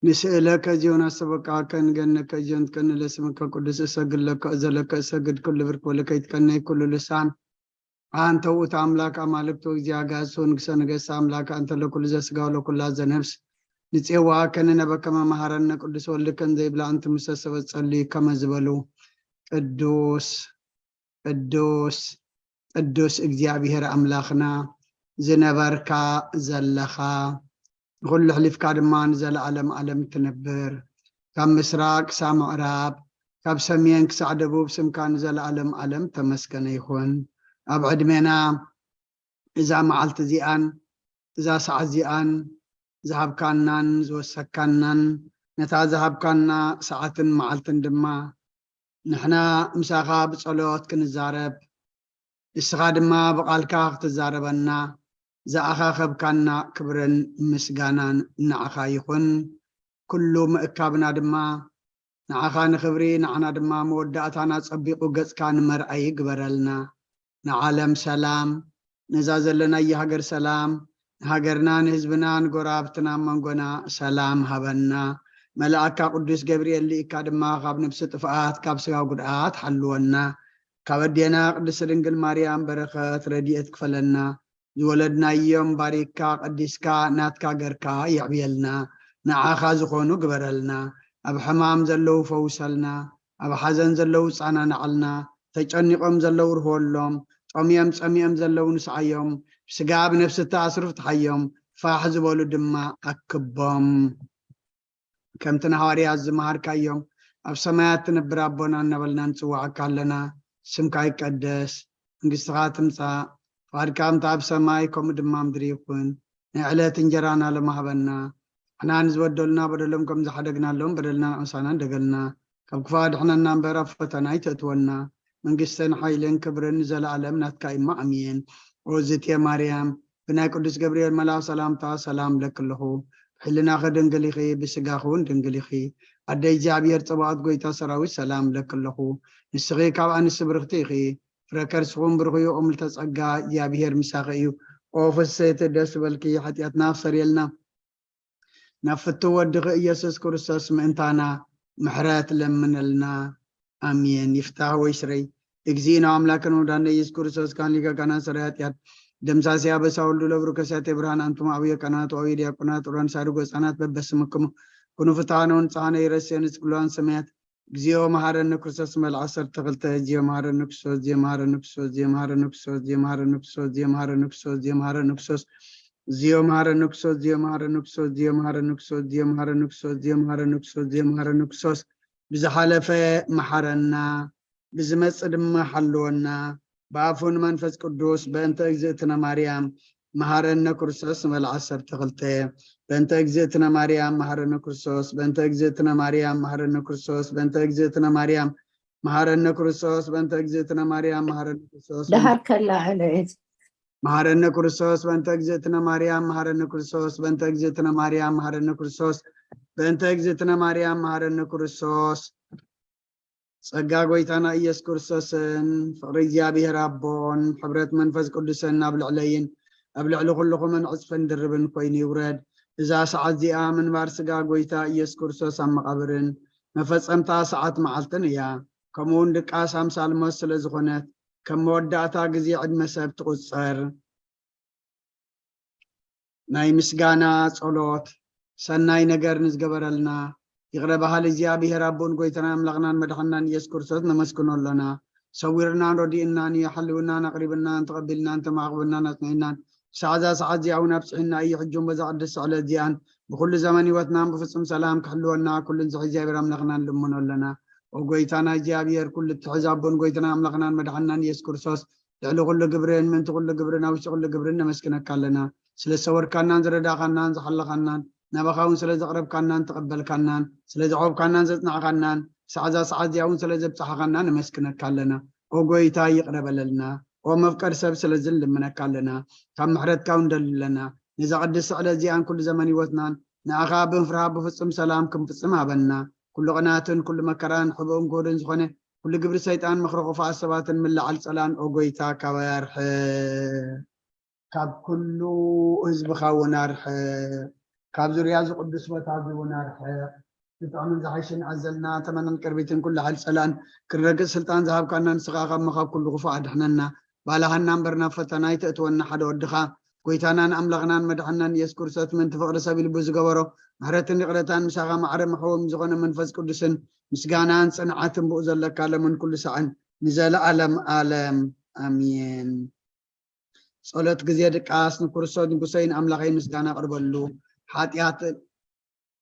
ንስእለከ እዚዮን ኣስተበቃከ ንገነከ እዚዮን ትቀንለ ስምከ ቅዱስ እሰግድ ለከ እዘለከ እሰግድ ኩሉ ብርክ ወለከ ይትቀነይ ኩሉ ልሳን። ኣንተ ውእቱ ኣምላክ ኣማልክት ወእግዚአ አጋእዝት ወንግሰ ነገስት ኣምላክ ኣንተ ለኩሉ ዘስጋ ወለኩላ ዘነፍስ። ንጼዋከ ንነበከ መማሃረነ ቅዱስ ወልድከ እንዘይብላ እንት ምሰ ሰበት ጸልዩ ከመ ዝበሉ ቅዱስ ቅዱስ ቅዱስ እግዚኣብሔር ኣምላኽና ዝነበርካ ዘለኻ ንኹሉ ኣሕሊፍካ ድማ ንዘለኣለም ኣለም ትነብር። ካብ ምስራቅ ክሳብ ምዕራብ ካብ ሰሜን ክሳዕ ደቡብ ስምካ ንዘለኣለም ኣለም ተመስገነ ይኹን። ኣብ ዕድሜና እዛ መዓልቲ እዚኣን እዛ ሰዓት እዚኣን ዝሃብካናን ዝወሰካናን ነታ ዝሃብካና ሰዓትን መዓልትን ድማ ንሕና ምሳኻ ብጸሎት ክንዛረብ ንስኻ ድማ ብቓልካ ክትዛረበና ዝኣኻኸብካና ክብርን ምስጋናን ንዓኻ ይኹን። ኩሉ ምእካብና ድማ ንዓኻ ንኽብሪ ንዓና ድማ መወዳእታና ጸቢቑ ገጽካ ንመርኣይ ግበረልና። ንዓለም ሰላም፣ ነዛ ዘለናያ ሃገር ሰላም፣ ንሃገርና ንህዝብና ንጎራብትና መንጎና ሰላም ሃበና። መልኣካ ቅዱስ ገብርኤል ልኢካ ድማ ካብ ነብሲ ጥፍኣት ካብ ስጋ ጉድኣት ሓልወና። ካብ ኣዴና ቅድስቲ ድንግል ማርያም በረኸት ረድኤት ክፈለና። ዝወለድናዮም ባሪክካ ቀዲስካ ናትካ ገርካ የዕብየልና። ንዓኻ ዝኾኑ ግበረልና። ኣብ ሕማም ዘለዉ ፈውሰልና። ኣብ ሓዘን ዘለዉ ጻናናዓልና። ተጨኒቖም ዘለዉ ርህወሎም። ጠምዮም ጸሚኦም ዘለዉ ንስዓዮም። ብስጋ ብነፍሲ እተኣስሩ ፍትሓዮም። ፋሕ ዝበሉ ድማ ኣክቦም። ከምቲ ንሃዋርያት ዝመሃርካዮም ኣብ ሰማያት ትነብር ኣቦና እናበልና ንጽዋዓካ ኣለና። ስምካ ይቀደስ፣ መንግስትኻ ትምጻእ፣ ፍቓድካ ከምቲ ኣብ ሰማይ ከምኡ ድማ ምድሪ ይኹን። ናይ ዕለት እንጀራና ሎሚ ሃበና። ንሕና ንዝበደሉና በደሎም ከም ዝሓደግናሎም በደልና ምሳና እንደገልና። ካብ ክፉእ ኣድሕነና እምበር ኣብ ፈተና ኣይተእትወና። መንግስትን ሓይልን ክብርን ንዘለኣለም ናትካ እሞ ኣሜን። ኦዝቴ ማርያም ብናይ ቅዱስ ገብርኤል መልኣኽ ሰላምታ ሰላም እብለኪ ኣለኹ። ብሕልናኺ ድንግል ኢኺ፣ ብስጋኺ እውን ድንግል ኢኺ። ኣደ እግዚኣብሔር ጸባኦት ጎይታ ሰራዊት ሰላም እብለኪ ኣለኹ። ንስኺ ካብ ኣንስቲ ብርኽቲ ኢኺ። ፍረ ከርስኹም ብሩኽ እዩ፣ ኦም ልተጸጋ እግዚኣብሔር ምሳኺ እዩ። ኦ ፍስሕቲ ደስ በልኪ፣ ሓጢኣትና ክሰርየልና ናብ ፍትው ወድኺ ኢየሱስ ክርስቶስ ምእንታና ምሕረት ለምነልና። ኣሜን። ይፍታህ ወይ ስረይ። እግዚእነ ኣምላክን ወዳነ ኢየሱስ ክርስቶስ ካን ሊቀ ካህናት ሰራይ ኃጢአት ደምሳሲ ኣበሳ ወልዱ ለብሩ ከሲያተ ብርሃን ኣንቱም ኣብየ ካህናት ወኣብየ ዲያቆናት ኡራን ሳድጎ ህፃናት በበስምክሙ ኩኑ ፍትሃነ ወንጽሃነ ይረስየ ንጽግሏን ሰማያት እግዚኦ መሐረነ ክርስቶስ መልዓ ዓሰርተ ክልተ። እግዚኦ መሐረነ ክርስቶስ፣ እግዚኦ መሐረነ ክርስቶስ፣ እግዚኦ መሐረነ ክርስቶስ፣ እግዚኦ መሐረነ ክርስቶስ፣ እግዚኦ መሐረነ ክርስቶስ፣ እግዚኦ መሐረነ ክርስቶስ፣ እግዚኦ መሐረነ ክርስቶስ፣ እግዚኦ መሐረነ ክርስቶስ፣ እግዚኦ መሐረነ ክርስቶስ፣ እግዚኦ መሐረነ ክርስቶስ፣ እግዚኦ መሐረነ ክርስቶስ። ብዝሓለፈ መሓረና፣ ብዝመጽእ ድማ ሓልወና። ብኣፉን መንፈስ ቅዱስ በእንተ እግዝእትነ ማርያም መሃረነ ክርስቶስ ንበል ዓሰርተ ክልተ። በእንተ እግዝእትነ ማርያም መሃረነ ክርስቶስ፣ በእንተ እግዝእትነ ማርያም መሃረነ ክርስቶስ፣ በእንተ እግዝእትነ ማርያም መሃረነ ክርስቶስ፣ በእንተ እግዝእትነ ማርያም መሃረነ ክርስቶስ፣ ደሃር ከላ ዕለት። መሃረነ ክርስቶስ፣ በእንተ እግዝእትነ ማርያም መሃረነ ክርስቶስ፣ በእንተ እግዝእትነ ማርያም መሃረነ ክርስቶስ፣ በእንተ እግዝእትነ ማርያም መሃረነ ክርስቶስ። ጸጋ ጎይታና ኢየሱስ ክርስቶስን ፍቕሪ እግዚኣብሔር ኣቦን ሕብረት መንፈስ ቅዱስን ኣብ ልዕለይን ኣብ ልዕሊ ኩልኹምን ዕጽፍን ድርብን ኮይኑ ይውረድ። እዛ ሰዓት እዚኣ ምንባር ስጋ ጎይታ ኢየሱስ ክርስቶስ ኣብ መቓብርን መፈጸምታ ሰዓት መዓልትን እያ። ከምኡ እውን ድቃስ ኣምሳል ሞት ስለ ዝኾነት ከም መወዳእታ ግዜ ዕድመ ሰብ ትቑጸር። ናይ ምስጋና ጸሎት። ሰናይ ነገር ንዝገበረልና ይቕረ በሃሊ እግዚኣብሔር ኣቦን ጎይታና ኣምላኽናን መድሓንናን ኢየሱስ ክርስቶስ ነመስግኖ ኣሎና። ሰዊርናን ረዲእናን እዩ፣ ሓልውናን ኣቕሪብናን ተቐቢልናን ተማዕቕብናን ኣጽኒዕናን ክሳዕ እዛ ሰዓት እዚኣ እውን ኣብጽሒና እዩ። ሕጂ እውን በዛ ቅድስቲ ዕለት እዚኣን ብኩሉ ዘመን ህይወትናን ብፍጹም ሰላም ክሕልወና ኩሉ ንዝሒ እግዚኣብሔር ኣምላኽና ንልምኖ ኣለና። ኦ ጎይታና እግዚኣብሔር፣ ኩሉ እትሕዝ ኣቦን ጎይታና ኣምላኽናን መድሓንናን ኢየሱስ ክርስቶስ ልዕሊ ኩሉ ግብርን ምእንቲ ኩሉ ግብርን ኣብ ውሽጢ ኩሉ ግብርን ነመስግነካ ኣለና። ስለ ዝሰወርካናን ዝረዳእካናን ዝሓለኻናን ናባኻ እውን ስለ ዘቕረብካናን ተቐበልካናን ስለ ዘዕቆብካናን ዘጽናዕካናን ክሳዕ እዛ ሰዓት እዚኣ እውን ስለ ዘብጻሕኻና ነመስግነካ ኣለና። ኦ ጎይታ ይቕረ በለልና። ኦ መፍቀር ሰብ ስለዚ ንልምነካ ኣለና። ካብ ምሕረትካ እውን ንደሊ ኣለና። ነዛ ቅድስቲ ዕለት እዚኣን ኩሉ ዘመን ህይወትናን ንኣኻ ብምፍርሃ ብፍጹም ሰላም ክንፍጽም ሃበና። ኩሉ ቅናትን ኩሉ መከራን ሕቡእን ክሁድን ዝኾነ ኩሉ ግብሪ ሰይጣን ምኽሪ ክፉኣት ሰባትን ምልዓል ጸላን ኦ ጎይታ ካባይ ኣርሕቕ። ካብ ኩሉ ህዝብኻ እውን ኣርሕቕ። ካብ ዙርያ እዚ ቅዱስ ቦታ እዚ እውን ኣርሕቕ። ዝጥዕምን ዝሓይሽን ኣዘልና ተመንን ቅርቢትን ኩሉ ሓይል ጸላእን ክንረግጽ ስልጣን ዝሃብካና ንስኻ ካብ መኻብ ኩሉ ክፉእ ኣድሕነና። ባልሃና እምበር ናብ ፈተና ኣይተእትወና ሓደ ወድኻ ጎይታናን ኣምላኽናን መድሓናን ኢየሱስ ክርስቶስ ምእንቲ ፍቕሪ ሰብ ኢሉ ዝገበሮ ምሕረትን ይቕረታን ምሳኻ ማዕረ መሕወም ዝኾነ መንፈስ ቅዱስን ምስጋናን ጽንዓትን ብኡ ዘለካ ለምን ኩሉ ሳዕን ንዘለኣለም ኣለም ኣሜን። ጸሎት ግዜ ድቃስ ንክርስቶስ ንጉሰይን ኣምላኸይ ምስጋና ኣቕርበሉ። ሓጢኣት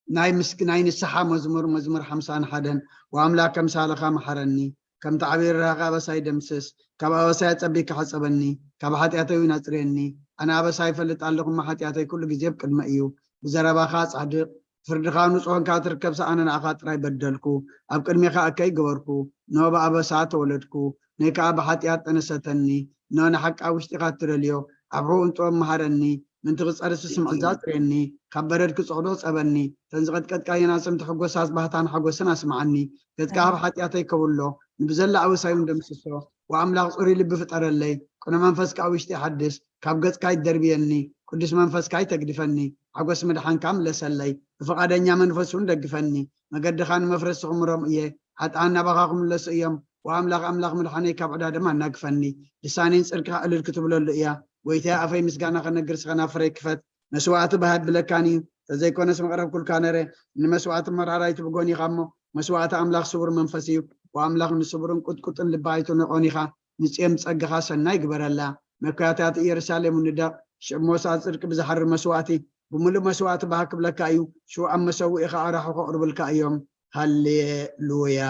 ናይ ምስክ ናይ ንስሓ መዝሙር መዝሙር ሓምሳን ሓደን ወኣምላክ ከምሳልኻ መሓረኒ፣ ከምቲ ዓብዪ ርህራኸ ኣበሳይ ደምስስ፣ ካብ ኣበሳይ ኣጸቢካ ሕጸበኒ፣ ካብ ሓጢኣተይ እውን ኣጽርየኒ። ኣነ ኣበሳይ ይፈልጥ ኣለኹ እሞ ሓጢኣተይ ኩሉ ግዜ ኣብ ቅድመ እዩ። ብዘረባኻ ጻድቕ ፍርድኻ ንጹህ ኮንካ ትርከብ ሰኣነ ንኣኻ ጥራይ በደልኩ። ኣብ ቅድሜኻ እከይ ገበርኩ። እነሆ ብኣበሳ ተወለድኩ። ነይ ከኣ ብሓጢኣት ጠነሰተኒ። እነሆ ንሓቂ ኣብ ውሽጢኻ እትደልዮ ኣብ ሕቑኡን ጥበብ መሃረኒ። ምእንቲ ክጸርስ ስምዕዛ ኣጽርየኒ። ካብ በረድ ክጸቕዶ ጸበኒ። እተን ዝቐጥቀጥካየን ኣጽምቲ ሕጎሳት ባህታን ሓጎስን ኣስምዓኒ። ገጽካ ካብ ሓጢኣተይ ከውሎ። ንብዘላ ኣበሳይ እውን ደምስሶ። ወኣምላኽ ጽሩይ ልቢ ፍጠረለይ። ቅኑዕ መንፈስ ከኣ ውሽጢ ሓድስ። ካብ ገጽካ ኣይትደርብየኒ። ቅዱስ መንፈስካ ኣይተግድፈኒ። ሓጎስ ምድሓንካ ምለሰለይ። ብፍቓደኛ መንፈስ እውን ደግፈኒ። መገድኻ ንመፍረስ ክምሮም እየ። ሓጥኣን ናባኻ ክምለሱ እዮም። ወኣምላኽ ኣምላኽ ምድሓነይ ካብ ዕዳ ደም ኣናግፈኒ። ልሳነይን ጽድቅኻ ዕልል ክትብለሉ እያ። ጎይታየ ኣፈይ ምስጋና ከነግር ስኸ ናፍረይ ክፈት። መስዋእቲ ብሃብለካን እዩ። ተዘይኮነስ መቕረብኩልካ ነረ። ንመስዋእቲ መራራይቲ ብጎን ኢኻ እሞ መስዋእቲ ኣምላኽ ስቡር መንፈስ እዩ። ወኣምላኽ ንስቡርን ቁጥቁጥን ልቢ ኣይትንቆን ኢኻ። ንጽዮን ብጸጋኻ ሰናይ ግበረላ። መካታት ኢየሩሳሌም ንደቕ። ሽዑ ሞሳ ጽድቂ ብዝሓርር መስዋእቲ ብምሉእ መስዋእቲ ባህ ክብለካ እዩ። ሽዑ ኣብ መሰውኢኻ ኣራሑ ከቕርብልካ እዮም። ሃሌሉያ።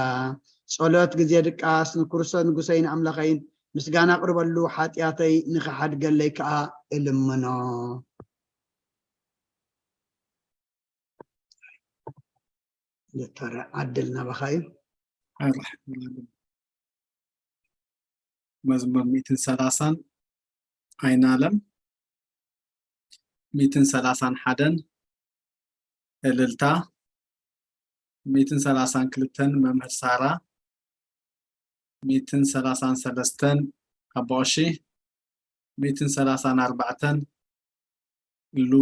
ጸሎት ግዜ ድቃስ ንክርስቶስ ንጉሰይን ኣምላኸይን ምስጋና ኣቕርበሉ፣ ሓጢኣተይ ንኽሓድገለይ ከኣ እልምኖ። ዶክተር ዓድል ናባኻ እዩ። ኣርሕም። መዝሙር ሚእትን ሰላሳን ኣይናለም፣ ሚእትን ሰላሳን ሓደን እልልታ፣ ሚእትን ሰላሳን ክልተን መምህር ሳራ፣ ሚእትን ሰላሳን ሰለስተን ኣቦ ቀሺ፣ ሚእትን ሰላሳን ኣርባዕተን ሉ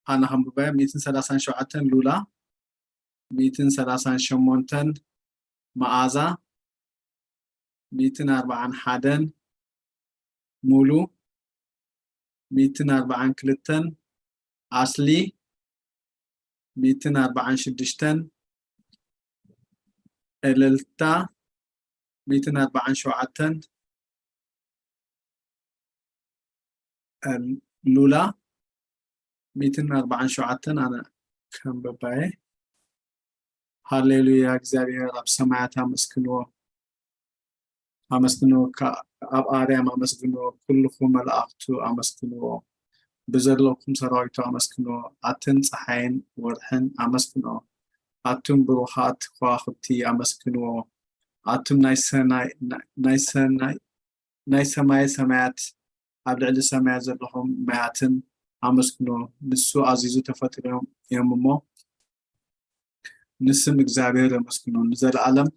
ኣነ ከንብበያ፣ ሚእትን ሰላሳን ሸውዓተን ሉላ፣ ሚእትን ሰላሳን ሸሞንተን መኣዛ፣ ሚእትን ኣርባዓን ሓደን ሙሉ፣ ሚእትን ኣርባዓን ክልተን ኣስሊ፣ ሚእትን ኣርባዓን ሽዱሽተን እልልታ፣ ሚእትን ኣርባዓን ሸውዓተን ሉላ፣ ሚእትን ኣርባዓን ሸውዓተን ኣነ ከም በባየ። ሃሌሉያ፣ እግዚኣብሔር ኣብ ሰማያት ኣመስግንዎ፣ ኣመስግንዎ፣ ኣብ ኣርያም ኣመስግንዎ፣ ኩልኹም መላእኽቱ ኣመስግንዎ፣ ብዘለኩም ሰራዊቱ ኣመስግንዎ፣ ኣትን ፀሓይን ወርሕን ኣመስግንዎ፣ ኣቱም ብሩኻት ከዋኽብቲ ኣመስግንዎ፣ ኣቱም ናይ ሰናይ ናይ ሰናይ ናይ ሰማየ ሰማያት ኣብ ልዕሊ ሰማያት ዘለኹም ማያትን ኣመስግንዎ፣ ንሱ ኣዚዙ ተፈጢሮም እዮም እሞ ንስም እግዚኣብሔር የመስግኑ። ንዘለኣለም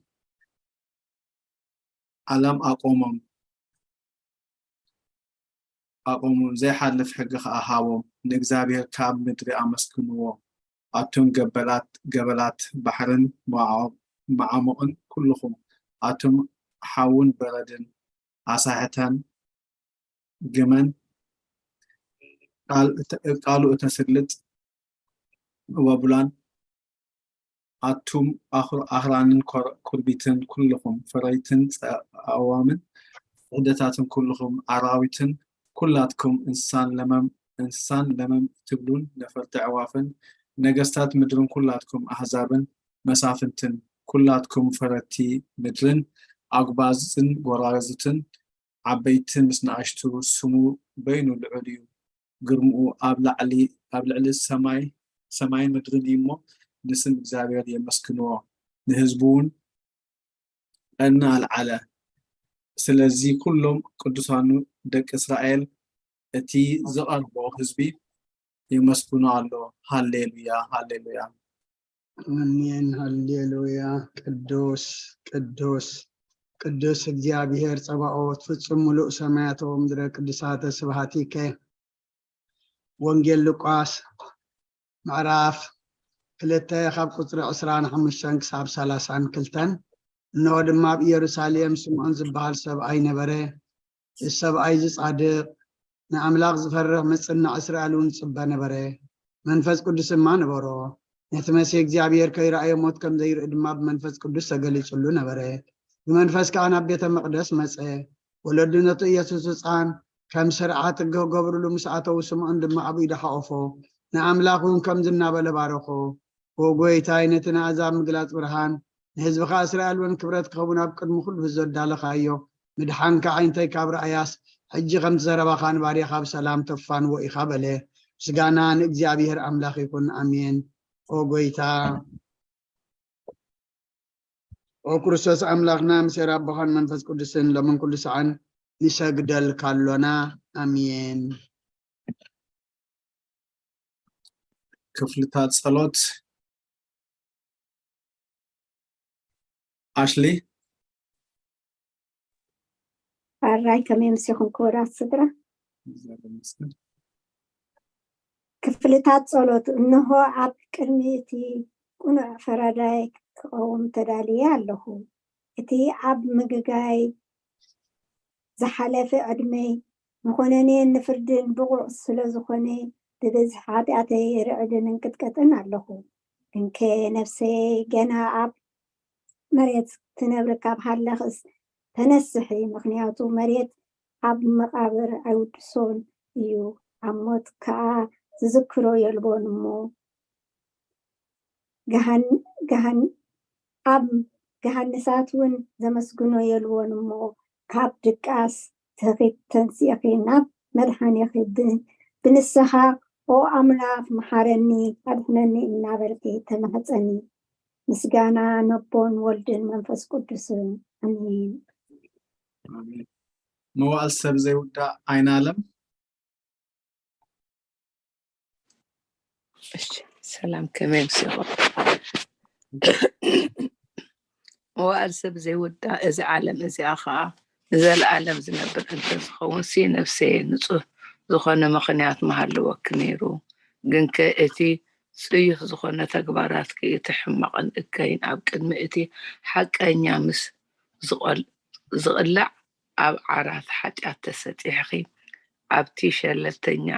ኣለም ኣቆሞም ኣቆሞም፣ ዘይሓልፍ ሕጊ ኸኣ ሃቦም። ንእግዚኣብሔር ካብ ምድሪ ኣመስግንዎ፣ ኣቱም ገበላት ገበላት ባሕርን መዓሙቕን ኩልኹም ኣቱም ሓውን በረድን ኣሳሕታን ግመን ቃሉ እተስልጥ ወቡላን ኣቱም ኣኽራንን ኩርቢትን ኩልኹም ፈረይትን ጸዋምን ስደታትን ኩልኹም ኣራዊትን ኩላትኩም እንስሳን ለመም እንስሳን ለመም ትብሉን ነፈርቲ ኣዕዋፍን ነገስታት ምድርን ኩላትኩም ኣህዛብን መሳፍንትን ኩላትኩም ፈረቲ ምድርን ኣጉባዝን ጎራዙትን ዓበይቲ ምስ ንኣሽቱ ስሙ በይኑ ልዑል እዩ። ግርምኡ ኣብ ላዕሊ ኣብ ልዕሊ ሰማይ ሰማይን ምድርን እዩ እሞ ንስም እግዚኣብሔር የመስግንዎ። ንህዝቡ እውን ቀኒ ኣልዓለ። ስለዚ ኩሎም ቅዱሳኑ ደቂ እስራኤል እቲ ዝቐርቦ ህዝቢ የመስግኖ ኣሎ። ሃሌሉያ ሃሌሉያ። ኣሜን ሃሌሉያ። ቅዱስ ቅዱስ ቅዱስ እግዚኣብሔር ጸባኦት ፍጹም ምሉእ ሰማያት ወምድረ ቅዱሳተ ስብሃቲከ። ወንጌል ሉቃስ ምዕራፍ ክልተ ካብ ቁፅሪ ዕስራን ሓሙሽተን ክሳብ ሰላሳን ክልተን። እንሆ ድማ ኣብ ኢየሩሳሌም ስምዖን ዝበሃል ሰብኣይ ነበረ። እዚ ሰብኣይ እዚ ጻድቕ፣ ንኣምላኽ ዝፈርህ፣ መጽናዕ እስራኤል እውን ዝጽበ ነበረ። መንፈስ ቅዱስ ድማ ነበሮ። ነቲ መሲሕ እግዚኣብሔር ከይረኣዮ ሞት ከም ዘይርኢ ድማ ብመንፈስ ቅዱስ ተገሊጹሉ ነበረ። ብመንፈስ ከኣ ናብ ቤተ መቕደስ መጸ። ወለዱ ነቲ ኢየሱስ ህጻን ከም ስርዓት ሕጊ ክገብሩሉ ምስ ኣተዉ፣ ስምዖን ድማ ኣብ ኢዱ ሓቖፎ። ንኣምላኽ እውን ከምዚ እናበለ ባረኾ። ኦ ጎይታይ፣ ነቲ ንኣሕዛብ ምግላጽ ብርሃን፣ ንህዝብኻ እስራኤል እውን ክብረት ክኸውን ኣብ ቅድሚ ኩሉ ህዝቢ ዘዳለኻዮ ምድሓንካ ዓይነተይ ካብ ረኣያስ፣ ሕጂ ከምቲ ዘረባኻ ንባርያኻ ብሰላም ተፋንዎ ኢኻ በለ። ምስጋና ንእግዚኣብሔር ኣምላኽ ይኹን። ኣሜን። ኦ ጎይታ፣ ኦ ክርስቶስ ኣምላኽና፣ ምስ ኣቦኻን መንፈስ ቅዱስን ሎምን ኩሉ ሰዓን ንሰግደልካ ኣሎና። ኣሜን። ክፍልታት ጸሎት። ኣሽሊ። ኣራይ፣ ከመይ ምሲኹም ክቡራት ስድራ? ክፍልታት ጸሎት። እንሆ ኣብ ቅድሚ እቲ ቅኑዕ ፈራዳይ ክቐውም ተዳልየ ኣለኹ። እቲ ኣብ ምግጋይ ዝሓለፈ ዕድመይ ንኾነኔን ንፍርድን ብቑዕ ስለ ዝኾነ፣ ብብዝሒ ሓጢኣተይ ርዕድን እንቅጥቀጥን ኣለኹ። ግንከ ነፍሰይ ገና ኣብ መሬት ትነብር ካብ ሃለኽስ ተነስሒ፣ ምኽንያቱ መሬት ኣብ መቓብር ኣይውድሶን እዩ፣ ኣብ ሞት ከኣ ዝዝክሮ የልቦን እሞ፣ ኣብ ገሃንሳት እውን ዘመስግኖ የልቦን እሞ፣ ካብ ድቃስ ትኺድ ተንሲእኺ ናብ መድሓኒኺ ብንስኻ ኦ ኣምላኽ መሓረኒ ኣድሕነኒ እናበልኪ ተማህፀኒ። ምስጋና ነቦን ወልድን መንፈስ ቅዱስን ኣሜን። መዋእል ሰብ ዘይውዳእ ኣይናለም። እሺ ሰላም ከመይ ምሲኹም? መዋእል ሰብ ዘይውዳእ እዚ ዓለም እዚኣ ኸዓ ንዘለኣለም ዝነብር እንተዝኸውን ሲ ነፍሰየ ንጹህ ዝኾነ ምኽንያት ምሃለወኪ ነይሩ። ግንከ እቲ ጽዩፍ ዝኾነ ተግባራትኪ እቲ ሕማቕን እከይን ኣብ ቅድሚ እቲ ሓቀኛ ምስ ዝቕላዕ ኣብ ዓራት ሓጢኣት ተሰጢሕኺ ኣብቲ ሸለልተኛ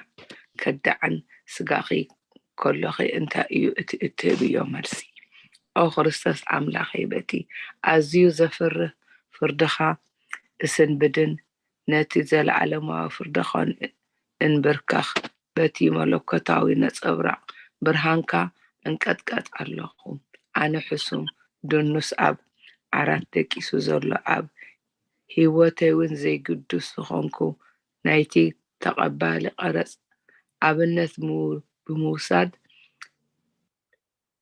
ከዳዕን ስጋኺ ከሎኺ እንታይ እዩ እቲ እትህብዮ መልሲ? ኦ ክርስቶስ ኣምላኸይ በቲ ኣዝዩ ዘፍርህ ፍርድኻ እስንብድን ነቲ ዘለዓለማዊ ፍርድኻን እንብርከኽ በቲ መለኮታዊ ነጸብራቕ ብርሃንካ እንቀጥቀጥ ኣለኹ። ኣነ ሕሱም፣ ድኑስ፣ ኣብ ዓራት ደቂሱ ዘሎ፣ ኣብ ህይወተይ እውን ዘይግዱስ ዝኾንኩ ናይቲ ተቐባሊ ቀረጽ ኣብነት ብምውሳድ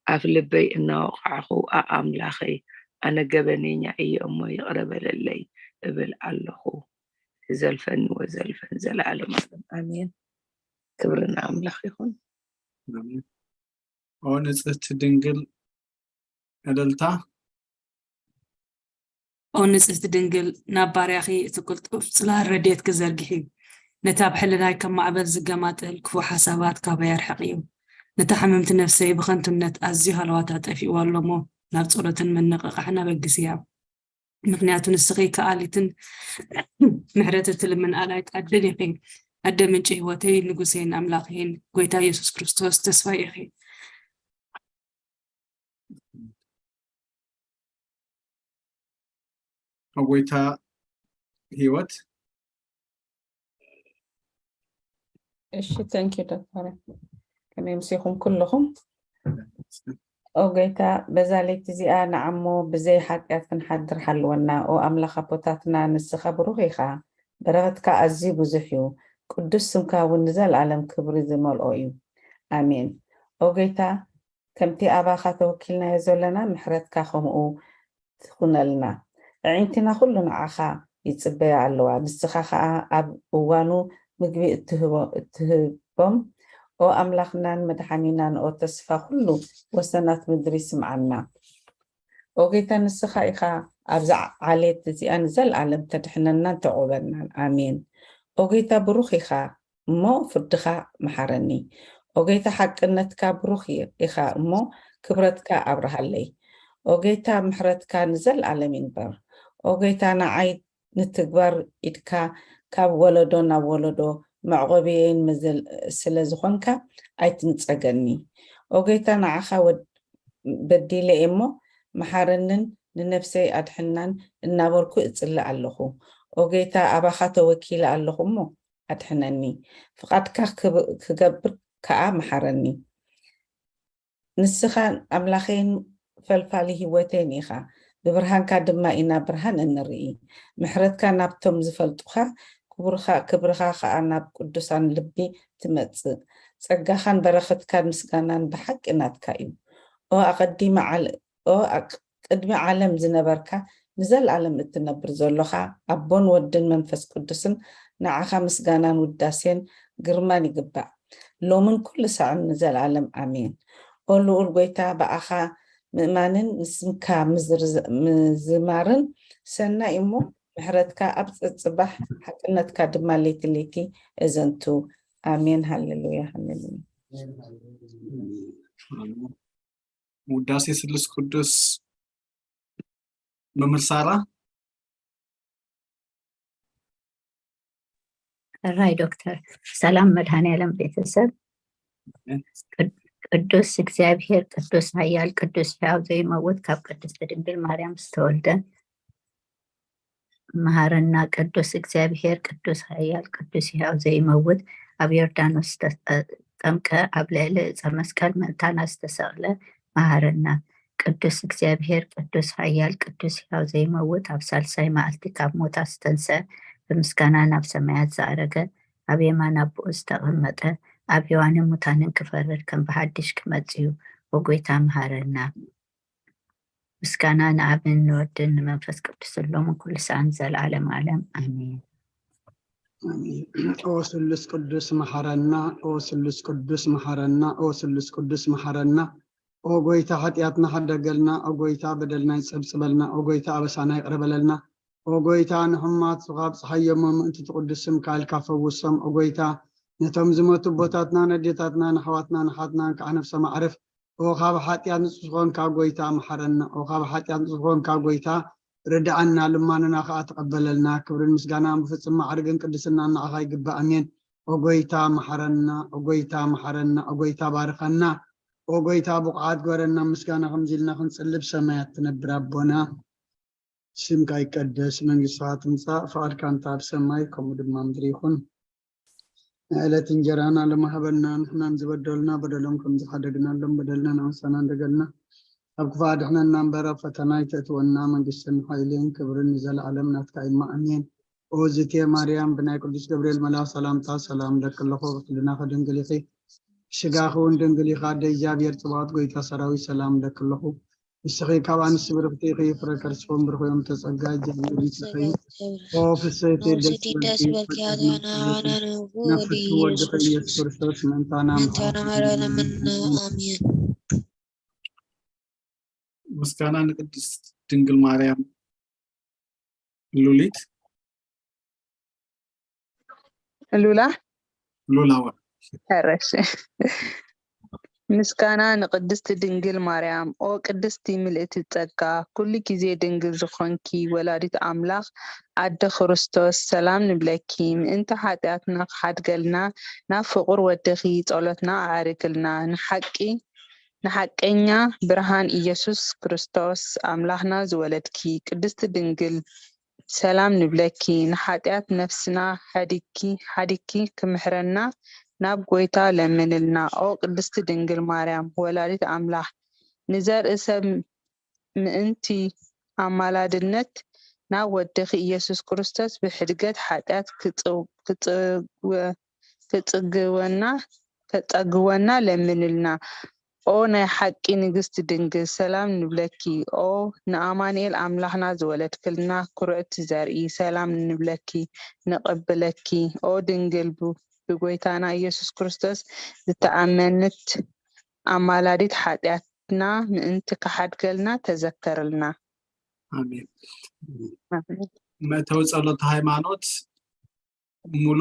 ኣፍ ልበይ እናወቓዕኹ ኣኣምላኸይ ኣነ ገበነኛ እየ እሞ ይቕረ በለለይ እብል ኣለኹ። ህዘልፈኒ ወዘልፈን ዘለዓለም ዓለም ኣሜን። ክብሪ ንኣምላኽ ይኹን። ኦ ንጽህቲ ድንግል እልልታ። ኦ ንጽህቲ ድንግል ናብ ባርያኺ እቲ ቅልጡፍ ጽላል ረድኤትኪ ዘርግሒ። ነቲ ኣብ ሕልናይ ከም ማዕበል ዝገማጠል ክፉእ ሓሳባት ካባይ ኣርሕቕዮ። ነታ ሕምምቲ ነፍሰይ ብኸንቱነት ኣዝዩ ሃለዋታ ጠፊእዋ ኣሎ እሞ ናብ ጸሎትን ምንቕቓሕን ኣበግስያ። ምኽንያቱ ንስኺ ከኣሊትን ምሕረት እትልምን ኣላይት ዓድን ኢኺ። ኣደ ምንጪ ህይወተይን ንጉሰይን ኣምላኸይን ጎይታ የሱስ ክርስቶስ ተስፋይ ኢኺ። ጎይታ ህይወት። እሺ thank you ዶክተር። ከመይ ምሲኹም ኩልኹም? ኦ ጎይታ በዛ ለይቲ እዚኣ ንዓሞ ብዘይ ሓጢኣት ክንሓድር ሓልወና። ኦ ኣምላኽ ኣቦታትና ንስኻ ብሩኽ ኢኻ። በረኸትካ ኣዝዩ ብዙሕ እዩ። ቅዱስ ስምካ እውን ንዘለኣለም ክብሪ ዝመልኦ እዩ። ኣሜን። ኦ ጎይታ ከምቲ ኣባኻ ተወኪልናዮ ዘለና ምሕረትካ ከምኡ ትኹነልና። ኣዒንትና ኩሉ ንዓኻ ይጽበያ ኣለዋ። ንስኻ ኸኣ ኣብ እዋኑ ምግቢ እትህቦም ኦ ኣምላኽናን መድሓኒናን ኦ ተስፋ ኩሉ ወሰናት ምድሪ ስምዓና። ኦ ጌታ ንስኻ ኢኻ ኣብዛ ዓሌት እዚኣ ንዘለኣለም ተድሕነናን ተዕቑበናን። ኣሜን። ኦ ጌታ ብሩኽ ኢኻ። እሞ ፍርድኻ መሓረኒ። ኦ ጌታ ሓቅነትካ ብሩኽ ኢኻ እሞ ክብረትካ ኣብርሃለይ። ኦ ጌታ ምሕረትካ ንዘለኣለም ይንበር። ኦ ጌታ ንዓይ ንትግባር ኢድካ ካብ ወለዶ ናብ ወለዶ መዕቆብየይን ስለ ዝኾንካ ኣይትንጸገኒ። ኦ ጌታ ንዓኻ በዲለ እሞ መሓረንን ንነፍሰይ ኣድሕናን እናበልኩ እጽሊ ኣለኹ። ኦ ጌታ ኣባኻ ተወኪለ ኣለኹ እሞ ኣድሕነኒ። ፍቓድካ ክገብር ከኣ መሓረኒ። ንስኻ ኣምላኸይን ፈልፋሊ ህይወተይን ኢኻ። ብብርሃንካ ድማ ኢና ብርሃን እንርኢ። ምሕረትካ ናብቶም ዝፈልጡኻ፣ ክብርኻ ከኣ ናብ ቅዱሳን ልቢ ትመጽእ። ጸጋኻን በረኸትካን ምስጋናን ብሓቂ ናትካ እዩ። ኦ ኣቐዲመ ዓለ ኦ ኣቅ ቅድሚ ዓለም ዝነበርካ ንዘለኣለም እትነብር ዘሎኻ ኣቦን ወድን መንፈስ ቅዱስን ንዓኻ ምስጋናን ውዳሴን ግርማን ይግባእ ሎምን ኩሉ ሳዕን ንዘለኣለም ኣሜን። ኦ ልኡል ጎይታ ብኣኻ ምእማንን ንስምካ ምዝማርን ሰናይ እሞ ምሕረትካ ኣብ ጸጽባሕ ሓቅነትካ ድማ ለይቲ ለይቲ እዘንቱ ኣሜን ሃሌሉያ ሃሌሉያ። ውዳሴ ስሉስ ቅዱስ መምህር ሳራ። ሕራይ ዶክተር። ሰላም መድኃኔዓለም ቤተሰብ። ቅዱስ እግዚኣብሔር ቅዱስ ኃያል ቅዱስ ሕያው ዘይመውት ካብ ቅድስት ድንግል ማርያም ዝተወልደ መሃረና። ቅዱስ እግዚኣብሔር ቅዱስ ኃያል ቅዱስ ሕያው ዘይመውት ኣብ ዮርዳኖስ ዝተጠምቀ ኣብ ልዕሊ ዕፀ መስቀል ምእንታና ዝተሰቕለ መሃረና። ቅዱስ እግዚኣብሔር ቅዱስ ኃያል ቅዱስ ሕያው ዘይመውት ኣብ ሳልሳይ መዓልቲ ካብ ሞታት ዝተንስአ ብምስጋና ናብ ሰማያት ዝኣረገ ኣብ የማን ኣቦኡ ዝተቐመጠ ኣብ ሕያዋንን ሙታንን ክፈርድ ከም ብሓድሽ ክመጽእ እዩ። ኦ ጐይታ መሃረና። ምስጋና ንኣብን ንወድን ንመንፈስ ቅዱስን ሎምን ኩሉ ሰዓን ንዘለዓለም ዓለም ኣሜን። ኦ ስሉስ ቅዱስ መሓረና፣ ኦ ስሉስ ቅዱስ መሓረና፣ ኦ ስሉስ ቅዱስ መሓረና። ኦ ጎይታ ሓጢኣትና ሓደገልና፣ ኦ ጎይታ በደልና ይጸብጽበልና፣ ኦ ጎይታ ኣበሳና ይቕረ በለልና። ኦ ጎይታ ንሕሙማት ሱኻ ኣብጽሓዮሞ ምእንቲ እቲ ቅዱስ ስምካ ኢልካ ፈውሶም። ኦ ጎይታ ነቶም ዝመቱ ኣቦታትናን ኣዴታትናን ኣሕዋትናን ኣሓትናን ከዓ ነፍሶም ኣዕርፍ። ኦ ካብ ሓጢኣት ንጹህ ዝኾንካ ጎይታ መሓረና። ኦ ካብ ሓጢኣት ንጹህ ዝኾንካ ጎይታ ርድኣና፣ ልማንና ከዓ ተቐበለልና። ክብርን ምስጋናን ብፍጹም ማዕርግን ቅድስናን ንዓኻ ይግባእ። ኣሜን። ኦ ጎይታ መሓረና፣ ኦ ጎይታ መሓረና፣ ኦ ጎይታ ባርኸና፣ ኦ ጎይታ ብቑዓት ግበረና። ምስጋና ከምዚ ኢልና ክንጽሊ ብሰማያት ትነብር ኣቦና፣ ስምካ ይቀደስ፣ መንግስትኻ ትምጻእ፣ ፍቓድካ እንተ ኣብ ሰማይ ከምኡ ድማ ምድሪ ይኹን። ናይ ዕለት እንጀራና ሎሚ ሃበና፣ ንሕናን ዝበደሉና በደሎም ከም ዝሓደግናሎም በደልና ንኣንሳና እንደገልና፣ ካብ ክፉእ ኣድሕነና እምበር ኣብ ፈተና ኣይተእትወና፣ መንግስትን ሓይልን ክብርን ንዘለዓለም ናትካ እዩ፣ ኣሜን። ኦ ዝቴ ማርያም፣ ብናይ ቅዱስ ገብርኤል መልኣኽ ሰላምታ ሰላም እለኪ ኣለኹ፣ ብሕልናኺ ድንግል ኢኺ፣ ስጋኺ እውን ድንግል እዩ፣ ኣደ እግዚኣብሔር ጽባኦት ጎይታ ሰራዊት ሰላም እለኪ ኣለኹ። ንስኺ ካብ ኣንስቲ ብርኽቲ ኢኺ፣ ፍረ ከርስኺ እውን ብሩኽ እዩ፣ እምተ ጸጋ እግዚኣብሔር ምስልኺ እዩ። ኦ ፍስሕቲ ደስ ይበልኪ፣ ፍቱ ወድኺ ኢየሱስ ክርስቶስ ምእንታና ምእንታና መሓረና። ኣሜን። ምስጋና ንቅድስት ድንግል ማርያም። ሉሊት ሉላ ሉላዋ ሕረሽ ምስጋና ንቅድስት ድንግል ማርያም። ኦ ቅድስቲ ምልእቲ ጸጋ፣ ኩሉ ግዜ ድንግል ዝኾንኪ ወላዲት ኣምላኽ ኣደ ክርስቶስ፣ ሰላም ንብለኪ። ምእንቲ ሓጢኣትና ክሓድገልና ናብ ፍቑር ወድኺ ጸሎትና ኣዕርግልና። ንሓቂ ንሓቀኛ ብርሃን ኢየሱስ ክርስቶስ ኣምላኽና ዝወለድኪ ቅድስቲ ድንግል ሰላም ንብለኪ። ንሓጢኣት ነፍስና ሓዲግኪ ሓዲግኪ ክምሕረና ናብ ጐይታ ለምንልና። ኦ ቅድስቲ ድንግል ማርያም ወላዲት ኣምላኽ ንዘርኢ ሰብ ምእንቲ ኣማላድነት ናብ ወድኺ ኢየሱስ ክርስቶስ ብሕድገት ሓጢኣት ክጽግወና ከጸግወና ለምንልና። ኦ ናይ ሓቂ ንግስቲ ድንግል ሰላም ንብለኪ። ኦ ንኣማንኤል ኣምላኽና ዝወለድክልና ክርዕቲ ዘርኢ ሰላም ንብለኪ ንቕብለኪ። ኦ ድንግል ብጎይታና ኢየሱስ ክርስቶስ ዝተኣመንት ኣማላዲት ሓጢኣትና ምእንቲ ክሓድገልና ተዘከርልና። ኣሜን። መእተዊ ጸሎት ሃይማኖት ሙሉ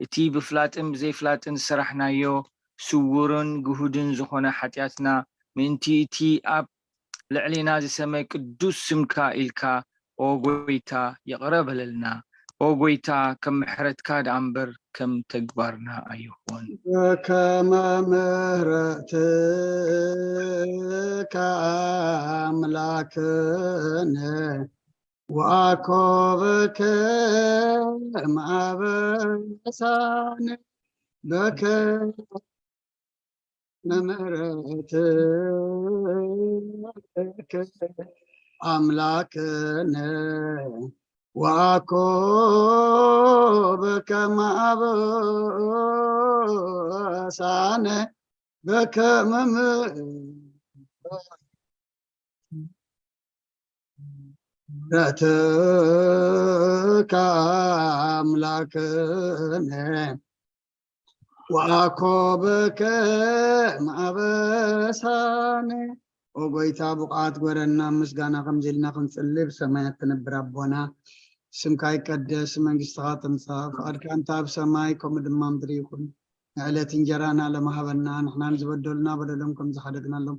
እቲ ብፍላጥን ብዘይፍላጥን ዝሰራሕናዮ ስዉርን ግሁድን ዝኾነ ሓጢኣትና፣ ምእንቲ እቲ ኣብ ልዕሌና ዝሰመ ቅዱስ ስምካ ኢልካ፣ ኦ ጐይታ፣ ይቕረ በለልና። ኦ ጐይታ፣ ከም ምሕረትካ ደኣ እምበር ከም ተግባርና ኣይኹን። በከመ ምሕረትከ ኣምላክነ ወአኮ በከመ አበሳነ በከመ ምሕረትከ አምላክነ ወአኮ በከመ አበሳነ በከመ ምሕረትከ አምላክነ ወአኮ በከመ አበሳነ። ኦ ጎይታ፣ ብቑዓት ግበረና፣ ምስጋና ከምዚ ኢልና ክንጽሊ ብሰማያት ትነብር ኣቦና፣ ስምካ ይቀደስ፣ መንግስትኻ ትምጻእ፣ ፍቓድካ እንተ ኣብ ሰማይ ከምኡ ድማ ምድሪ ይኹን። ንዕለት እንጀራና ሎሚ ሃበና፣ ንሕና ንዝበደሉና በደሎም ከም ዝሓደግናሎም፣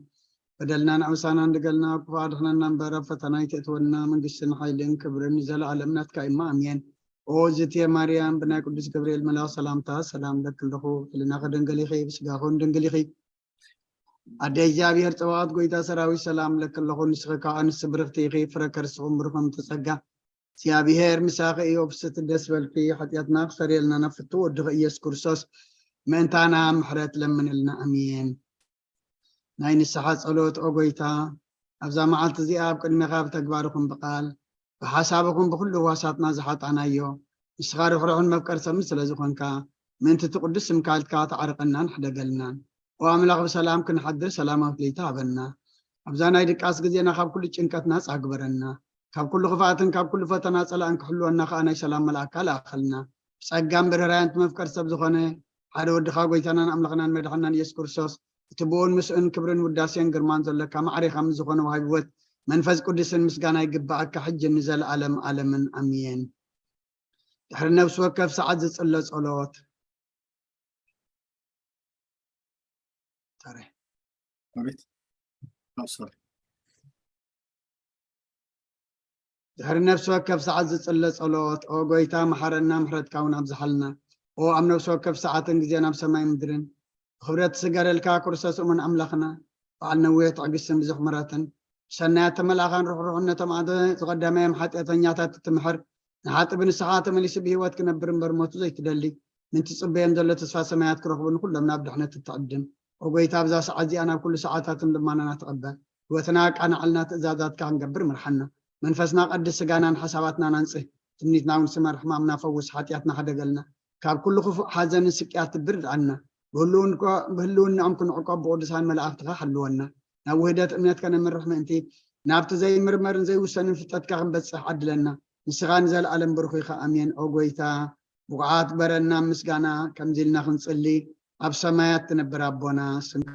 በደልና ንዕውሳና እንድገልና፣ ክፉእ ኣድሕነና እምበር፣ ኣብ ፈተና ኣይተእትወና፣ መንግስትን ሓይልን ክብርን ንዘለኣለም ናትካ እማ፣ ኣሜን። ኦ ዝትየ ማርያም፣ ብናይ ቅዱስ ገብርኤል መልኣኽ ሰላምታ ሰላም እለኪ ኣለኹ። ሕልናኺ ድንግል ኢኺ፣ ብስጋኺ እውን ድንግል ኢኺ። ኣደ እግዚኣብሔር ጸባኦት፣ ጎይታ ሰራዊት፣ ሰላም እለኪ ኣለኹ። ንስኺ ካብ ኣንስቲ ብርኽቲ ኢኺ፣ ፍረ ከርስኹም ብሩኽ እምቲ ጸጋ። እግዚኣብሔር ምሳኺ እዩ። ፍስቲ ደስ በልኪ፣ ሓጢኣትና ክሰርየልና ናብ ፍትው ወድኺ ኢየሱስ ክርስቶስ ምእንታና ምሕረት ለምንልና። ኣሜን። ናይ ንስሓ ጸሎት። ኦ ጎይታ፣ ኣብዛ መዓልቲ እዚኣ ኣብ ቅድሜኻ ብተግባር ይኹን ብቓል፣ ብሓሳብ ይኹን ብኹሉ ህዋሳትና ዝሓጣናዮ፣ ንስኻ ርሕሩሕን መፍቀር ሰብን ስለ ዝኾንካ፣ ምእንቲ እቲ ቅዱስ ስምካ ኢልካ ተዓርቐናን ሕደገልናን። ኦ ኣምላኽ፣ ብሰላም ክንሓድር ሰላማዊት ለይቲ ሃበና። ኣብዛ ናይ ድቃስ ግዜና ካብ ኩሉ ጭንቀት ናጻ ግበረና። ካብ ኩሉ ክፍኣትን ካብ ኩሉ ፈተና ጸላእን ክሕልወና ከኣ ናይ ሰላም መልኣካ ለኣኸልና። ብጸጋን ብርህራያን እቲ መፍቀር ሰብ ዝኾነ ሓደ ወድኻ ጎይታናን ኣምላኽናን መድሓናን ኢየሱስ ክርስቶስ፣ እቲ ብኡን ምስኡን ክብርን ውዳሴን ግርማን ዘለካ፣ ማዕሬኻ ምስ ዝኾነ ወሃቢ ህይወት መንፈስ ቅዱስን ምስጋና ይግብኣካ፣ ሕጂ ንዘለኣለም ኣለምን ኣሜን። ድሕሪ ነፍሲ ወከፍ ሰዓት ዝጽለ ጸሎት። ታረ። ኣቤት። ኣብ ሶሪ። ድሕሪ ነፍሲ ወከፍ ሰዓት ዝጽለ ጸሎት። ኦ ጎይታ፣ መሓረና፣ ምሕረትካ እውን ኣብዝሓልና። ኦ ኣብ ነፍሲ ወከፍ ሰዓትን ግዜን ኣብ ሰማይ ምድርን ብኽብረት ትስገደልካ ክርስቶስ እሙን ኣምላኽና፣ በዓል ነዊሕ ትዕግስትን ብዙሕ ምሕረትን፣ ብሰናያት ተመልኣኻን ርሕሩሕነቶም ኣደ ዝቐደመዮም ሓጢኣተኛታት እትምሕር፣ ንሓጢ ብንስሓ ተመሊሱ ብህይወት ክነብር እምበር ሞቱ ዘይትደሊ፣ ምእንቲ ትጽበዮም ዘሎ ተስፋ ሰማያት ክረኽቡ ንኹሎም ናብ ድሕነት እትዕድም። ኦ ጎይታ፣ ኣብዛ ሰዓት እዚኣ ናብ ኩሉ ሰዓታትን ልማናና ተቐበል። ህይወትና ኣቃናዕልና፣ ትእዛዛትካ ክንገብር ምርሓና። መንፈስና ቀድስ፣ ስጋናን ሓሳባትናን ኣንጽህ። ትምኒትና እውን ስመር፣ ሕማምና ፈውስ፣ ሓጢኣትና ሕደገልና። ካብ ኩሉ ክፉእ ሓዘንን ስቅያት ትብርድኣና። ብህልውን-፣ ብህልውናኦም ክንዕቆብ ብቅዱሳን መላእኽትኻ ሓልወና። ናብ ውህደት እምነት ከነምርሕ ምእንቲ፣ ናብቲ ዘይምርመርን ዘይውሰንን ፍልጠትካ ክንበጽሕ ዓድለና። ንስኻ ንዘለኣለም ብሩኽ ኢኻ። ኣሜን። ኦ ጎይታ፣ ብቑዓት በረና ምስጋና ከምዚ ኢልና ክንጽሊ፣ ኣብ ሰማያት ትነብር ኣቦና፣ ስምካ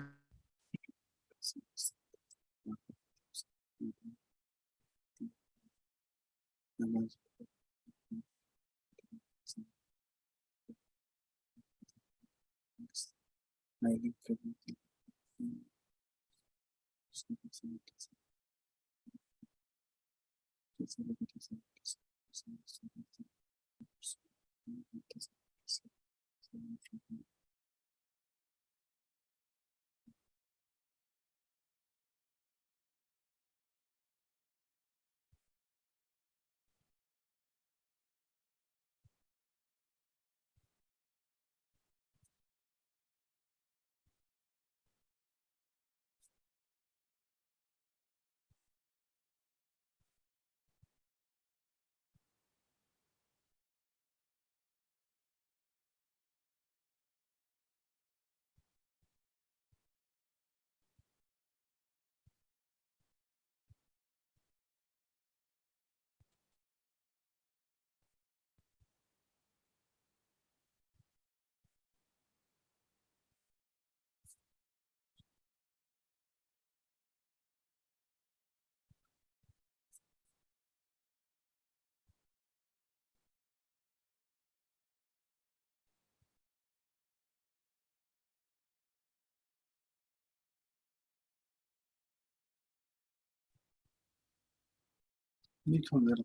ሚት ሆነር።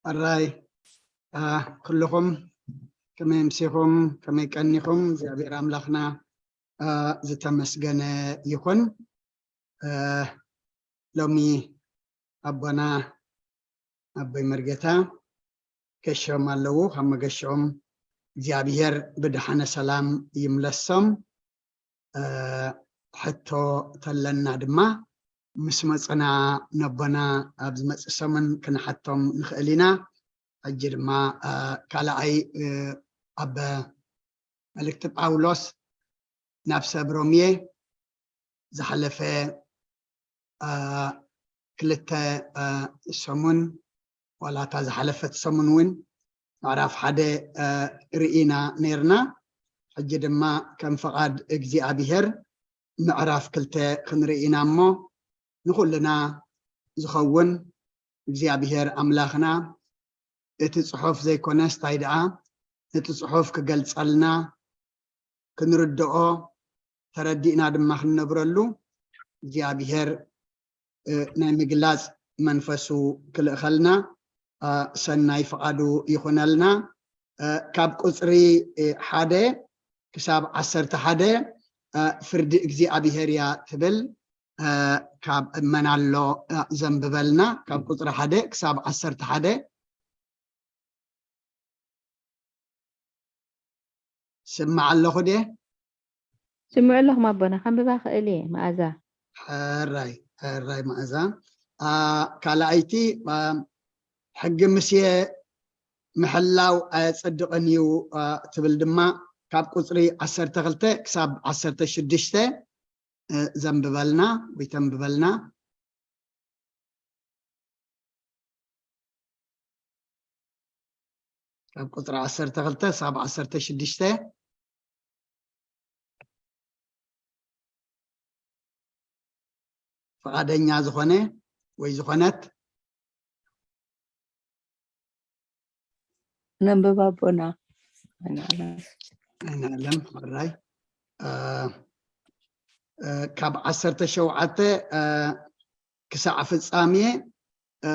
ኣራይ፣ አ፣ ኩልኹም ከመይ ኣምሲኹም፣ ከመይ ቀኒኹም? እግዚኣብሔር ኣምላኽና፣ አ፣ ዝተመስገነ ይኹን። አ፣ ሎሚ ኣቦና ኣቦይ መርጌታ ገሾም ኣለዉ። ካብ መገሾም እግዚኣብሔር ብደሓነ ሰላም ይምለሶም። አ፣ ሕቶ ተለና ድማ ምስ መጸና ነቦና ኣብ ዝመጽእ ሰሙን ክንሓቶም ንኽእል ኢና። ሕጂ ድማ፣ አ፣ ካልኣይ፣ እ፣ ኣብ መልእክቲ ጳውሎስ ናብ ሰብ ሮሜ ዝሓለፈ፣ አ፣ ክልተ፣ አ፣ ሰሙን ዋላ እታ ዝሓለፈት ሰሙን እውን ምዕራፍ ሓደ፣ አ፣ ርኢና ነይርና። ሕጂ ድማ ከም ፍቓድ እግዚኣብሔር ምዕራፍ ክልተ ክንርኢ ኢና እሞ ንኹልና ዝኸውን እግዚኣብሔር ኣምላኽና እቲ ጽሑፍ ዘይኮነስ ታይ ደኣ ነቲ ጽሑፍ ክገልጸልና ክንርድኦ ተረዲእና ድማ ክንነብረሉ እግዚኣብሔር፣ እ፣ ናይ ምግላጽ መንፈሱ ክልእኸልና፣ እ፣ ሰናይ ፍቓዱ ይኹነልና። እ፣ ካብ ቁጽሪ፣ እ፣ ሓደ ክሳብ ዓሰርተ ሓደ፣ እ፣ ፍርዲ እግዚኣብሔር እያ ትብል። እ፣ ካብ መን ኣሎ፣ እ፣ ዘንብበልና ካብ ቁጽሪ ሓደ ክሳብ ዓሰርተ ሓደ። ስማዕ ኣለኹ ድየ? ስምዑ ኣለኹም ኣቦና፣ ከንብባ ክእል እየ። መኣዛ። ሕራይ፣ ሕራይ መኣዛ። አ፣ ካልኣይቲ፣ አ፣ ሕጊ ሙሴ ምሕላው ኣየጸድቕን እዩ፣ አ፣ ትብል ድማ ካብ ቁጽሪ ዓሰርተ ክልተ ክሳብ ዓሰርተ ሽዱሽተ፣ እ፣ ዘንብበልና ወይ ተንብበልና። ካብ ቁጽሪ ዓሰርተ ክልተ ሳብ ዓሰርተ ሽዱሽተ። ፍቓደኛ ዝኾነ ወይ ዝኾነት? ነንብብ ኣቦና። ኣይንዓለም። ኣይንዓለም፣ ሕራይ። እ፣ እ፣ ካብ ዓሰርተ ሸውዓተ፣ እ፣ ክሳዕ ፍጻሜ፣ እ፣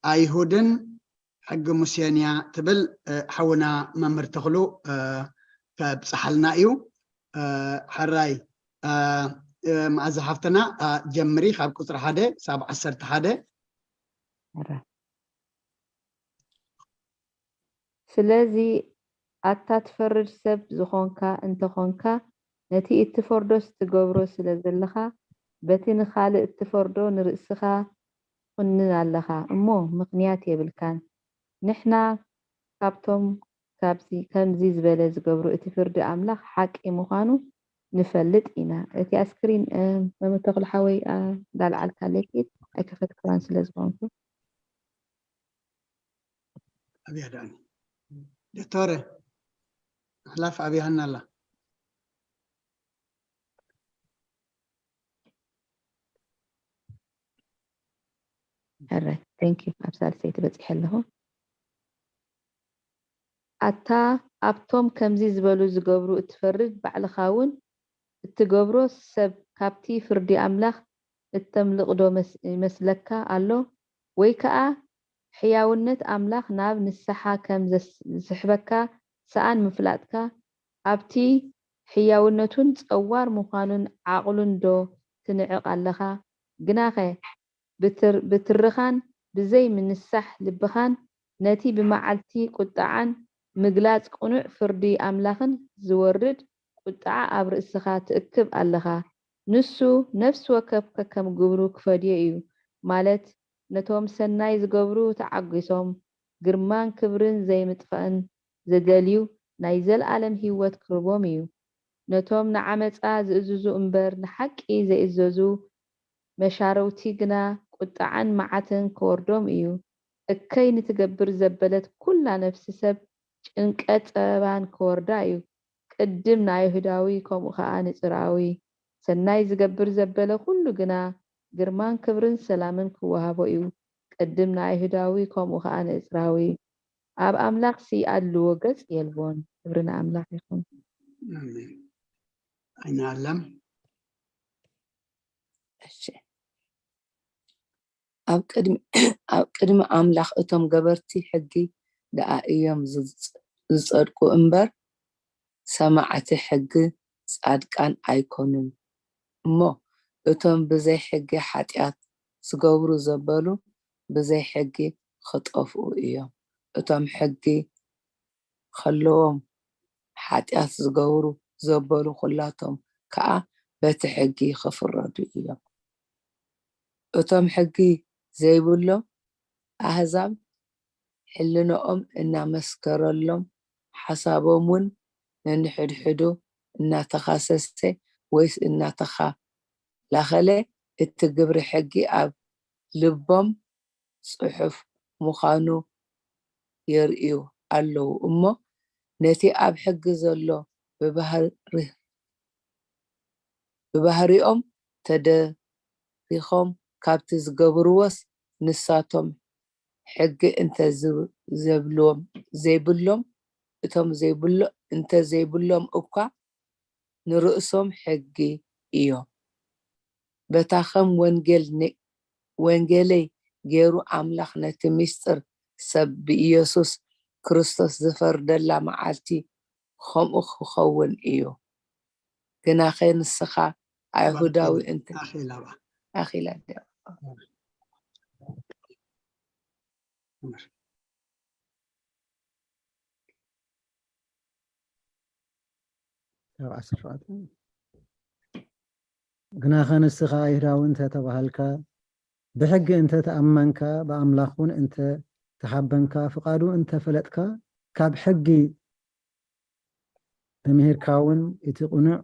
ኣይሁድን ሕጊ ሙሴን እያ ትብል፣ እ፣ ሓውና መምህር ተኽሉ፣ እ፣ ከብጽሓልና እዩ። እ፣ ሕራይ፣ እ፣ እ፣ መኣዛ ሓፍትና፣ እ፣ ጀምሪ ካብ ቁጽሪ ሓደ ሳብ ዓሰርተ ሓደ። ሕራይ። ስለዚ ኣታ ትፈርድ ሰብ ዝኾንካ እንተ ኾንካ፣ ነቲ እትፈርዶስ ትገብሮ ስለ ዘለኻ፣ በቲ ንኻልእ እትፈርዶ ንርእስኻ ትኹንን ኣለኻ እሞ፣ ምኽንያት የብልካን። ንሕና ካብቶም ካብዚ፣ ከምዚ ዝበለ ዝገብሩ፣ እቲ ፍርዲ ኣምላኽ ሓቂ ምዃኑ ንፈልጥ ኢና። እቲ ኣስክሪን፣ እ፣ መምህር ተኽሉ ሓወይ፣ እ፣ እንዳልዓልካለይ ኪድ፣ ኣይከፈትክዋን ስለ ዝኾንኩ። ኣብያ ዳኒ። ዶክተረ፣ ምሕላፍ ኣብያሃና ኣላ። ሕራይ፣ thank you። ኣብ ሳልሰይቲ በጺሐ ኣለኹ። ኣታ ኣብቶም ከምዚ ዝበሉ ዝገብሩ እትፈርድ፣ ባዕልኻ እውን እትገብሮ፣ ሰብ ካብቲ ፍርዲ ኣምላኽ እተምልቕ ዶ መስ-፣ ይመስለካ ኣሎ? ወይ ከኣ ሕያውነት ኣምላኽ ናብ ንስሓ ከም ዘስ-፣ ዝስሕበካ ሰኣን ምፍላጥካ፣ ኣብቲ ሕያውነቱን ጸዋር ምዃኑን ዓቕሉን ዶ ትንዕቕ ኣለኻ? ግናኸ ብትር-፣ ብትርኻን ብዘይ ምንሳሕ ልብኻን ነቲ ብመዓልቲ ቁጥዓን ምግላጽ ቅኑዕ ፍርዲ ኣምላኽን ዝወርድ ቁጥዓ ኣብ ርእስኻ ትእክብ ኣለኻ። ንሱ ነፍሲ ወከፍ ከከም ግብሩ ክፈድዮ እዩ፣ ማለት ነቶም ሰናይ ዝገብሩ ተዓጒሶም ግርማን ክብርን ዘይምጥፋእን ዘደልዩ ናይ ዘለኣለም ህይወት ክህቦም እዩ። ነቶም ንዓመጻ ዝእዝዙ እምበር ንሓቂ ዘይእዘዙ መሻረውቲ ግና ቁጥዓን መዓትን ክወርዶም እዩ። እከይ ንትገብር ዘበለት ኩላ ነፍሲ ሰብ ጭንቀት ጸበባን ክወርዳ እዩ። ቅድም ንኣይሁዳዊ ከምኡ ኸኣ ንጽርኣዊ። ሰናይ ዝገብር ዘበለ ኩሉ ግና ግርማን ክብርን ሰላምን ክወሃቦ እዩ። ቅድም ንኣይሁዳዊ ከምኡ ኸኣ ንእጽራዊ። ኣብ ኣምላኽሲ ኣድልዎ ገጽ የልቦን። ክብሪ ንኣምላኽ ይኹን። ኣሜን። ኣይንኣለም። እሺ። ኣብ ቅድሚ ኣብ ቅድሚ ኣምላኽ እቶም ገበርቲ ሕጊ ደኣ እዮም ዝጽ- ዝጸድቁ እምበር፣ ሰማዕቲ ሕጊ ጻድቃን ኣይኮኑን። እሞ እቶም ብዘይ ሕጊ ሓጢኣት ዝገብሩ ዘበሉ ብዘይ ሕጊ ክጠፍኡ እዮም። እቶም ሕጊ ከለዎም ሓጢኣት ዝገብሩ ዘበሉ ኩላቶም ከኣ በቲ ሕጊ ክፍረዱ እዮም። እቶም ሕጊ ዘይብሎም ኣህዛብ ሕልንኦም እናመስከረሎም ሓሳቦም እውን ነንሕድሕዱ እናተኻሰሰ ወይስ እናተኻላኸለ እቲ ግብሪ ሕጊ ኣብ ልቦም ጽሑፍ ምዃኑ የርእዩ ኣለዉ እሞ ነቲ ኣብ ሕጊ ዘሎ ብባህሪ ብባህሪኦም ተደሪኾም ካብቲ ዝገብርዎስ ንሳቶም ሕጊ እንተ ዘብልዎም ዘይብሎም እቶም ዘይብሎ እንተ ዘይብሎም እኳ ንርእሶም ሕጊ እዮም። በታ ከም ወንጌል ወንጌለይ ገይሩ ኣምላኽ ነቲ ምስጢር ሰብ ብኢየሱስ ክርስቶስ ዝፈርደላ መዓልቲ ከምኡ ክኸውን እዩ። ግናኸ ንስኻ ኣይሁዳዊ እንተ ኣኺላ ካብ ዓሰርተ ሸውዓተ ግናኸ ንስኻ ኣይሁዳዊ እንተ ተባሃልካ ብሕጊ እንተ ተኣመንካ ብኣምላኽ እውን እንተ ተሓበንካ ፍቓዱ እንተ ፈለጥካ ካብ ሕጊ ተምሂርካ እውን እቲ ቅኑዕ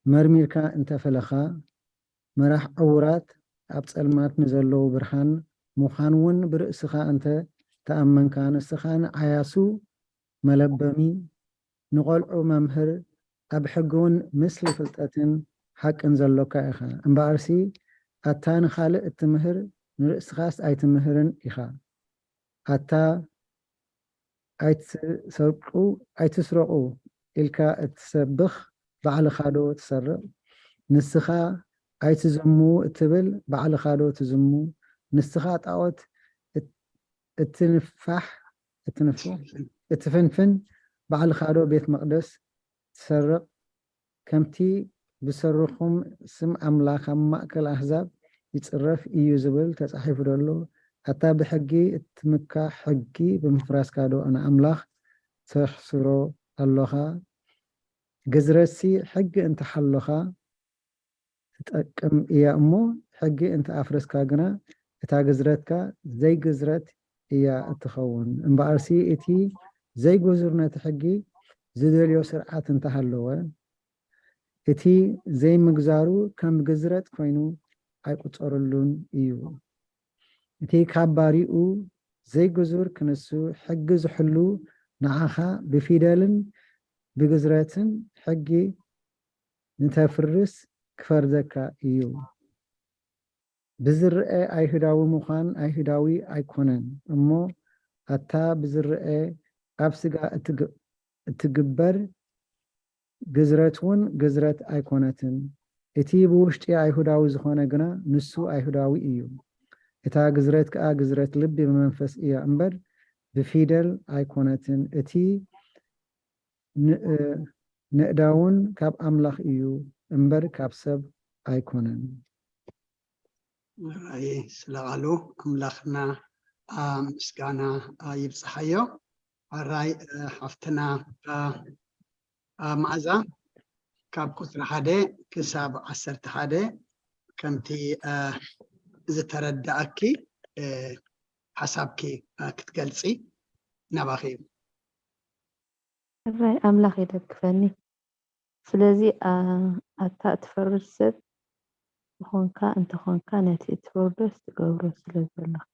መርሚርካ እንተ ፈለኻ መራሕ ዕዉራት ኣብ ጸልማት ንዘለዉ ብርሃን ምዃን እውን ብርእስኻ እንተ ተኣመንካ ንስኻ ንዓያሱ መለበሚ ንቖልዑ መምህር ኣብ ሕጊ እውን ምስሊ ፍልጠትን ሓቅን ዘሎካ ኢኻ እምበኣርሲ ኣታ ንኻልእ እትምህር ንርእስኻስ ኣይትምህርን ኢኻ ኣታ ኣይትሰርቁ ኣይትስረቑ ኢልካ እትሰብኽ ባዕልኻ ዶ ትሰርቕ ንስኻ ኣይትዝሙ እትብል ባዕልኻ ዶ ትዝሙ ንስኻ ጣዖት እትንፋሕ እትንፍሕ እትፍንፍን ባዕልኻ ዶ ቤት መቕደስ ትሰርቕ ከምቲ ብሰሩኹም ስም ኣምላኽ ኣብ ማእከል ኣህዛብ ይጽረፍ እዩ ዝብል ተጻሒፉ ደሎ ኣታ ብሕጊ እትምካሕ ሕጊ ብምፍራስካ ዶ ንኣምላኽ ተሕስሮ ኣሎኻ ግዝረትሲ ሕጊ እንተሓሎኻ ትጠቅም እያ እሞ ሕጊ እንተኣፍረስካ ግና እታ ግዝረትካ ዘይግዝረት እያ እትኸውን እምበኣርሲ እቲ ዘይጉዙር ነቲ ሕጊ ዝደልዮ ስርዓት እንተሃለወ እቲ ዘይምግዛሩ ከም ግዝረት ኮይኑ ኣይቁጸረሉን እዩ። እቲ ካብ ባሪኡ ዘይግዙር ክንሱ ሕጊ ዝሕሉ ንዓኻ ብፊደልን ብግዝረትን ሕጊ ንተፍርስ ክፈርደካ እዩ። ብዝረአ ኣይሁዳዊ ምዃን ኣይሁዳዊ ኣይኮነን እሞ ኣታ ብዝረአ ኣብ ስጋ እትግበር ግዝረት እውን ግዝረት ኣይኮነትን። እቲ ብውሽጢ ኣይሁዳዊ ዝኾነ ግና ንሱ ኣይሁዳዊ እዩ። እታ ግዝረት ከኣ ግዝረት ልቢ ብመንፈስ እያ እምበር ብፊደል ኣይኮነትን። እቲ ንእዳውን ካብ ኣምላኽ እዩ እምበር ካብ ሰብ ኣይኮነን። ራይ ስለቓሉ ኣምላኽና ምስጋና ይብፅሓዮ። ራይ ሓፍትና መዓዛ ካብ ቁፅሪ ሓደ ክሳብ ዓሰርተ ሓደ ከምቲ ዝተረዳእኪ ሓሳብኪ ክትገልፂ ናባኺ እዩ። ሕራይ ኣምላኽ ይደግፈኒ። ስለዚ ኣታ እትፈርድ ሰብ ዝኾንካ እንተኾንካ ነቲ እትፈርዶስ ትገብሮ ስለ ዘሎኻ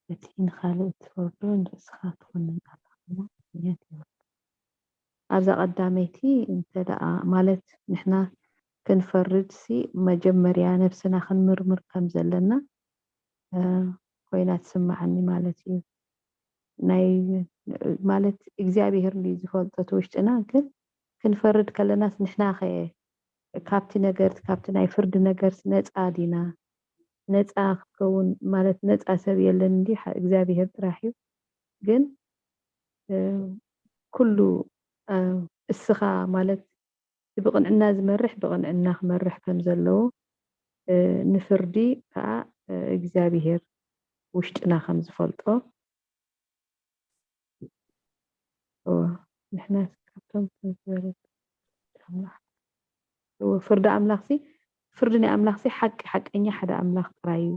እቲ ንኻልእ እትፈርዶ ንርእስኻ ትኹንን ኣለኻ እሞ ምኽንያት የብልካን። ኣብዛ ቀዳመይቲ እንተ ደኣ ማለት ንሕና ክንፈርድሲ መጀመርያ ነብስና ክንምርምር ከም ዘለና ኮይና ትስምዓኒ ማለት እዩ። ናይ ማለት እግዚኣብሄር እንድዩ ዝፈልጦ እቲ ውሽጥና ግን ክንፈርድ ከለናስ ንሕናኸ ካብቲ ነገርስ ካብቲ ናይ ፍርዲ ነገርስ ነፃ ዲና? ነፃ ክትከውን ማለት ነፃ ሰብ የለን እንዲ እግዚኣብሔር ጥራሕ እዩ። ግን ኩሉ እስኻ ማለት ብቕንዕና ዝመርሕ ብቕንዕና ክመርሕ ከም ዘለዎ ንፍርዲ ከዓ እግዚኣብሔር ውሽጥና ከም ዝፈልጦ ንሕና ካብቶም ዝበለ ፍርዲ ኣምላኽሲ ፍርዲ ናይ ኣምላኽሲ ሓቂ ሓቀኛ ሓደ ኣምላኽ ጥራይ እዩ።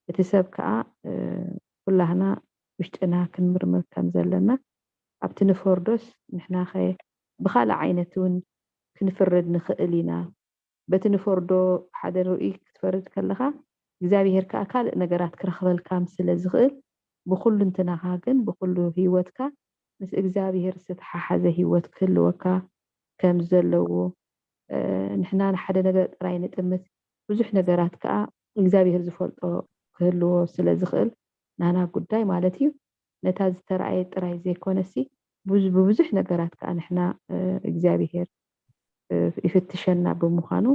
እቲ ሰብ ከዓ ኩላህና ውሽጥና ክንምርምር ከም ዘለና ኣብቲ ንፈርዶስ ንሕናኸ ብካልእ ዓይነት እውን ክንፍረድ ንኽእል ኢና። በቲ ንፈርዶ ሓደ ርእይ ክትፈርድ ከለኻ እግዚኣብሄር ከዓ ካልእ ነገራት ክረኽበልካ ስለ ዝኽእል ብኩልንትናኻ ግን ብኩሉ ህይወትካ ምስ እግዚኣብሄር ዝተተሓሓዘ ህይወት ክህልወካ ከም ዘለዎ ንሕና ንሓደ ነገር ጥራይ ንጥምት ብዙሕ ነገራት ከዓ እግዚኣብሄር ዝፈልጦ ክህልዎ ስለ ዝኽእል ናና ጉዳይ ማለት እዩ። ነታ ዝተረኣየ ጥራይ ዘይኮነሲ ብብዙሕ ነገራት ከዓ ንሕና እግዚኣብሄር ይፍትሸና ብምዃኑ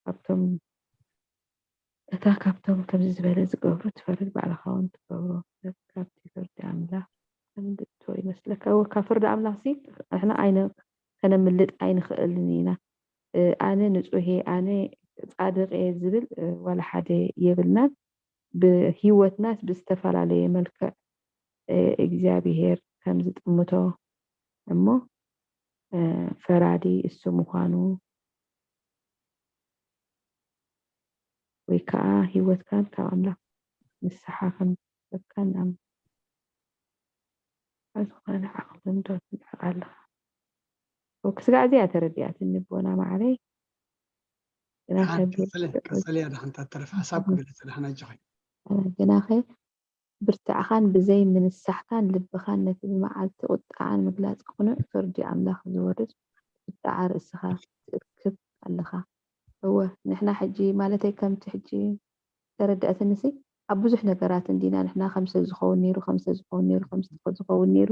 ካብቶም እታ ካብቶም ከምዚ ዝበለ ዝገብሩ ትፈርድ ባዕልኻ እውን ትገብሮ ሰብ ካብቲ ፍርዲ ኣምላኽ ከምድእቶ ይመስለካ እወ ካብ ፍርዲ ኣምላኽ ሲ ንሕና ኣይነ ከነምልጥ ኣይንኽእልን ኢና ኣነ ንጹሄ ኣነ ጻድቕ እየ ዝብል ዋላ ሓደ የብልናን ብህይወትናስ ብዝተፈላለየ መልክዕ እግዚኣብሄር ከም ዝጥምቶ እሞ ፈራዲ እሱ ምዃኑ ወይ ከዓ ህይወትካን ካብ ኣምላኽ ንስሓ ከም ዝሰብካን ንኣምን ዝኾነ ዓቕልን ዶ ትልሕቕ ኣለኻ ክስጋዕ እዚኣ ተረዲኣትኒ ቦና ማዕረይ ቀጸልያ ዳሓንታ ተረፍ ሓሳብ ክግለጽ ዳሓን ኣጆኺ ግናኸ ብርትዕኻን ብዘይ ምንሳሕካን ልብኻን ነቲ ብመዓልቲ ቁጥዓን ምግላጽ ቅኑዕ ፍርዲ ኣምላኽ ዝወርድ ቁጥዓ ርእስኻ ትእክብ ኣለኻ። እወ ንሕና ሕጂ ማለተይ ከምቲ ሕጂ ተረድኣትንሲ ኣብ ብዙሕ ነገራት እንዲና ንሕና ከምሰ ዝኸውን ነይሩ ከምሰ ዝኸውን ነይሩ ከምሰ ዝኸውን ነይሩ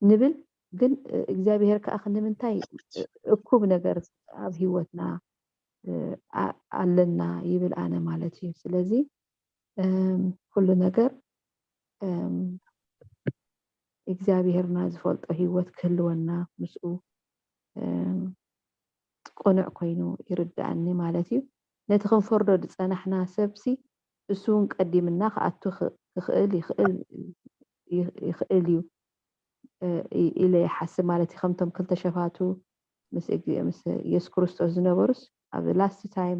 ንብል ግን እግዚኣብሔር ከዓ ክንምንታይ እኩብ ነገር ኣብ ህይወትና ኣለና ይብል ኣነ ማለት እዩ። ስለዚ ኩሉ ነገር እግዚኣብሄርና ዝፈልጦ ህይወት ክህልወና ምስኡ ቅኑዕ ኮይኑ ይርድኣኒ ማለት እዩ። ነቲ ክንፈርዶ ዝፀናሕና ሰብሲ እሱ እውን ቀዲምና ክኣቱ ክኽእል ይኽእል ይኽእል እዩ ኢለ ይሓስብ ማለት እዩ። ከምቶም ክልተ ሸፋቱ ምስ ምስ የሱስ ክርስቶስ ዝነበሩስ ኣብ ላስት ታይም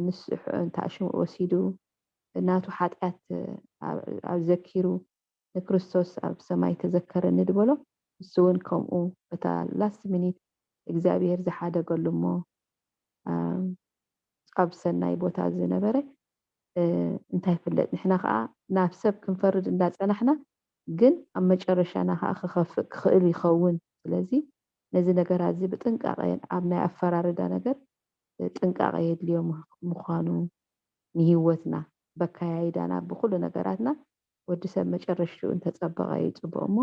ንስሑ እንተ ኣሽምኡ ወሲዱ ናቱ ሓጢኣት ኣብ ዘኪሩ ንክርስቶስ ኣብ ሰማይ ተዘከረኒ ዝበሎ ንሱ እውን ከምኡ እታ ላስት ሚኒት እግዚኣብሔር ዝሓደገሉ እሞ ኣብ ሰናይ ቦታ ዝነበረ እንታይ ፍለጥ ንሕና ከዓ ናብ ሰብ ክንፈርድ እንዳፀናሕና ግን ኣብ መጨረሻና ከዓ ክኸፍእ ክኽእል ይኸውን ስለዚ ነዚ ነገራት እዚ ብጥንቃቐ ኣብ ናይ ኣፈራርዳ ነገር ጥንቃቐ የድልዮ ምዃኑ ንህይወትና በካያይዳና ብኩሉ ነገራትና ወዲ ሰብ መጨረሽኡ እንተፀበቐ እዩ ፅቡቕ እሞ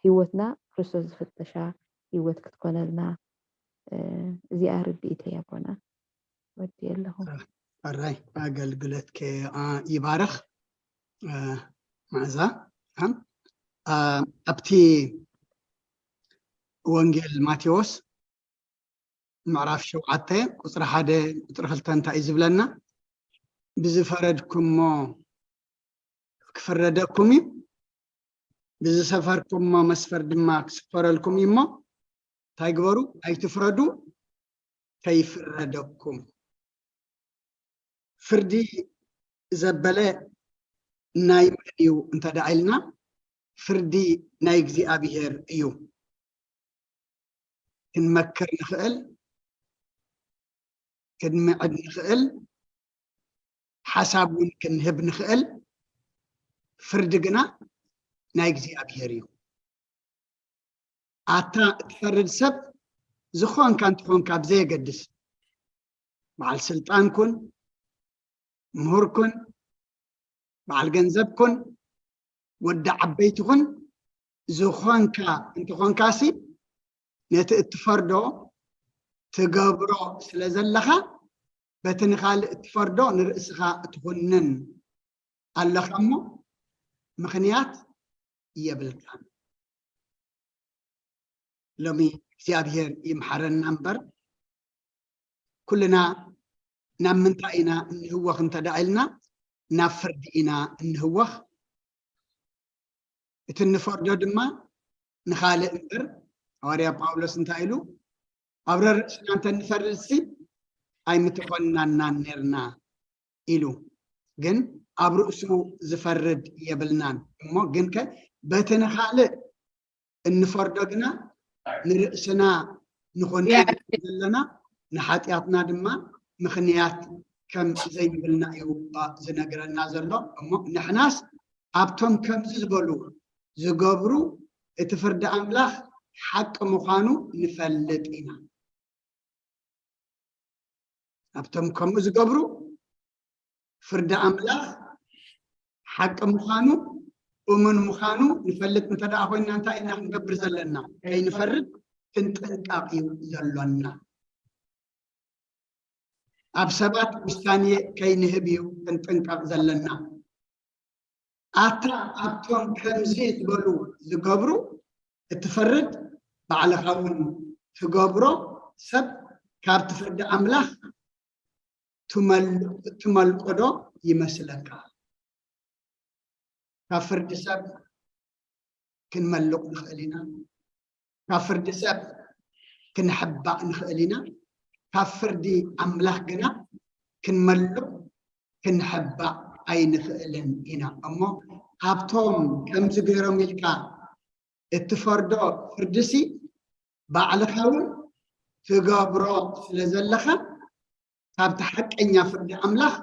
ህይወትና ክርስቶስ ዝፍተሻ ህይወት ክትኮነልና እዚኣ ርድኢተይ ኣቦና ወዲ ኣለኹ ራይ ኣገልግሎትከ ይባርኽ መዓዛ ኣብቲ ወንጌል ማቴዎስ ምዕራፍ ሸውዓተ ቁፅሪ ሓደ ቁፅሪ ክልተ እንታይ እዩ ዝብለና? ብዝፈረድኩሞ ክፍረደኩም እዩ፣ ብዝሰፈርኩሞ መስፈር ድማ ክስፈረልኩም እዩ እሞ እንታይ ግበሩ? ኣይትፍረዱ ከይፍረደኩም። ፍርዲ ዘበለ ናይ መን እዩ እንተ ደኣ ኢልና ፍርዲ ናይ እግዚኣብሄር እዩ። ክንመክር ንኽእል፣ ክንምዕድ ንኽእል፣ ሓሳብ እውን ክንህብ ንኽእል፣ ፍርዲ ግና ናይ እግዚኣብሄር እዩ። ኣታ እትፈርድ ሰብ ዝኾንካ እንትኾንካ ብዘየገድስ በዓል ስልጣን ኩን ምሁር ኩን በዓል ገንዘብ ኩን ወዲ ዓበይቲ ኩን ዝኾንካ እንተኾንካሲ ነቲ እትፈርዶ ትገብሮ ስለ ዘለኻ በቲ ንኻልእ እትፈርዶ ንርእስኻ እትኹንን ኣለኻ እሞ ምኽንያት የብልካን። ሎሚ እግዚኣብሔር ይምሓረና እምበር ኩልና ናብ ምንታይ ኢና እንህወኽ እንተ ደኣ ኢልና ናብ ፍርዲ ኢና እንህወኽ። እቲ እንፈርዶ ድማ ንኻልእ እምበር። ሃዋርያ ጳውሎስ እንታይ ኢሉ? ኣብ ረርእስና እንተ ንፈርድሲ ኣይምተኾንናናን ነርና ኢሉ። ግን ኣብ ርእሱ ዝፈርድ የብልናን እሞ ግንከ በቲ ንኻልእ እንፈርዶ ግና ንርእስና ንኾን ዘለና ንሓጢኣትና ድማ ምኽንያት ከም ዘይብልና እዩ ዝነግረና ዘሎ። እሞ ንሕናስ ኣብቶም ከምዚ ዝበሉ ዝገብሩ እቲ ፍርዲ ኣምላኽ ሓቂ ምዃኑ ንፈልጥ ኢና። ኣብቶም ከምኡ ዝገብሩ ፍርዲ ኣምላኽ ሓቂ ምዃኑ እሙን ምዃኑ ንፈልጥ እንተ ደኣ ኮይንና እንታይ ኢና ክንገብር ዘለና? ከይንፈርድ ክንጥንቀቕ እዩ ዘሎና። ኣብ ሰባት ውሳኔ ከይንህብ እዩ ክንጥንቀቕ ዘለና። ኣታ ኣብቶም ከምዚ ዝበሉ ዝገብሩ እትፈርድ ባዕልኻ እውን ትገብሮ ሰብ ካብቲ ፍርዲ ኣምላኽ ትመልቆ ዶ ይመስለካ? ካብ ፍርዲ ሰብ ክንመልቕ ንኽእል ኢና። ካብ ፍርዲ ሰብ ክንሕባእ ንኽእል ኢና። ካብ ፍርዲ ኣምላኽ ግና ክንመልቕ ክንሕባእ ኣይንኽእልን ኢና። እሞ ኣብቶም ከምዚ ገይሮም ኢልካ እትፈርዶ ፍርድሲ ባዕልኻ እውን ትገብሮ ስለ ዘለኻ ካብቲ ሓቀኛ ፍርዲ ኣምላኽ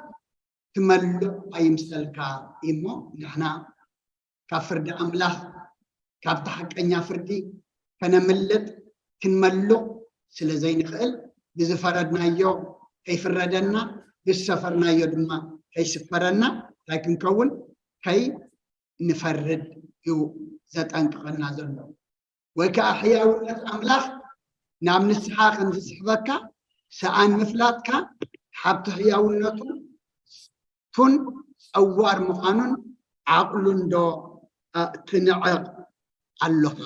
ትመልቕ ኣይምሰልካ። እሞ ንሕና ካብ ፍርዲ ኣምላኽ ካብቲ ሓቀኛ ፍርዲ ከነምልጥ ክንመልቕ ስለ ዘይንኽእል ብዝፈረድናዮ ከይፍረደና ብዝሰፈርናዮ ድማ ከይስፈረና እንታይ ክንከውን ከይንፈርድ እዩ ዘጠንቅቐና ዘሎ። ወይ ከዓ ሕያውነት ኣምላኽ ናብ ንስሓ ከም ዝስሕበካ ሰኣን ምፍላጥካ ሓብቲ ሕያውነቱ ቱን ጸዋር ምዃኑን ዓቕሉን ዶ ትንዕቕ ኣለኻ?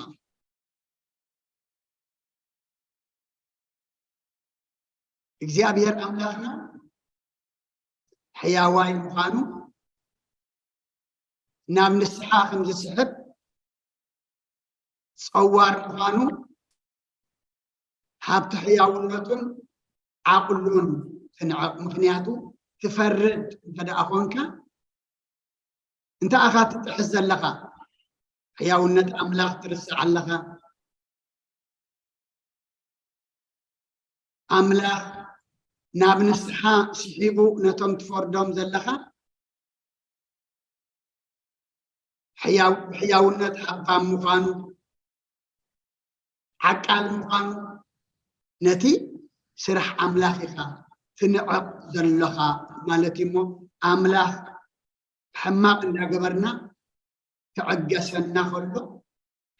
እግዚኣብሔር ኣምላኽና ሕያዋይ ምዃኑ ናብ ንስሓ ከም ዝስሕብ ጸዋር ምዃኑ ሃብቲ ሕያውነቱን ዓቕሉን ትንዕቕ። ምኽንያቱ ትፈርድ እንተ ደኣ ኾንካ እንታይ ኢኻ ትጥሕስ ዘለኻ? ሕያውነት ኣምላኽ ትርስዕ ኣለኻ። ኣምላኽ ናብ ንስሓ ስሒቡ ነቶም ትፈርዶም ዘለኻ ሕያው ብሕያውነት ሃብታም ምዃኑ ዓቃል ምዃኑ ነቲ ስራሕ ኣምላኽ ኢኻ ትንዕቕ ዘለኻ ማለት እዩ። እሞ ኣምላኽ ሕማቕ እንዳገበርና ክዕገሰና ከሎ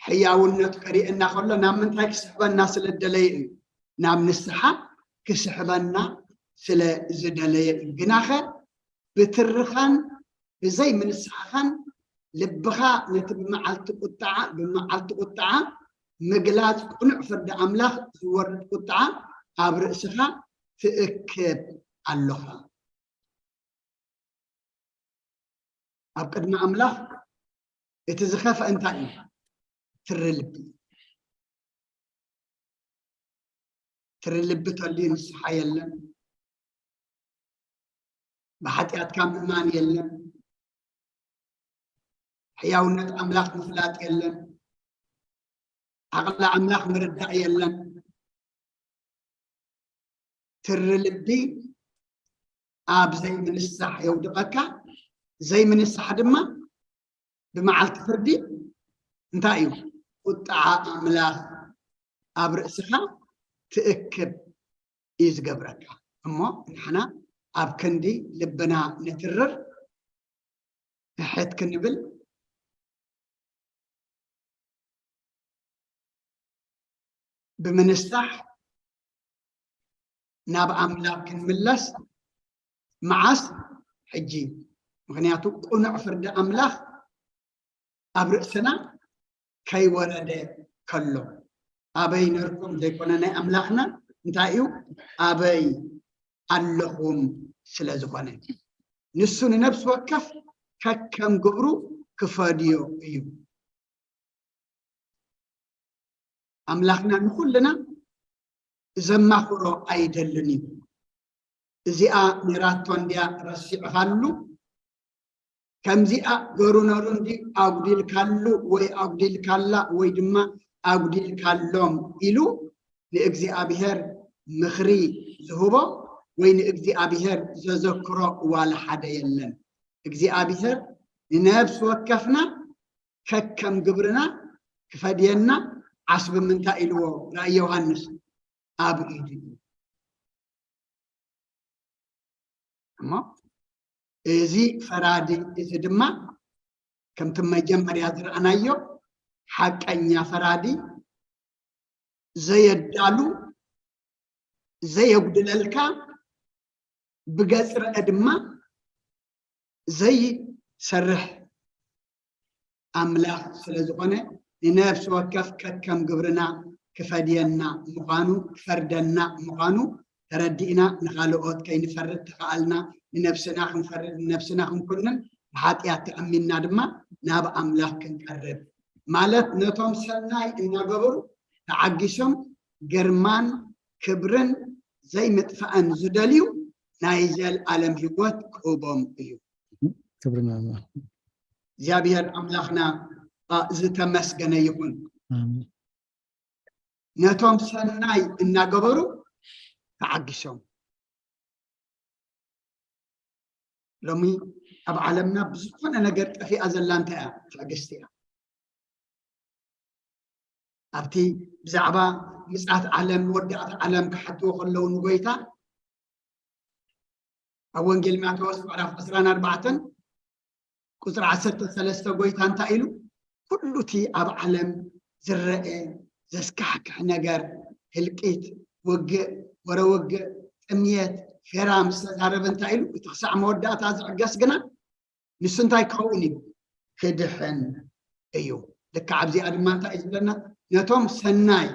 ሕያውነቱ ከርእየና ከሎ ናብ ምንታይ ክስሕበና ስለ ዝደለየ እዩ? ናብ ንስሓ ክስሕበና ስለ ዝደለየ እዩ። ግናኸ ብትርኻን ብዘይ ምንስሓኻን ልብኻ ነቲ ብመዓልቲ ቁጥዓ ብመዓልቲ ቁጥዓ ምግላጽ ቅኑዕ ፍርዲ ኣምላኽ ዝወርድ ቁጥዓ ኣብ ርእስኻ ትእክብ ኣለኻ። ኣብ ቅድሚ ኣምላኽ እቲ ዝኸፍአ እንታይ እዩ? ትሪ ልቢ። ትሪ ልቢ ተልዩ ንስሓ የለን። ብሓጢኣትካ ምእማን የለን። ሕያውነት ኣምላኽ ምፍላጥ የለን። ዓቕሊ ኣምላኽ ምርዳእ የለን። ትሪ ልቢ ኣብ ዘይምንሳሕ የውድቐካ። ዘይምንሳሕ ድማ ብመዓልቲ ፍርዲ እንታይ እዩ? ቁጥዓ ኣምላኽ ኣብ ርእስኻ ትእክብ እዩ ዝገብረካ። እሞ ንሕና ኣብ ክንዲ ልብና ንትርር፣ ትሕት ክንብል፣ ብምንሳሕ ናብ ኣምላኽ ክንምለስ መዓስ? ሕጂ። ምኽንያቱ ቅኑዕ ፍርዲ ኣምላኽ ኣብ ርእስና ከይወረደ ከሎ፣ ኣበይ ነርኩም ዘይኮነ ናይ ኣምላኽና እንታይ እዩ? ኣበይ ኣለኹም ስለ ዝኾነ፣ ንሱ ንነፍሲ ወከፍ ከከም ግብሩ ክፈድዮ እዩ። ኣምላኽና ንኹልና ዘማኽሮ ኣይደልን እዩ። እዚኣ ነራቶ እንድያ ረሲዕኻሉ፣ ከምዚኣ ገሩ ነሩ እንዲ ኣጉዲልካሉ ወይ ኣጉዲልካላ ወይ ድማ ኣጉዲልካሎም ኢሉ ንእግዚኣብሔር ምኽሪ ዝህቦ ወይ ንእግዚኣብሔር ዘዘክሮ ዋላ ሓደ የለን። እግዚኣብሔር ንነፍሲ ወከፍና ከከም ግብርና ክፈድየና ዓስቢ ምንታይ ኢልዎ ራእይ ዮሃንስ? ኣብ ኢዱ እዩ። እሞ እዚ ፈራዲ እዚ ድማ ከምቲ መጀመርያ ዝረኣናዮ ሓቀኛ ፈራዲ፣ ዘየዳሉ፣ ዘየጉድለልካ፣ ብገጽ ረአ ድማ ዘይሰርሕ ኣምላኽ ስለ ዝኾነ፣ ንነፍሲ ወከፍ ከከም ግብርና ክፈድየና ምዃኑ፣ ክፈርደና ምዃኑ ተረዲእና፣ ንኻልኦት ከይንፈርድ ተኸኣልና፣ ንነብስና ክንፈርድ፣ ንነብስና ክንኩንን፣ ብሓጢኣት ተኣሚንና ድማ ናብ ኣምላኽ ክንቀርብ ማለት፣ ነቶም ሰናይ እናገበሩ ተዓጊሶም ግርማን ክብርን ዘይምጥፋእን ዝደልዩ ናይ ዘልኣለም ህይወት ክህቦም እዩ። ክብርና ኣምላኽ። እግዚኣብሔር ኣምላኽና፣ አ፣ ዝተመስገነ ይኹን። ኣሜን። ነቶም ሰናይ እናገበሩ ተዓጊሶም። ሎሚ ኣብ ዓለምና ብዝኾነ ነገር ጠፊኣ ዘላ እንታይ እያ? ትዕግስቲ እያ። ኣብቲ ብዛዕባ ምጽኣት ዓለም፣ መወዳእታ ዓለም ክሓትዎ ከለዉ ንጎይታ፣ ኣብ ወንጌል ማቴዎስ ምዕራፍ ዕስራን ኣርባዕተን ቁጽሪ ዓሰርተ ሰለስተ ጎይታ እንታይ ኢሉ? ኩሉ እቲ ኣብ ዓለም ዝረአ ዘስካሕክሕ ነገር፣ ህልቂት፣ ውግእ፣ ወረ ውግእ፣ ጥምየት፣ ፌራ ምስ ተዛረበ እንታይ ኢሉ? እቲ ክሳዕ መወዳእታ ዝዕገስ ግና ንሱ እንታይ ክኸውን እዩ? ክድሕን እዩ። ልክዕ ኣብዚኣ ድማ እንታይ እዩ ዝብለና? ነቶም ሰናይ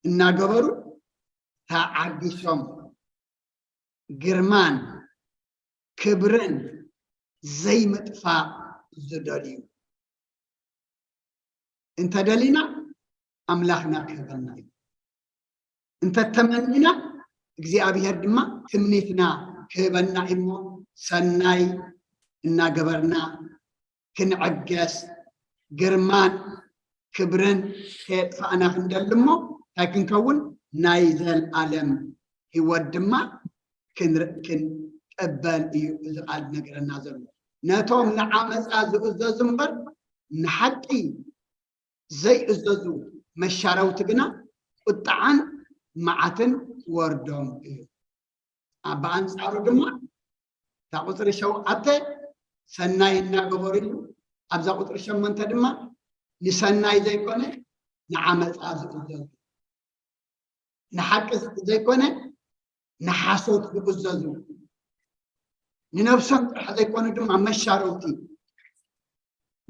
እናገበሩ ተዓጊሶም ግርማን ክብርን ዘይምጥፋእ ዝደልዩ እንተደሊና፣ ኣምላኽና ክህበና እዩ። እንተተመኒና፣ እግዚኣብሔር ድማ ትምኒትና ክህበና እዩ እሞ፣ ሰናይ እናገበርና ክንዕገስ፣ ግርማን ክብርን ከየጥፋእና ክንደሊ እሞ፣ እንታይ ክንከውን? ናይ ዘልኣለም ህይወት ድማ ክንር-፣ ክንቅበል እዩ እዚ ቃል ዝነግረና ዘሎ። ነቶም ንዓመፃ ዝእዘዙ እምበር፣ ንሓቂ ዘይእዘዙ መሻረውቲ ግና ቁጥዓን መዓትን ክወርዶም እዩ። ኣብ ኣንጻሩ ድማ እታ ቁጽሪ ሸውዓተ ሰናይ እናገበሩ እዩ። ኣብዛ ቁጽሪ ሸሞንተ ድማ ንሰናይ ዘይኮነ ንዓመጻ ዝእዘዙ፣ ንሓቂ ዘይኮነ ንሓሶት ዝእዘዙ፣ ንነብሶም ጥራሕ ዘይኮኑ ድማ መሻረውቲ፣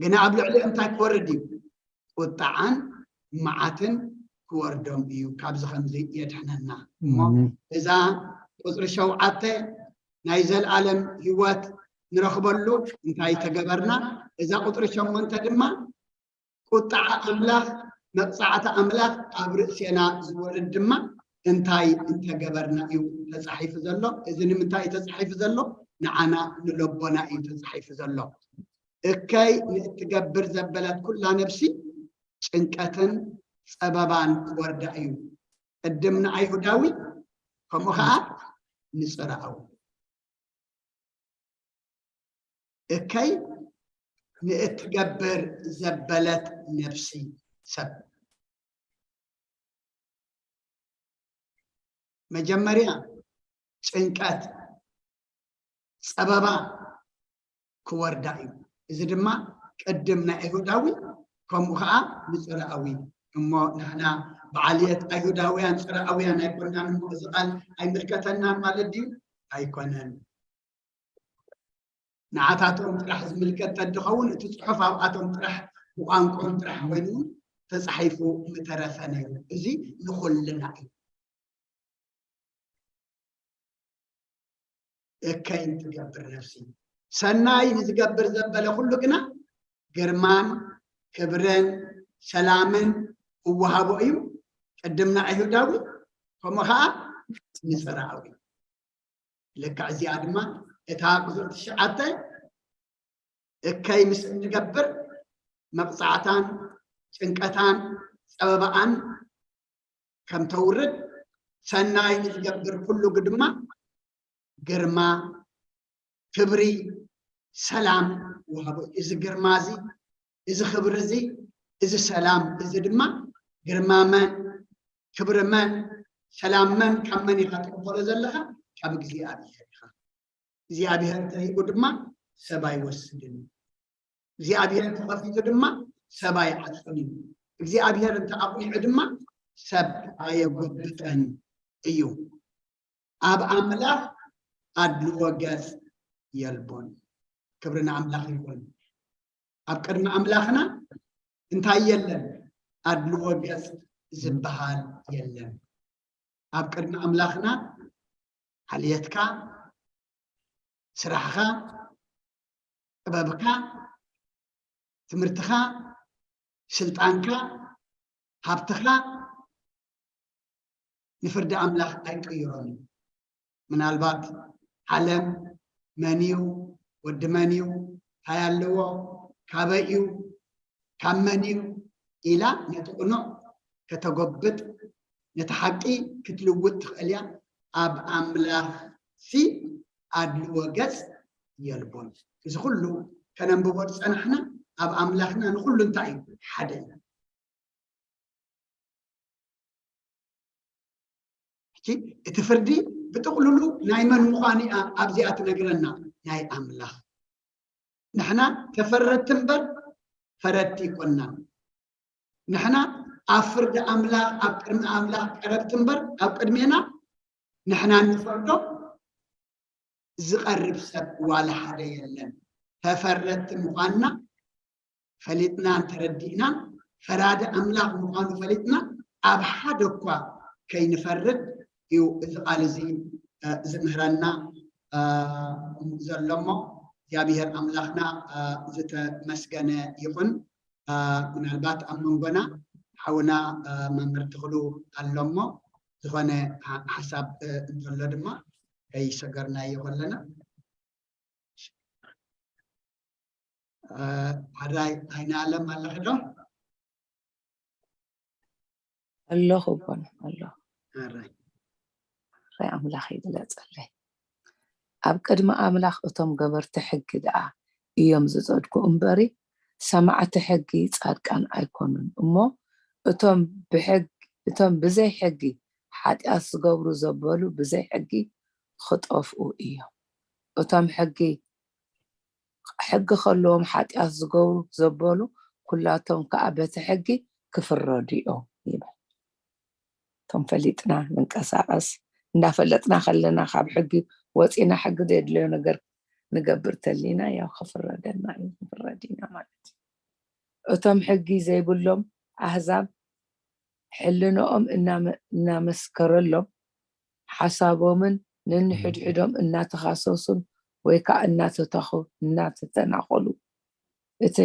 ግና ኣብ ልዕሊኦም እንታይ ክወርድ እዩ? ቁጥዓን መዓትን ክወርዶም እዩ። ካብዚ ከምዚ የድሕነና። እሞ ኣሜን። እዛ ቁጽሪ ሸውዓተ ናይ ዘልኣለም ህይወት ንረኽበሉ እንታይ ተገበርና? እዛ ቁጽሪ ሸሞንተ ድማ ቁጥዓ ኣምላኽ፣ መቕጻዕቲ ኣምላኽ ኣብ ርእሴና ዝወርድ ድማ እንታይ እንተገበርና እዩ ተጻሒፉ ዘሎ? እዚ ንምንታይ እዩ ተጻሒፉ ዘሎ? ንዓና ንለቦና እዩ ተጻሒፉ ዘሎ። እከይ ንእትገብር ዘበለት ኩላ ነፍሲ ጭንቀትን ጸበባን ክወርዳ እዩ። ቅድም ንኣይሁዳዊ፣ ከምኡ ኸኣ ንጽርኣዊ። እከይ ንእትገብር ዘበለት ነፍሲ ሰብ። መጀመርያ ጭንቀት፣ ጸበባ ክወርዳ እዩ። እዚ ድማ ቅድም ናይ ኣይሁዳዊ፣ ከምኡ ኸዓ ንጽርኣዊ። እሞ ንሕና ብዓልየት ኣይሁዳውያን ጽርኣውያን ኣይኮናን እሞ እዚ ቃል ኣይምልከተናን ማለት ድዩ? ኣይኮነን። ንዓታቶም ጥራሕ ዝምልከት ተድኸውን እቲ ጽሑፍ ኣብኣቶም ጥራሕ ብቋንቋኦም ጥራሕ ኮይኑ እውን ተጻሒፉ ምተረፈ ነይሩ። እዚ ንኹልና እዩ። እከይ ንትገብር ነፍሲ ሰናይ ንዝገብር ዘበለ ኩሉ ግና ግርማን ክብርን ሰላምን ክወሃቦ እዩ። ቅድም ንኣይሁዳዊ ከምኡ ከዓ ንፅራዊ። ልክዕ እዚኣ ድማ እታ ቁፅሪ ትሽዓተ እከይ ምስ እንገብር መቕፃዕታን ጭንቀታን ፀበባኣን ከም ተውርድ ሰናይ ንዝገብር ኩሉ ድማ ግርማ ክብሪ ሰላም ወሃቦ። እዚ ግርማ እዚ፣ እዚ ክብሪ እዚ፣ እዚ ሰላም እዚ ድማ ግርማ መን፣ ክብሪ መን፣ ሰላም መን ካብ መን ኢኻ ትቕበሎ ዘለኻ? ካብ እግዚኣብሔር ኢኻ። እግዚኣብሔር እንተሂቡ ድማ ሰብ ኣይወስድን እዩ። እግዚኣብሔር እንተኸፊቱ ድማ ሰብ ኣይዓፅን እዩ። እግዚኣብሔር እንተኣቕኒዑ ድማ ሰብ ኣየጎብጠን እዩ። ኣብ ኣምላኽ ኣድልዎ ገጽ የልቦን። ክብሪ ንኣምላኽ ይኹን። ኣብ ቅድሚ ኣምላኽና እንታይ የለን? ኣድልዎ ገጽ ዝበሃል የለን። ኣብ ቅድሚ ኣምላኽና ዓልየትካ፣ ስራሕኻ፣ ጥበብካ፣ ትምህርትኻ፣ ስልጣንካ፣ ሃብትኻ ንፍርዲ ኣምላኽ ኣይቅይሮን እዩ። ምናልባት ዓለም መን እዩ፣ ወዲ መን እዩ፣ እንታይ ኣለዎ፣ ካበይ እዩ፣ ካብ መን እዩ ኢላ ነቲ ቅኑዕ ከተጎብጥ፣ ነቲ ሓቂ ክትልውጥ ትኽእል እያ። ኣብ ኣምላኽሲ ኣድልዎ ገጽ የልቦን። እዚ ኩሉ ከነንብቦ ዝጸናሕና ኣብ ኣምላኽና ንኹሉ እንታይ እዩ? ሓደ እዩ። ሕጂ እቲ ፍርዲ ብጥቕልሉ ናይ መን ምዃኑ እያ ኣብዚኣ ትነግረና? ናይ ኣምላኽ። ንሕና ተፈረድቲ እምበር ፈረድቲ ኣይኮንናን። ንሕና ኣብ ፍርዲ ኣምላኽ፣ ኣብ ቅድሚ ኣምላኽ ቀረብቲ እምበር ኣብ ቅድሜና ንሕና እንፈርዶ ዝቐርብ ሰብ ዋላ ሓደ የለን። ተፈረድቲ ምዃንና ፈሊጥናን ተረዲእናን ፈራዲ ኣምላኽ ምዃኑ ፈሊጥና ኣብ ሓደ እኳ ከይንፈርድ እዩ እዚ ቃል እዚ ዝምህረና ዘሎ እሞ እግዚኣብሔር ኣምላኽና ዝተመስገነ ይኹን። ምናልባት ኣብ መንጎና ሓውና መምህር ትኽሉ ኣሎ እሞ ዝኾነ ሓሳብ እንተሎ ድማ ከይሰገርናዮ ከለና ሓራይ ኣይነ ኣለም ኣለኺ ዶ? ኣለኹ እቦና ኣለኹ። ሓራይ ሓራይ ኣምላኽ ይግለጸለይ። ኣብ ቅድሚ ኣምላኽ እቶም ገበርቲ ሕጊ ደኣ እዮም ዝጸድቁ እምበሪ ሰማዕቲ ሕጊ ጻድቃን ኣይኮኑን እሞ እቶም ብሕግ እቶም ብዘይ ሕጊ ሓጢኣት ዝገብሩ ዘበሉ ብዘይ ሕጊ ክጠፍኡ እዮም። እቶም ሕጊ ሕጊ ከለዎም ሓጢኣት ዝገብሩ ዘበሉ ኩላቶም ከዓ በቲ ሕጊ ክፍረዱ እዮም ይብል። እቶም ፈሊጥና ንንቀሳቀስ እንዳፈለጥና ከለና ካብ ሕጊ ወፂና ሕጊ ዘድለዮ ነገር ንገብር ተሊና ያው ክፍረደና እዩ ክፍረድ ኢና ማለት እዩ። እቶም ሕጊ ዘይብሎም ኣህዛብ ሕልንኦም እናመ- እናመስከረሎም ሓሳቦምን ነንሕድሕዶም እናተኻሰሱን ወይ ከዓ እናተተኹ እናተተናኸሉ እቲ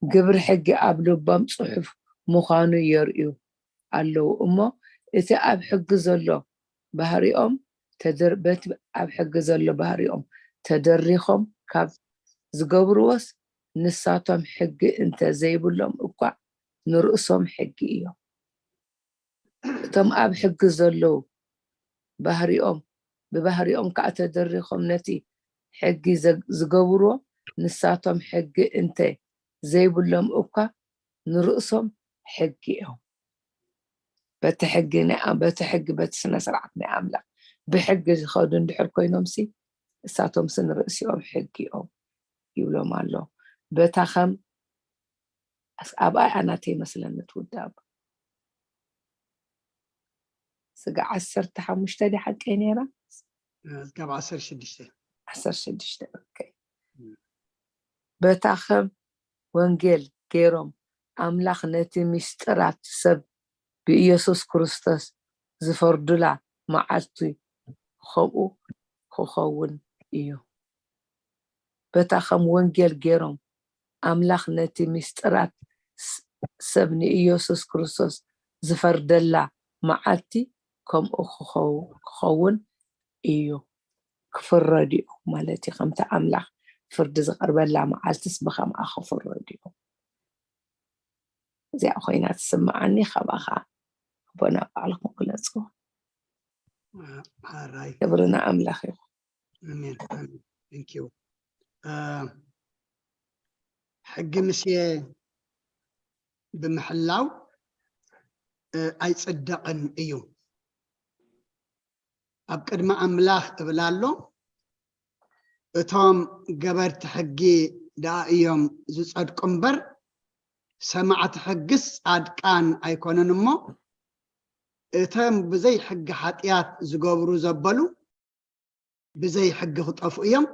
ግብሪ ሕጊ ኣብ ልቦም ፅሑፍ ምዃኑ የርእዩ ኣለዉ እሞ እቲ ኣብ ሕጊ ዘሎ ባህሪኦም ተደር- በቲ ኣብ ሕጊ ዘሎ ባህሪኦም ተደሪኾም ካብ ዝገብርዎስ ንሳቶም ሕጊ እንተ ዘይብሎም እኳ ንርእሶም ሕጊ እዮም። እቶም ኣብ ሕጊ ዘለዉ ባህሪኦም ብባህሪኦም ከዓ ተደሪኾም ነቲ ሕጊ ዘ- ዝገብርዎ ንሳቶም ሕጊ እንተ ዘይብሎም እኳ ንርእሶም ሕጊ እዮም። በቲ ሕጊ ናይ ኣም- በቲ ሕጊ በቲ ስነ ስርዓት ናይ ኣምላኽ ብሕጊ ዝኸዱ እንድሕር ኮይኖምሲ እሳቶምሲ ንርእሲኦም ሕጊ እዮም ይብሎም ኣሎ። በታ ከም ኣብኣ እያ ናተይ መስለኒ ትውዳብ ስጋ ዓሰርተ ሓሙሽተ ድያ ሓቀይ ነይራ? ካብ ዓሰርተ ሽዱሽተ ዓሰርተ ሽዱሽተ ኦኬ። በታ ከም ወንጌል ገይሮም ኣምላኽ ነቲ ምስጢራት ሰብ ብኢየሱስ ክርስቶስ ዝፈርዱላ መዓልቲ ከምኡ ክኸውን እዩ። በታ ከም ወንጌል ገይሮም ኣምላኽ ነቲ ምስጢራት ስ- ሰብ ንኢየሱስ ክርስቶስ ዝፈርደላ መዓልቲ ከምኡ ክኸው- ክኸውን እዩ። ክፍረድ እዩ ማለት እዩ። ከምቲ ኣምላኽ ፍርዲ ዝቐርበላ መዓልትስ ብኸምኣ ክፍረድ እዩ። እዚኣ ኮይና ትስምዓኒ። ካብኣ ከዓ ኣቦና ባዕልኹም ግለፅዎ። ሓራይ ክብሪ ንኣምላኽ ይኹን። ኣሜን ኣሜን። Thank you። ሕጊ ሙሴ ብምሕላው ኣይፅደቕን እዩ። ኣብ ቅድሚ ኣምላኽ እብል ኣሎ፣ እቶም ገበርቲ ሕጊ ደኣ እዮም ዝጸድቁ እምበር፣ ሰማዕቲ ሕግስ ጻድቃን ኣይኮኑን እሞ፣ እቶም ብዘይ ሕጊ ሓጢኣት ዝገብሩ ዘበሉ ብዘይ ሕጊ ክጠፍኡ እዮም።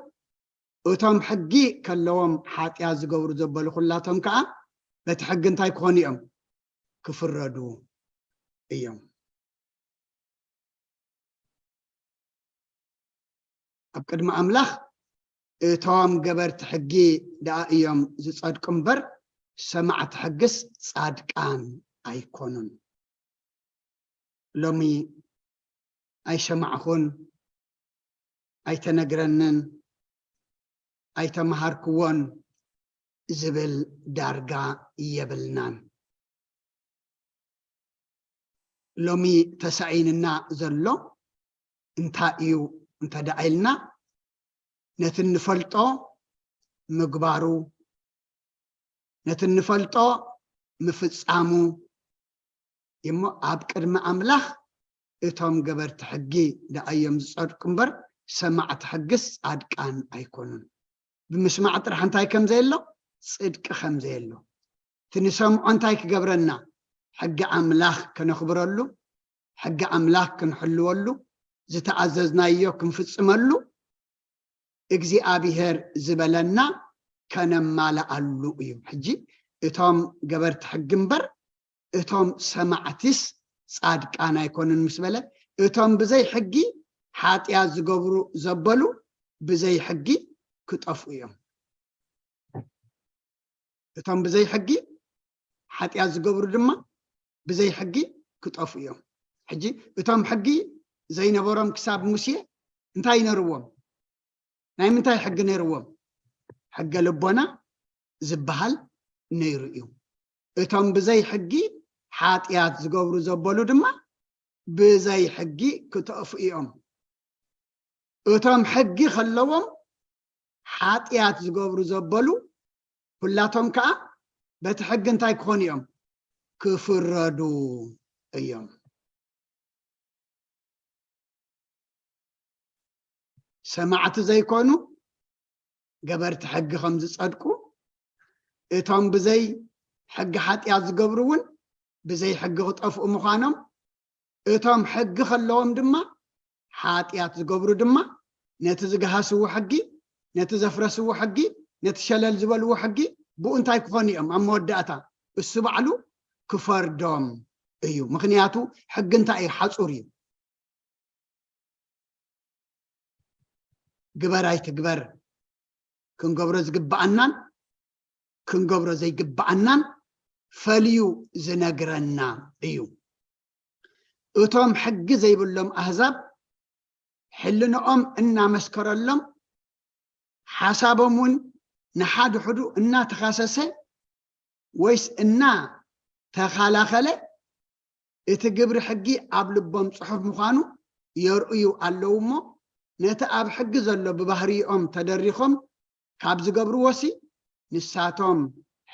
እቶም ሕጊ ከለዎም ሓጢኣት ዝገብሩ ዘበሉ ኩላቶም ከኣ በቲ ሕጊ እንታይ ክኾኑ እዮም? ክፍረዱ እዮም። ኣብ ቅድሚ ኣምላኽ እቶም ገበርቲ ሕጊ ደኣ እዮም ዝጸድቁ እምበር፣ ሰማዕቲ ሕግስ ጻድቃን ኣይኮኑን። ሎሚ ኣይሰማዕኹን፣ ኣይተነግረንን፣ ኣይተመሃርክዎን ዝብል ዳርጋ የብልናን። ሎሚ ተሳኢንና ዘሎ እንታይ እዩ እንተ ደኣ ኢልና፣ ነቲ እንፈልጦ ምግባሩ፣ ነቲ እንፈልጦ ምፍጻሙ እሞ፣ ኣብ ቅድሚ ኣምላኽ እቶም ገበርቲ ሕጊ ደኣ እዮም ዝጸድቁ እምበር፣ ሰማዕቲ ሕግስ ጻድቃን ኣይኮኑን። ብምስማዕ ጥራሕ እንታይ ከም ዘየሎ? ጽድቂ ከም ዘየሎ። እቲ ንሰምዖ እንታይ ክገብረና? ሕጊ ኣምላኽ ከነኽብረሉ፣ ሕጊ ኣምላኽ ክንሕልወሉ፣ ዝተኣዘዝናዮ ክንፍጽመሉ፣ እግዚኣብሔር ዝበለና ከነማልኣሉ እዩ። ሕጂ እቶም ገበርቲ ሕጊ እምበር እቶም ሰማዕቲስ ጻድቃን ኣይኮኑን ምስ በለ፣ እቶም ብዘይ ሕጊ ሓጢኣት ዝገብሩ ዘበሉ ብዘይ ሕጊ ክጠፍኡ እዮም። እቶም ብዘይ ሕጊ ሓጢኣት ዝገብሩ ድማ ብዘይ ሕጊ ክጠፍኡ እዮም። ሕጂ እቶም ሕጊ ዘይነበሮም ክሳብ ሙሴ እንታይ ነርዎም? ናይ ምንታይ ሕጊ ነርዎም? ሕገ ልቦና ዝበሃል ነይሩ እዩ። እቶም ብዘይ ሕጊ ሓጢኣት ዝገብሩ ዘበሉ ድማ ብዘይ ሕጊ ክጠፍኡ እዮም። እቶም ሕጊ ከለዎም ሓጢኣት ዝገብሩ ዘበሉ ኩላቶም ከዓ በቲ ሕጊ እንታይ ክኾኑ እዮም? ክፍረዱ እዮም። ሰማዕቲ ዘይኮኑ ገበርቲ ሕጊ ከም ዝጸድቁ፣ እቶም ብዘይ ሕጊ ሓጢኣት ዝገብሩ እውን ብዘይ ሕጊ ክጠፍኡ ምዃኖም፣ እቶም ሕጊ ከለዎም ድማ ሓጢኣት ዝገብሩ ድማ ነቲ ዝገሃስዎ ሕጊ፣ ነቲ ዘፍረስዎ ሕጊ፣ ነቲ ሸለል ዝበልዎ ሕጊ ብኡ እንታይ ክኾኑ እዮም? ኣብ መወዳእታ እሱ ባዕሉ ክፈርዶም እዩ። ምኽንያቱ ሕጊ እንታይ እዩ? ሓጹር እዩ። ግበር ኣይትግበር፣ ክንገብሮ ዝግብኣናን ክንገብሮ ዘይግብኣናን ፈልዩ ዝነግረና እዩ። እቶም ሕጊ ዘይብሎም ኣህዛብ ሕልንኦም እናመስከረሎም፣ ሓሳቦም እውን ንሓድሕዱ እናተኻሰሰ ወይስ እናተኻላኸለ እቲ ግብሪ ሕጊ ኣብ ልቦም ጽሑፍ ምዃኑ የርእዩ ኣለዉ እሞ፣ ነቲ ኣብ ሕጊ ዘሎ ብባህርይኦም ተደሪኾም ካብ ዝገብርዎሲ፣ ንሳቶም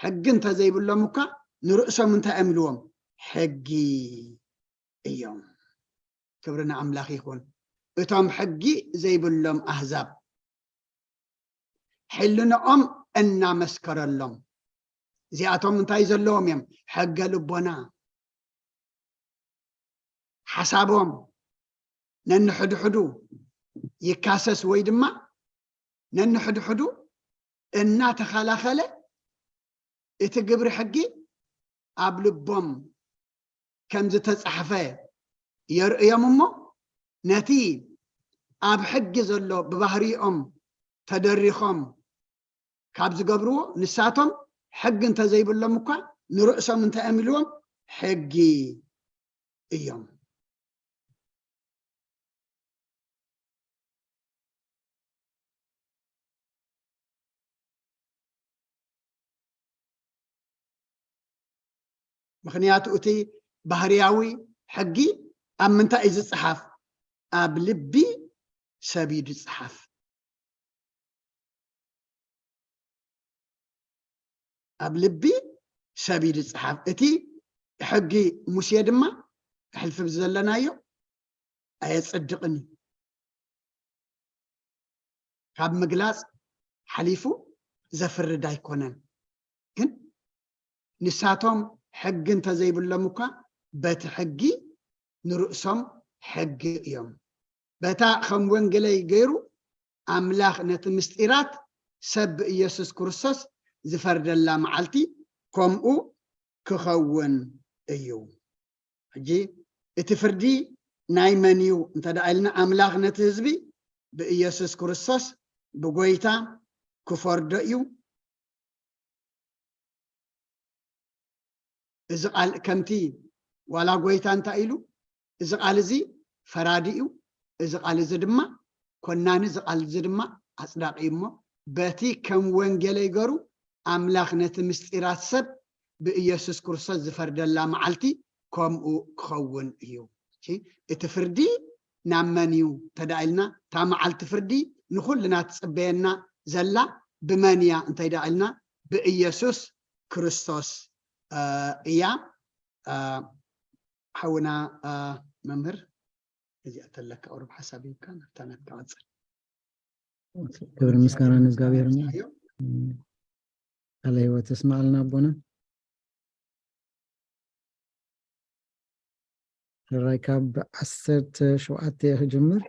ሕጊ እንተዘይብሎም እኳ ንርእሶም እንታይ እዮም ኢልዎም? ሕጊ እዮም። ክብሪ ንኣምላኽ ይኹን። እቶም ሕጊ ዘይብሎም ኣህዛብ ሕልንኦም እናመስከረሎም፣ እዚኣቶም እንታይ ዘለዎም እዮም? ሕገ ልቦና። ሓሳቦም ነንሕድሕዱ ይካሰስ ወይ ድማ ነንሕድሕዱ እናተኸላኸለ እቲ ግብሪ ሕጊ ኣብ ልቦም ከም ዝተጻሕፈ የርእዮም እሞ ነቲ ኣብ ሕጊ ዘሎ ብባህሪኦም ተደሪኾም ካብ ዝገብርዎ ንሳቶም ሕጊ እንተዘይብሎም እኳ ንርእሶም እንታይ እዮም ኢልዎም? ሕጊ እዮም። ምኽንያቱ እቲ ባህርያዊ ሕጊ ኣብ ምንታይ እዩ ዝጸሓፍ? ኣብ ልቢ ሰብ እዩ ዝጸሓፍ። ኣብ ልቢ ሰብ እዩ ዝጸሓፍ። እቲ ሕጊ ሙሴ ድማ ሕልፊ ዘለናዮ ኣየጸድቕን እዩ። ካብ ምግላጽ ሓሊፉ ዘፍርድ ኣይኮነን። ግን ንሳቶም ሕጊ እንተዘይብሎም እኳ በቲ ሕጊ ንርእሶም ሕጊ እዮም። በታ ከም ወንጌለይ ገይሩ ኣምላኽ ነቲ ምስጢራት ሰብ ብኢየሱስ ክርስቶስ ዝፈርደላ መዓልቲ ከምኡ ክኸውን እዩ። ሕጂ እቲ ፍርዲ ናይ መን እዩ እንተ ደኣ ኢልና፣ ኣምላኽ ነቲ ህዝቢ ብኢየሱስ ክርስቶስ ብጎይታ ክፈርዶ እዩ። እዚ ቃል ከምቲ ዋላ ጎይታ እንታይ ኢሉ፣ እዚ ቃል እዚ ፈራዲ እዩ፣ እዚ ቃል እዚ ድማ ኮናኒ፣ እዚ ቃል እዚ ድማ ኣጽዳቂ እዩ። እሞ በቲ ከም ወንጌለይ ገሩ ኣምላኽ ነቲ ምስጢራት ሰብ ብኢየሱስ ክርስቶስ ዝፈርደላ መዓልቲ ከምኡ ክኸውን እዩ። እሺ፣ እቲ ፍርዲ ናብ መን እዩ እንተ ደኣ ኢልና፣ እታ መዓልቲ ፍርዲ ንኹልና ትጽበየና ዘላ ብመን እያ እንተ ደኣ ኢልና፣ ብኢየሱስ ክርስቶስ፣ እ፣ እያ። እ፣ ሓውና፣ እ፣ መምህር፣ እዚኣ ተለካ ቁሩብ ሓሳብ ሂብካ ናብታ ናትካ ቀጽል። ክብሪ ምስጋና ንእግዚኣብሔር። ቃለ ህይወት የስምዓልና ኣቦና። ሕራይ ካብ ዓሰርተ ሸውዓተ ክጅምር፣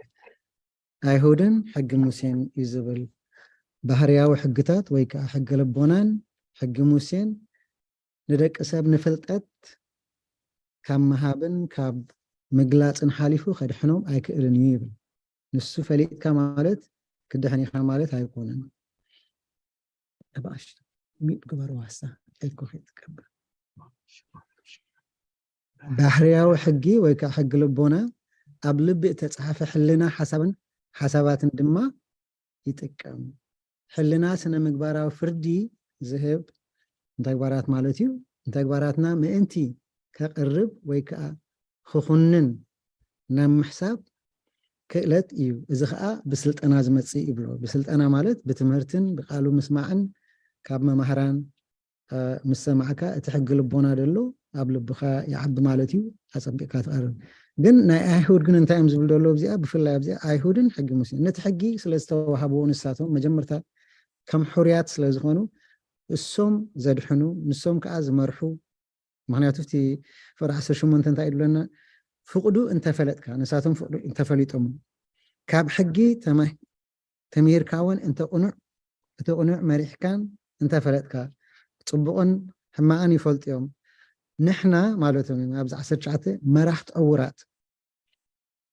ኣይሁድን ሕጊ ሙሴን እዩ ዝብል። ባህርያዊ ሕግታት ወይ ከዓ ሕጊ ልቦናን ሕጊ ሙሴን ንደቂ ሰብ ንፍልጠት ካብ ምሃብን ካብ ምግላጽን ሓሊፉ ከድሕኖም ኣይክእልን እዩ ይብል። ንሱ ፈሊጥካ ማለት ክድሕን ኢኻ ማለት ኣይኮነን። ተባእሽ ሚጥ ግበርዋ፣ እሳ ኤኮ ከይትገብር። ባህርያዊ ሕጊ ወይ ከዓ ሕጊ ልቦና ኣብ ልቢ እተጻሕፈ ሕልና ሓሳብን ሓሳባትን ድማ ይጥቀም። ሕልና ስነ ምግባራዊ ፍርዲ ዝህብ ንተግባራት ማለት እዩ። ንተግባራትና ምእንቲ ከቕርብ ወይ ከዓ ክኹንን ናብ ምሕሳብ ክእለት እዩ። እዚ ከዓ ብስልጠና ዝመጽእ ይብሎ። ብስልጠና ማለት ብትምህርትን ብቃሉ ምስማዕን ካብ መማህራን፣ እ፣ ምስ ሰማዕካ እቲ ሕጊ ልቦና ደሎ ኣብ ልብኻ ይዓቢ ማለት እዩ። ኣጸቢቕካ ትቐርብ። ግን ናይ ኣይሁድ ግን እንታይ እዮም ዝብሉ ደሎ ኣብዚኣ? ብፍላይ ኣብዚኣ ኣይሁድን ሕጊ ሙሴን ነቲ ሕጊ ስለ ዝተዋሃብዎ ንሳቶም መጀመርታ ከም ሕሩያት ስለ ዝኾኑ እሶም ዘድሕኑ፣ ንሶም ከዓ ዝመርሑ። ምኽንያቱ እቲ ፍቕዲ ዓሰርተ ሸሞንተ እንታይ ይብለና? ፍቕዱ እንተፈለጥካ፣ ንሳቶም ፍቕዱ እንተፈሊጦም፣ ካብ ሕጊ ተመ-፣ ተምሂርካ እውን እንተ ቅኑዕ፣ እቲ ቅኑዕ መሪሕካን እንተፈለጥካ፣ ጽቡቕን ሕማቕን ይፈልጡ እዮም። ንሕና ማለቶም እዮም፣ ኣብዚ ዓሰርተ ትሽዓተ መራሕቲ ዕውራት።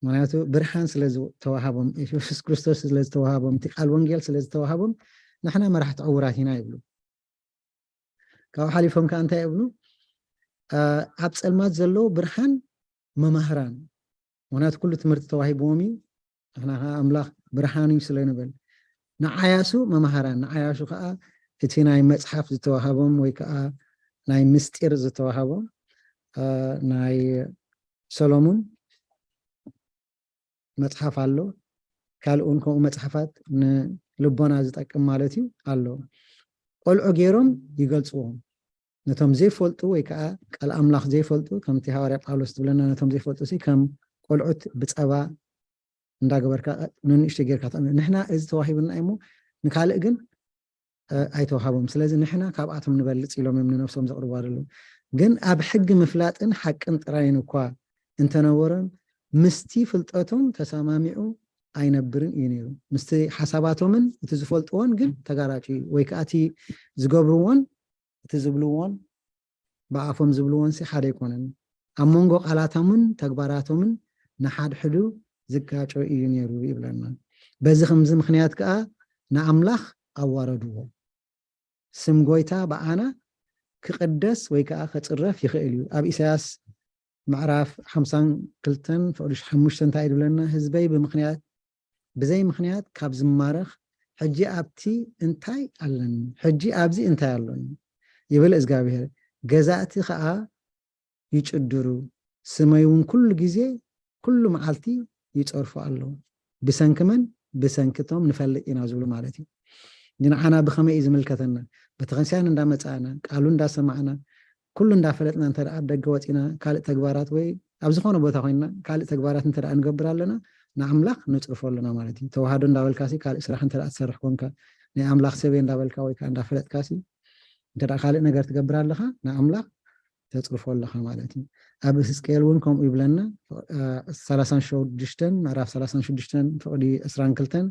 ምኽንያቱ ብርሃን ስለ ዝተዋሃቦም፣ የሱስ ክርስቶስ ስለ ዝተዋሃቦም፣ እቲ ቃል ወንጌል ስለ ዝተዋሃቦም፣ ንሕና መራሕቲ ዕውራት ኢና ይብሉ። ካብኡ ሓሊፎም ከኣ እንታይ ይብሉ? እ፣ ኣብ ጸልማት ዘለዉ ብርሃን መማህራን። ምኽንያቱ ኩሉ ትምህርቲ ተዋሂብዎም እዩ። ንሕና ከኣ ኣምላኽ ብርሃን እዩ ስለ ንብል። ንዓያሱ መማህራን፣ ንዓያሹ ከኣ እቲ ናይ መጽሓፍ ዝተዋሃቦም ወይ ከኣ ናይ ምስጢር ዝተዋሃቦም፣ እ፣ ናይ ሰሎሙን መጽሓፍ ኣሎ። ካልእ እውን ከምኡ መጽሓፋት ንልቦና ዝጠቅም ማለት እዩ ኣሎ። ቆልዑ ገይሮም ይገልጽዎም። ነቶም ዘይፈልጡ ወይ ከዓ ቃል ኣምላኽ ዘይፈልጡ፣ ከምቲ ሃዋርያ ጳውሎስ ዝብለና፣ ነቶም ዘይፈልጡ ሲ ከም ቆልዑት ብጸባ እንዳገበርካ ንንእሽቶ ጌርካ ተቐምጥ። ንሕና እዚ ተዋሂብና እዩ እሞ ንካልእ ግን፣ እ፣ ኣይተዋሃቦም። ስለዚ ንሕና ካብኣቶም ንበልጽ ኢሎም እዮም ንነብሶም ዘቕርቡ ኣለዉ። ግን ኣብ ሕጊ ምፍላጥን ሓቅን ጥራይን እኳ እንተነበሮም፣ ምስቲ ፍልጠቶም ተሰማሚዑ ኣይነብርን እዩ ነይሩ። ምስቲ ሓሳባቶምን እቲ ዝፈልጥዎን ግን ተጋራጭ እዩ። ወይ ከዓ እቲ ዝገብርዎን እቲ ዝብልዎን ብኣፎም ዝብልዎን ሲ ሓደ ኣይኮነን። ኣብ መንጎ ቃላቶምን ተግባራቶምን ንሓድሕዱ ዝጋጮ እዩ ነይሩ ይብለና። በዚ ከምዚ ምክንያት ከዓ ንኣምላኽ ኣዋረድዎ። ስም ጎይታ ብኣና ክቕደስ ወይ ከዓ ክፅረፍ ይኽእል እዩ። ኣብ ኢሳያስ ምዕራፍ ሓምሳን ክልተን ፍቕዲ ሓሙሽተ እንታይ እዩ ዝብለና? ህዝበይ ብምኽንያት ብዘይ ምኽንያት ካብ ዝማረኽ ሕጂ ኣብቲ እንታይ ኣለኒ? ሕጂ ኣብዚ እንታይ ኣሎኒ? ይብል እግዚኣብሔር። ገዛእቲ ኸዓ ይጭድሩ፣ ስመይ እውን ኩሉ ግዜ ኩሉ መዓልቲ ይጸርፉ ኣለዉ። ብሰንኪ መን? ብሰንኪ እቶም ንፈልጥ ኢና ዝብሉ ማለት እዩ። ንዓና ብኸመይ እዩ ዝምልከተና? ቤተክርስትያን እንዳመጻእና፣ ቃሉ እንዳሰማዕና፣ ኩሉ እንዳፈለጥና እንተ ደኣ ኣብ ደገ ወጺና ካልእ ተግባራት ወይ ኣብ ዝኾነ ቦታ ኮይንና ካልእ ተግባራት እንተ ደኣ ንገብር ኣለና፣ ንኣምላኽ ነጽርፎ ኣለና ማለት እዩ። ተዋህዶ እንዳበልካሲ ካልእ ስራሕ እንተ ደኣ ትሰርሕ ኮንካ፣ ናይ ኣምላኽ ሰብ እየ እንዳበልካ ወይ ከኣ እንዳፈለጥካሲ እንተ ደኣ ካልእ ነገር ትገብር ኣለኻ፣ ንኣምላኽ ተጽርፎ ኣለኻ ማለት እዩ። ኣብ ሕዝቅኤል እውን ከምኡ ይብለና፣ እ፣ ሰላሳን ሽዱሽተን፣ ምዕራፍ ሰላሳን ሽዱሽተን ፍቕዲ ዕስራን ክልተን፣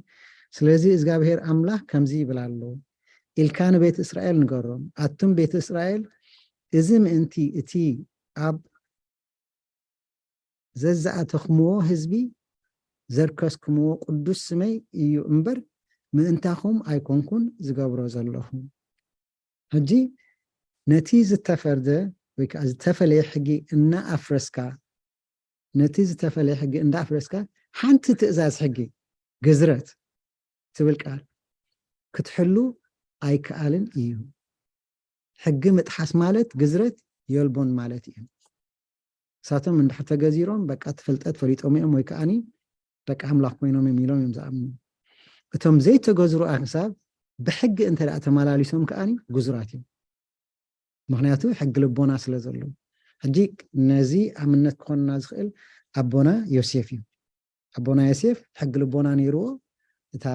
ስለዚ እግዚኣብሔር ኣምላኽ ከምዚ ይብል ኣሎ ኢልካ ንቤት እስራኤል ንገሮም። ኣቱም ቤት እስራኤል፣ እዚ ምእንቲ እቲ ኣብ ዘዝኣተኽምዎ ህዝቢ ዘርከስክምዎ ቅዱስ ስመይ እዩ እምበር፣ ምእንታኹም ኣይኮንኩን ዝገብሮ ዘለኹ። ሕጂ ነቲ ዝተፈርደ ወይ ከዓ ዝተፈለየ ሕጊ እናኣፍረስካ፣ ነቲ ዝተፈለየ ሕጊ እንዳኣፍረስካ፣ ሓንቲ ትእዛዝ ሕጊ፣ ግዝረት ትብል ቃል ክትሕሉ ኣይከኣልን እዩ። ሕጊ ምጥሓስ ማለት ግዝረት የልቦን ማለት እዩ። እሳቶም እንድሕር ተገዚሮም፣ በቃ እቲ ፍልጠት ፈሊጦም እዮም ወይ ከኣኒ በቃ ኣምላኽ ኮይኖም እዮም ኢሎም እዮም ዝኣምኑ። እቶም ዘይተገዝሩ ኣህዛብ ብሕጊ እንተ ደኣ ተመላሊሶም ከኣኒ ግዙራት እዮም። ምኽንያቱ ሕጊ ልቦና ስለ ዘለዉ። ሕጂ ነዚ ኣብነት ክኾንና ዝኽእል ኣቦና ዮሴፍ እዩ። ኣቦና ዮሴፍ ሕጊ ልቦና ነይርዎ። እታ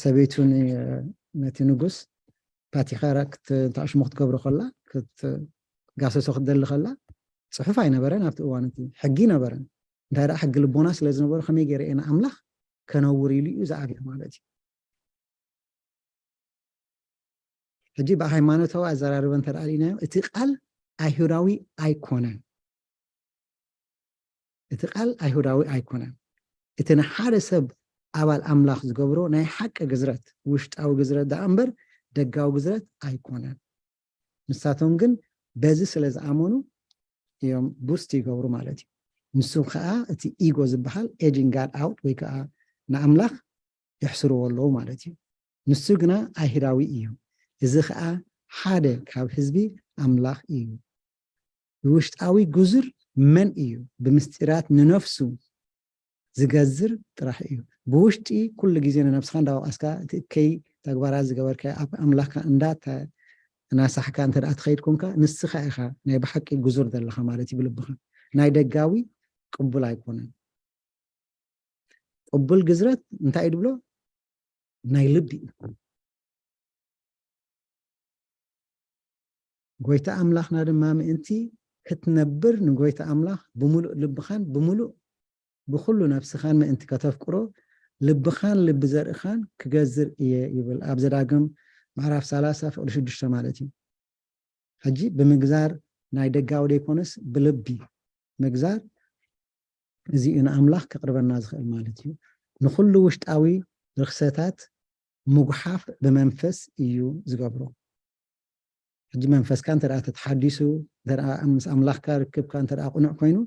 ሰበይቱ ን-፣ ነቲ ንጉስ ፓቲኻራ ክት-፣ እንተ ኣሽሙ ክትገብሮ ከላ፣ ክትጋሰሶ ክትደሊ ከላ፣ ጽሑፍ ኣይነበረን ኣብቲ እዋን እቲ። ሕጊ ነበረን። እንታይ ደኣ ሕጊ ልቦና ስለ ዝነበሮ ከመይ ገይረ እየ ንኣምላኽ ከነውር ኢሉ እዩ ዝኣብዮ ማለት እዩ። ሕጂ ብሃይማኖታዊ ኣዘራርባ እንተ ደኣ ርኢናዮ፣ እቲ ቃል ኣይሁዳዊ ኣይኮነን። እቲ ቃል ኣይሁዳዊ ኣይኮነን። እቲ ንሓደ ሰብ ኣባል ኣምላኽ ዝገብሮ ናይ ሓቂ ግዝረት፣ ውሽጣዊ ግዝረት ደኣ እምበር ደጋዊ ግዝረት ኣይኮነን። ንሳቶም ግን በዚ ስለ ዝኣመኑ እዮም ቡስት ይገብሩ ማለት እዩ። ንሱ ከዓ እቲ ኢጎ ዝበሃል ኤጂንግ ጋድ ኣውት ወይ ከዓ ንኣምላኽ የሕስርዎ ኣለዉ ማለት እዩ። ንሱ ግና ኣይሁዳዊ እዩ። እዚ ከዓ ሓደ ካብ ህዝቢ ኣምላኽ እዩ። ብውሽጣዊ ግዙር መን እዩ? ብምስጢራት ንነፍሱ ዝገዝር ጥራሕ እዩ። ብውሽጢ ኩሉ ግዜ ንነብስኻ እንዳወቀስካ፣ እቲ እከይ ተግባራት ዝገበርካዮ ኣብ ኣምላኽካ እንዳተናሳሕካ እንተ ደኣ ትኸይድ ኮንካ፣ ንስኻ ኢኻ ናይ ብሓቂ ግዙር ዘለኻ ማለት እዩ ብልብኻ። ናይ ደጋዊ ቅቡል ኣይኮነን። ቅቡል ግዝረት እንታይ እዩ ድብሎ? ናይ ልቢ እዩ። ጎይታ ኣምላኽና ድማ ምእንቲ ክትነብር ንጎይታ ኣምላኽ ብምሉእ ልብኻን ብምሉእ ብኹሉ ነፍስኻን ምእንቲ ከተፍቅሮ ልብኻን ልቢ ዘርእኻን ክገዝር እየ ይብል። ኣብ ዘዳግም ምዕራፍ ሰላሳ ፍቕዲ ሽዱሽተ ማለት እዩ። ሕጂ ብምግዛር ናይ ደጋዊ ደይኮነስ ብልቢ ምግዛር እዚ እዩ ንኣምላኽ ከቕርበና ዝኽእል ማለት እዩ። ንኹሉ ውሽጣዊ ርኽሰታት ምጉሓፍ ብመንፈስ እዩ ዝገብሮ። ሕጂ መንፈስካ እንተ ደኣ ተተሓዲሱ፣ እንተ ደኣ ምስ ኣምላኽካ ርክብካ እንተ ደኣ ቅኑዕ ኮይኑ፣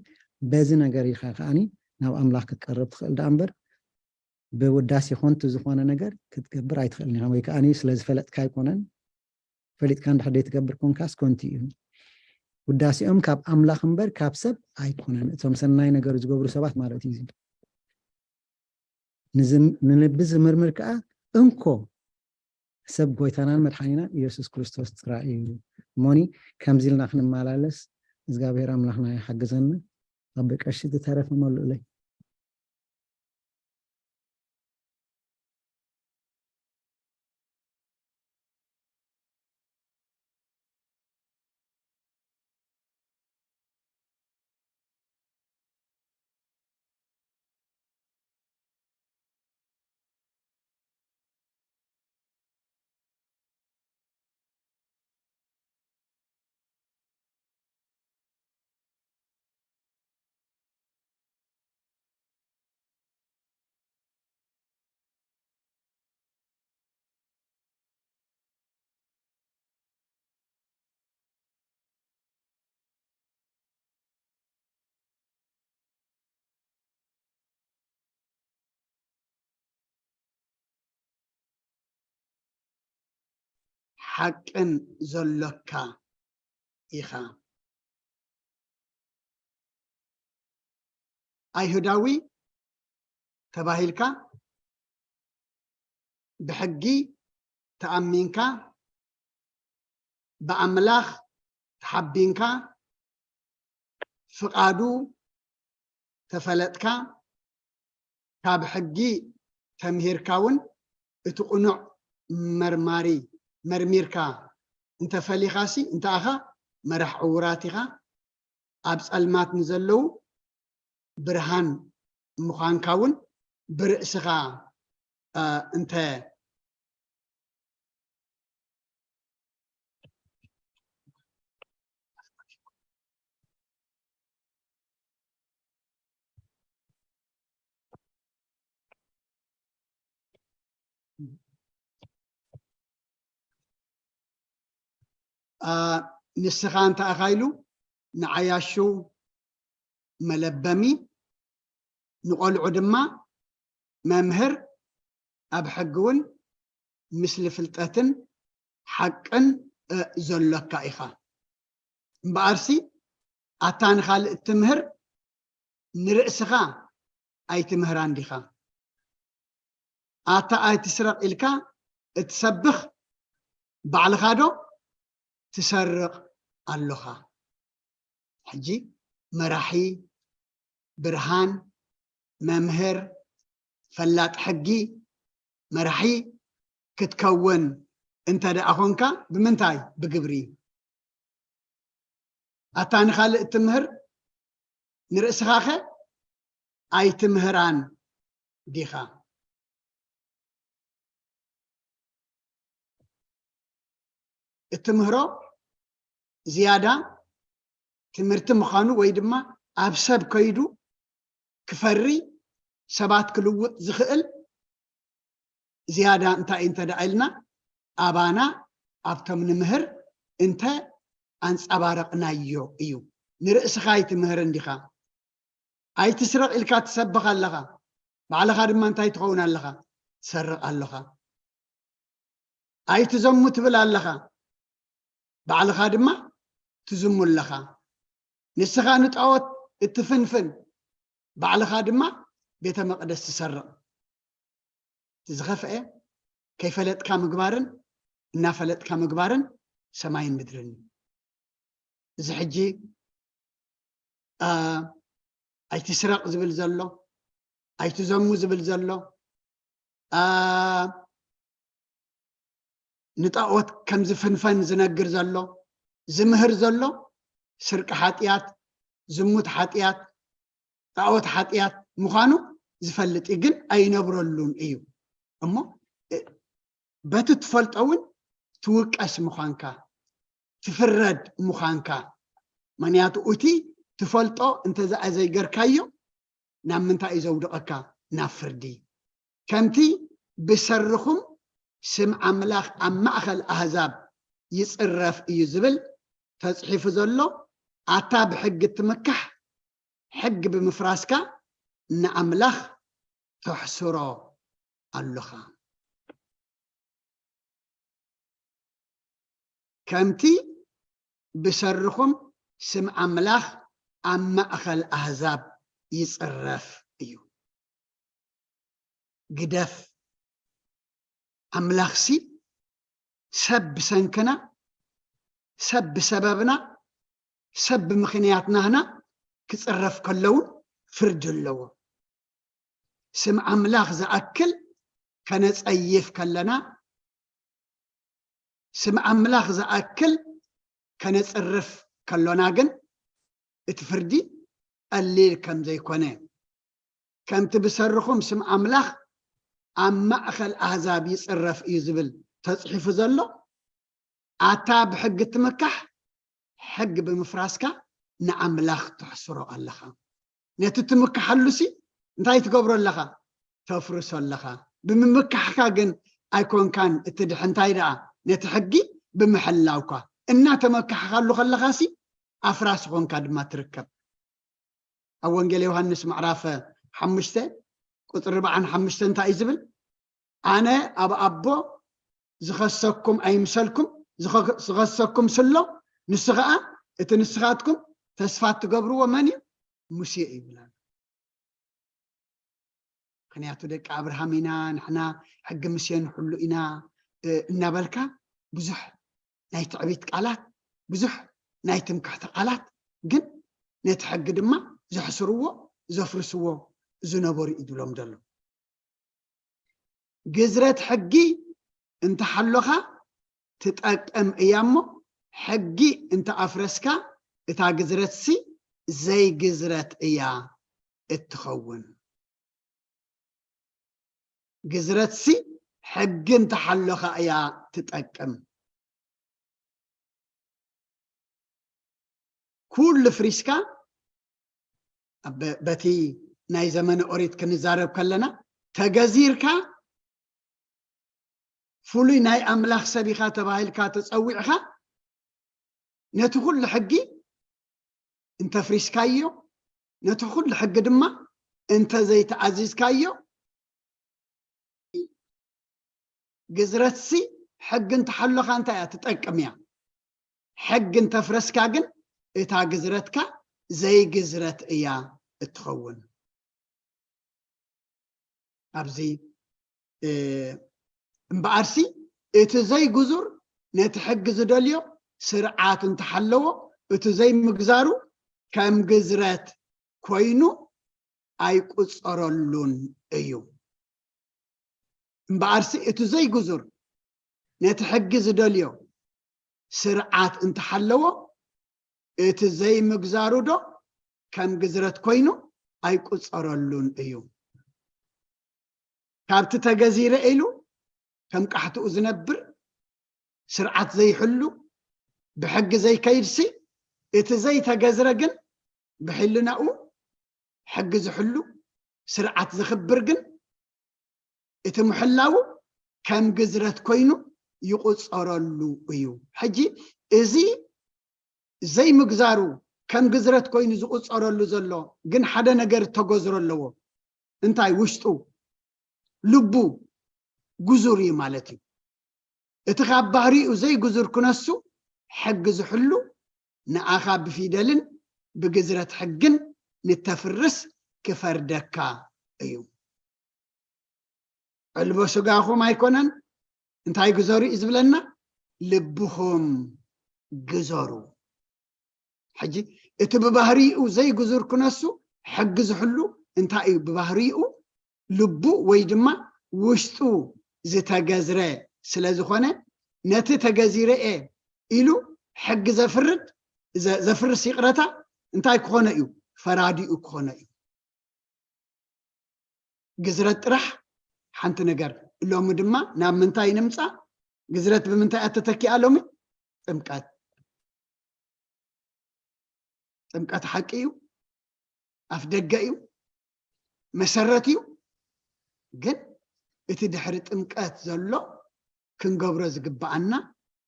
በዚ ነገር ኢኻ ከኣኒ ናብ ኣምላኽ ክትቀርብ ትኽእል ደኣ እምበር፣ ብውዳሴ ኮንቱ ዝኾነ ነገር ክትገብር ኣይትኽእልን ኢኻ። ወይ ከኣኒ ስለ ዝፈለጥካ ኣይኮነን፣ ፈሊጥካ እንድሕር ዘይትገብር ኮንካስ ኮንቱ እዩ። ውዳሴኦም ካብ ኣምላኽ እምበር ካብ ሰብ ኣይኮነን። እቶም ሰናይ ነገር ዝገብሩ ሰባት ማለት እዩ። ንዝም-፣ ንልቢ ዝምርምር ከኣ እንኮ ሰብ ጎይታናን መድሓኒናን ኢየሱስ ክርስቶስ ጥራይ እዩ። እሞኒ ከምዚ ኢልና ክንመላለስ እግዚኣብሔር ኣምላኽና ይሓግዘና። ኣቦይ ቀሺ ዝተረፈ መሉእለይ። ሓቅን ዘሎካ ኢኻ። ኣይሁዳዊ ተባሂልካ፣ ብሕጊ ተኣሚንካ፣ ብኣምላኽ ተሓቢንካ፣ ፍቓዱ ተፈለጥካ፣ ካብ ሕጊ ተምሂርካ እውን እቲ ቅኑዕ መርማሪ መርሚርካ እንተፈሊኻሲ፣ እንተኣኻ መራሕ ዕዉራት ኢኻ። ኣብ ጸልማት ንዘለዉ ብርሃን ምዃንካ እውን ብርእስኻ፣ እ፣ እንተ ኣ፣ ንስኻ እንተ ኣኻ ኢሉ ንዓያሹ መለበሚ፣ ንቖልዑ ድማ መምህር፣ ኣብ ሕጊ እውን ምስሊ ፍልጠትን ሓቅን፣ እ፣ ዘሎካ ኢኻ። እምበኣርሲ ኣታ ንኻልእ እትምህር ንርእስኻ ኣይትምህራን ዲኻ? ኣታ ኣይትስረቕ ኢልካ እትሰብኽ ባዕልኻ ዶ ትሰርቕ ኣሎኻ? ሕጂ መራሒ፣ ብርሃን፣ መምህር፣ ፈላጥ ሕጊ፣ መራሒ ክትከውን እንተ ደኣ ኾንካ፣ ብምንታይ? ብግብሪ። ኣታ ንኻልእ እትምህር፣ ንርእስኻኸ ኣይትምህራን ዲኻ? እትምህሮ ዝያዳ ትምህርቲ ምዃኑ ወይ ድማ ኣብ ሰብ ከይዱ ክፈሪ፣ ሰባት ክልውጥ ዝኽእል ዝያዳ እንታይ እዩ እንተ ደኣ ኢልና፣ ኣባና ኣብቶም ንምህር እንተ ኣንጸባረቕናዮ እዩ። ንርእስኻ ኣይትምህርን ዲኻ? ኣይትስረቕ ኢልካ ትሰብኽ ኣለኻ፣ ባዕልኻ ድማ እንታይ ትኸውን ኣለኻ? ትሰርቕ ኣለኻ። ኣይትዘሙ ትብል ኣለኻ፣ ባዕልኻ ድማ ትዝሙ ኣለኻ። ንስኻ ንጣዖት እትፍንፍን፣ ባዕልኻ ድማ ቤተ መቕደስ ትሰርቕ። እቲ ዝኸፍአ ከይፈለጥካ ምግባርን እናፈለጥካ ምግባርን ሰማይን ምድርን እዩ። እዚ ሕጂ፣ ኣ፣ ኣይትስረቕ ዝብል ዘሎ፣ ኣይትዘሙ ዝብል ዘሎ፣ ኣ፣ ንጣዖት ከም ዝፍንፈን ዝነግር ዘሎ፣ ዝምህር ዘሎ፣ ስርቂ ሓጢኣት፣ ዝሙት ሓጢኣት፣ ጣዖት ሓጢኣት ምዃኑ ዝፈልጥ እዩ፣ ግን ኣይነብረሉን እዩ። እሞ፣ እ፣ በቲ ትፈልጦ እውን ትውቀስ ምዃንካ፣ ትፍረድ ምዃንካ። ምኽንያቱ እቲ ትፈልጦ እንተ ዘይገርካዮ ናብ ምንታይ እዩ ዘውድቐካ? ናብ ፍርዲ። ከምቲ ብሰርኹም ስም ኣምላኽ ኣብ ማእከል ኣህዛብ ይጽረፍ እዩ ዝብል ተጽሒፉ ዘሎ፣ ኣታ ብሕጊ እትምካሕ፣ ሕጊ ብምፍራስካ ንኣምላኽ ተሕስሮ ኣሎኻ። ከምቲ ብሰርኹም ስም ኣምላኽ ኣብ ማእከል ኣህዛብ ይጽረፍ እዩ። ግደፍ። ኣምላኽሲ ሰብ ብሰንክና፣ ሰብ ብሰበብና፣ ሰብ ብምኽንያት ናህና ክጽረፍ ከሎ እውን ፍርዲ ኣለዎ። ስም ኣምላኽ ዝኣክል ከነጸይፍ ከለና፣ ስም ኣምላኽ ዝኣክል ከነጽርፍ ከሎና ግን እቲ ፍርዲ ቀሊል ከም ዘይኮነ፣ ከምቲ ብሰርኹም ስም ኣምላኽ ኣብ ማእከል ኣህዛብ ይጽረፍ እዩ ዝብል ተጽሒፉ ዘሎ፣ ኣታ ብሕጊ እትምካሕ፣ ሕጊ ብምፍራስካ ንኣምላኽ ተሕስሮ ኣለኻ። ነቲ ትምክሓሉሲ እንታይ ትገብሮ ኣለኻ? ተፍርሶ ኣለኻ። ብምምካሕካ ግን ኣይኮንካን እትድሕን፣ እንታይ ደኣ ነቲ ሕጊ ብምሕላውካ። እናተመካሕካሉ ከለኻሲ ኣፍራሲ ኾንካ ድማ ትርከብ። ኣብ ወንጌል ዮሃንስ ምዕራፍ ሓሙሽተ ቁጽሪ ኣርብዓን ሓሙሽተን እንታይ እዩ ዝብል? ኣነ ኣብ ኣቦ ዝኸሰኩም ኣይምሰልኩም፣ ዝኸ- ዝኸሰኩም ስሎ፣ ንሱ ኸዓ እቲ ንስኻትኩም ተስፋ እትገብርዎ መን እዩ? ሙሴ እዩ ይብላል። ምኽንያቱ ደቂ ኣብርሃም ኢና፣ ንሕና ሕጊ ሙሴ ንሕሉ ኢና፣ እ፣ እናበልካ ብዙሕ ናይ ትዕቢት ቃላት፣ ብዙሕ ናይ ትምክሕቲ ቃላት፣ ግን ነቲ ሕጊ ድማ ዘሕስርዎ፣ ዘፍርስዎ ዝነበሩ እዩ ዝብሎም ዘሎ። ግዝረት ሕጊ እንተሓሎኻ ትጠቅም እያ እሞ፣ ሕጊ እንተኣፍረስካ እታ ግዝረትሲ ዘይግዝረት እያ እትኸውን። ግዝረትሲ ሕጊ እንተሓሎኻ እያ ትጠቅም። ኩሉ ፍሪስካ ኣብ በቲ ናይ ዘመነ ኦሪት ክንዛረብ ከለና፣ ተገዚርካ ፍሉይ ናይ ኣምላኽ ሰብ ኢኻ ተባሂልካ ተጸዊዕካ፣ ነቲ ኩሉ ሕጊ እንተፍሪስካዮ፣ ነቲ ኩሉ ሕጊ ድማ እንተዘይተኣዚዝካዮ፣ ግዝረትሲ ሕጊ እንተሓሎኻ እንታይ እያ ትጠቅም እያ። ሕጊ እንተፍረስካ ግን እታ ግዝረትካ ዘይግዝረት እያ እትኸውን። ኣብዚ፣ እ፣ እምበኣርሲ እቲ ዘይግዙር ነቲ ሕጊ ዝደልዮ ስርዓት እንተሓለዎ፣ እቲ ዘይምግዛሩ ከም ግዝረት ኮይኑ ኣይቁጸረሉን እዩ። እምበኣርሲ እቲ ዘይግዙር ነቲ ሕጊ ዝደልዮ ስርዓት እንተሓለዎ፣ እቲ ዘይምግዛሩ ዶ ከም ግዝረት ኮይኑ ኣይቁጸረሉን እዩ። ካብቲ ተገዚረ ኢሉ ከም ቃሕትኡ ዝነብር፣ ስርዓት ዘይሕሉ፣ ብሕጊ ዘይከይድሲ፣ እቲ ዘይተገዝረ ግን ብሕልናኡ ሕጊ ዝሕሉ፣ ስርዓት ዘኽብር ግን እቲ ምሕላዉ ከም ግዝረት ኮይኑ ይቑጸረሉ እዩ። ሕጂ እዚ ዘይምግዛሩ ከም ግዝረት ኮይኑ ዝቑጸረሉ ዘሎ ግን ሓደ ነገር ተገዝሮ ኣለዎ። እንታይ? ውሽጡ፣ ልቡ ግዙር እዩ ማለት እዩ። እቲ ካብ ባህሪኡ ዘይግዙር ክነሱ ሕጊ ዝሕሉ ንኣኻ ብፊደልን ብግዝረት ሕግን ንተፍርስ ክፈርደካ እዩ። ዕልቦ ስጋኹም ኣይኮነን፣ እንታይ ግዘሩ እዩ ዝብለና? ልብኹም ግዘሩ። ሕጂ እቲ ብባህሪኡ ዘይግዙር ክነሱ ሕጊ ዝሕሉ እንታይ እዩ? ብባህሪኡ ልቡ ወይ ድማ ውሽጡ ዝተገዝረ ስለ ዝኾነ፣ ነቲ ተገዚረ እየ ኢሉ ሕጊ ዘፍርድ፣ ዘ-፣ ዘፍርስ፣ ይቕረታ፣ እንታይ ክኾነ እዩ? ፈራዲኡ ክኾነ እዩ። ግዝረት ጥራሕ ሓንቲ ነገር። ሎሚ ድማ ናብ ምንታይ ንምጻእ? ግዝረት ብምንታይ እያ ተተኪኣ ሎሚ? ጥምቀት። ጥምቀት ሓቂ እዩ፣ ኣፍ ደገ እዩ፣ መሰረት እዩ። ግን እቲ ድሕሪ ጥምቀት ዘሎ ክንገብሮ ዝግብኣና፣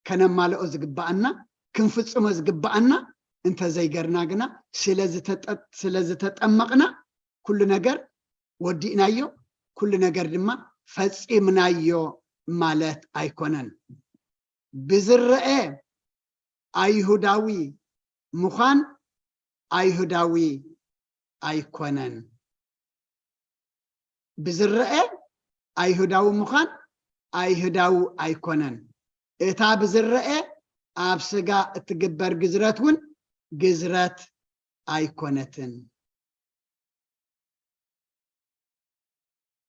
ከነማልኦ ዝግብኣና፣ ክንፍጽሞ ዝግብኣና እንተዘይገርና ግና፣ ስለ ዝተጠ-፣ ስለ ዝተጠመቕና ኩሉ ነገር ወዲእናዮ፣ ኩሉ ነገር ድማ ፈጺምናዮ ማለት ኣይኮነን። ብዝረአ ኣይሁዳዊ ምዃን ኣይሁዳዊ ኣይኮነን። ብዝረአ ኣይሁዳዊ ምዃን ኣይሁዳዊ ኣይኮነን። እታ ብዝረአ ኣብ ስጋ እትግበር ግዝረት እውን ግዝረት ኣይኮነትን።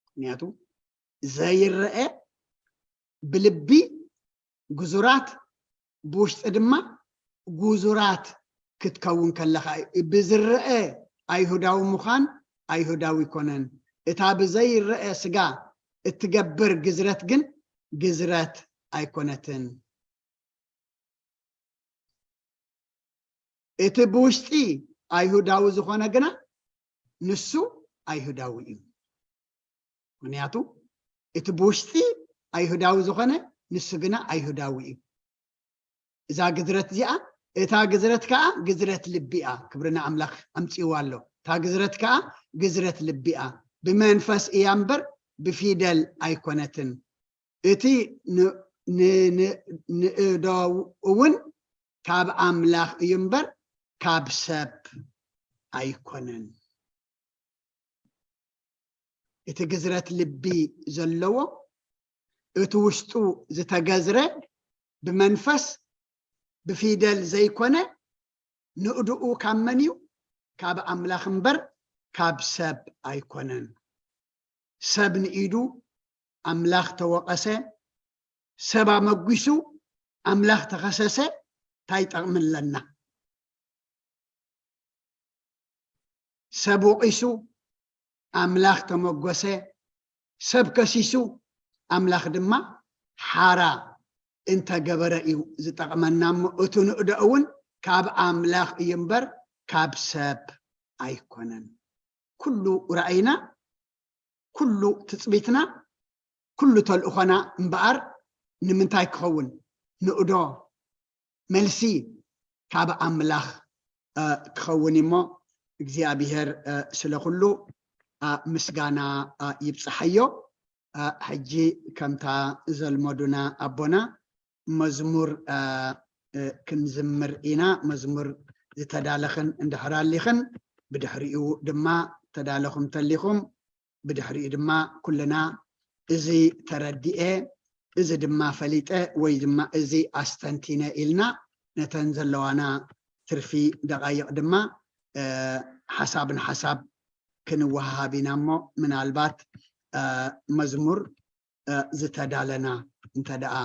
ምኽንያቱ ዘይረአ ብልቢ ግዙራት፣ ብውሽጢ ድማ ግዙራት ክትከውን ከለኻ እዩ። ብዝረአ ኣይሁዳዊ ምዃን ኣይሁዳዊ ኣይኮነን። እታ ብዘይረአ ስጋ እትገብር ግዝረት ግን ግዝረት ኣይኮነትን። እቲ ብውሽጢ ኣይሁዳዊ ዝኾነ ግና ንሱ ኣይሁዳዊ እዩ። ምኽንያቱ እቲ ብውሽጢ ኣይሁዳዊ ዝኾነ ንሱ ግና ኣይሁዳዊ እዩ። እዛ ግዝረት እዚኣ፣ እታ ግዝረት ከኣ ግዝረት ልቢ እያ። ክብሪ ንኣምላኽ ኣምጺእዋ ኣሎ። እታ ግዝረት ከኣ ግዝረት ልቢ እያ። ብመንፈስ እያ እምበር ብፊደል ኣይኮነትን። እቲ ን-፣ ን- ን- ንእዶ እውን ካብ ኣምላኽ እዩ እምበር ካብ ሰብ ኣይኮነን። እቲ ግዝረት ልቢ ዘለዎ፣ እቲ ውሽጡ ዝተገዝረ፣ ብመንፈስ ብፊደል ዘይኮነ፣ ንእድኡ ካብ መን እዩ? ካብ ኣምላኽ እምበር ካብ ሰብ ኣይኮነን። ሰብ ንኢዱ ኣምላኽ ተወቐሰ፣ ሰብ ኣመጒሱ ኣምላኽ ተኸሰሰ፣ እንታይ ጠቕሚ ኣለና? ሰብ ወቒሱ ኣምላኽ ተመጎሰ፣ ሰብ ከሲሱ ኣምላኽ ድማ ሓራ እንተገበረ እዩ ዝጠቕመና። እሞ እቲ ንእዶ እውን ካብ ኣምላኽ እዩ እምበር ካብ ሰብ ኣይኮነን። ኩሉ ራእይና፣ ኩሉ ትጽቢትና፣ ኩሉ ተልእኾና እምበኣር ንምንታይ ክኸውን? ንእዶ መልሲ ካብ ኣምላኽ ክኸውን እሞ እግዚኣብሔር ስለ ኩሉ ምስጋና ይብፅሓዮ። ሕጂ ከምታ ዘልመዱና ኣቦና መዝሙር ክንዝምር ኢና። መዝሙር ዝተዳለኽን እንድሕር ኣሊኽን፣ ብድሕሪኡ ድማ ተዳለኹም ተሊኹም፣ ብድሕሪኡ ድማ ኩልና እዚ ተረዲኤ፣ እዚ ድማ ፈሊጠ ወይ ድማ እዚ ኣስተንቲነ ኢልና ነተን ዘለዋና ትርፊ ደቓይቕ ድማ ሓሳብ ንሓሳብ ክንወሃሃብ ኢና። እሞ ምናልባት መዝሙር ዝተዳለና እንተ ደኣ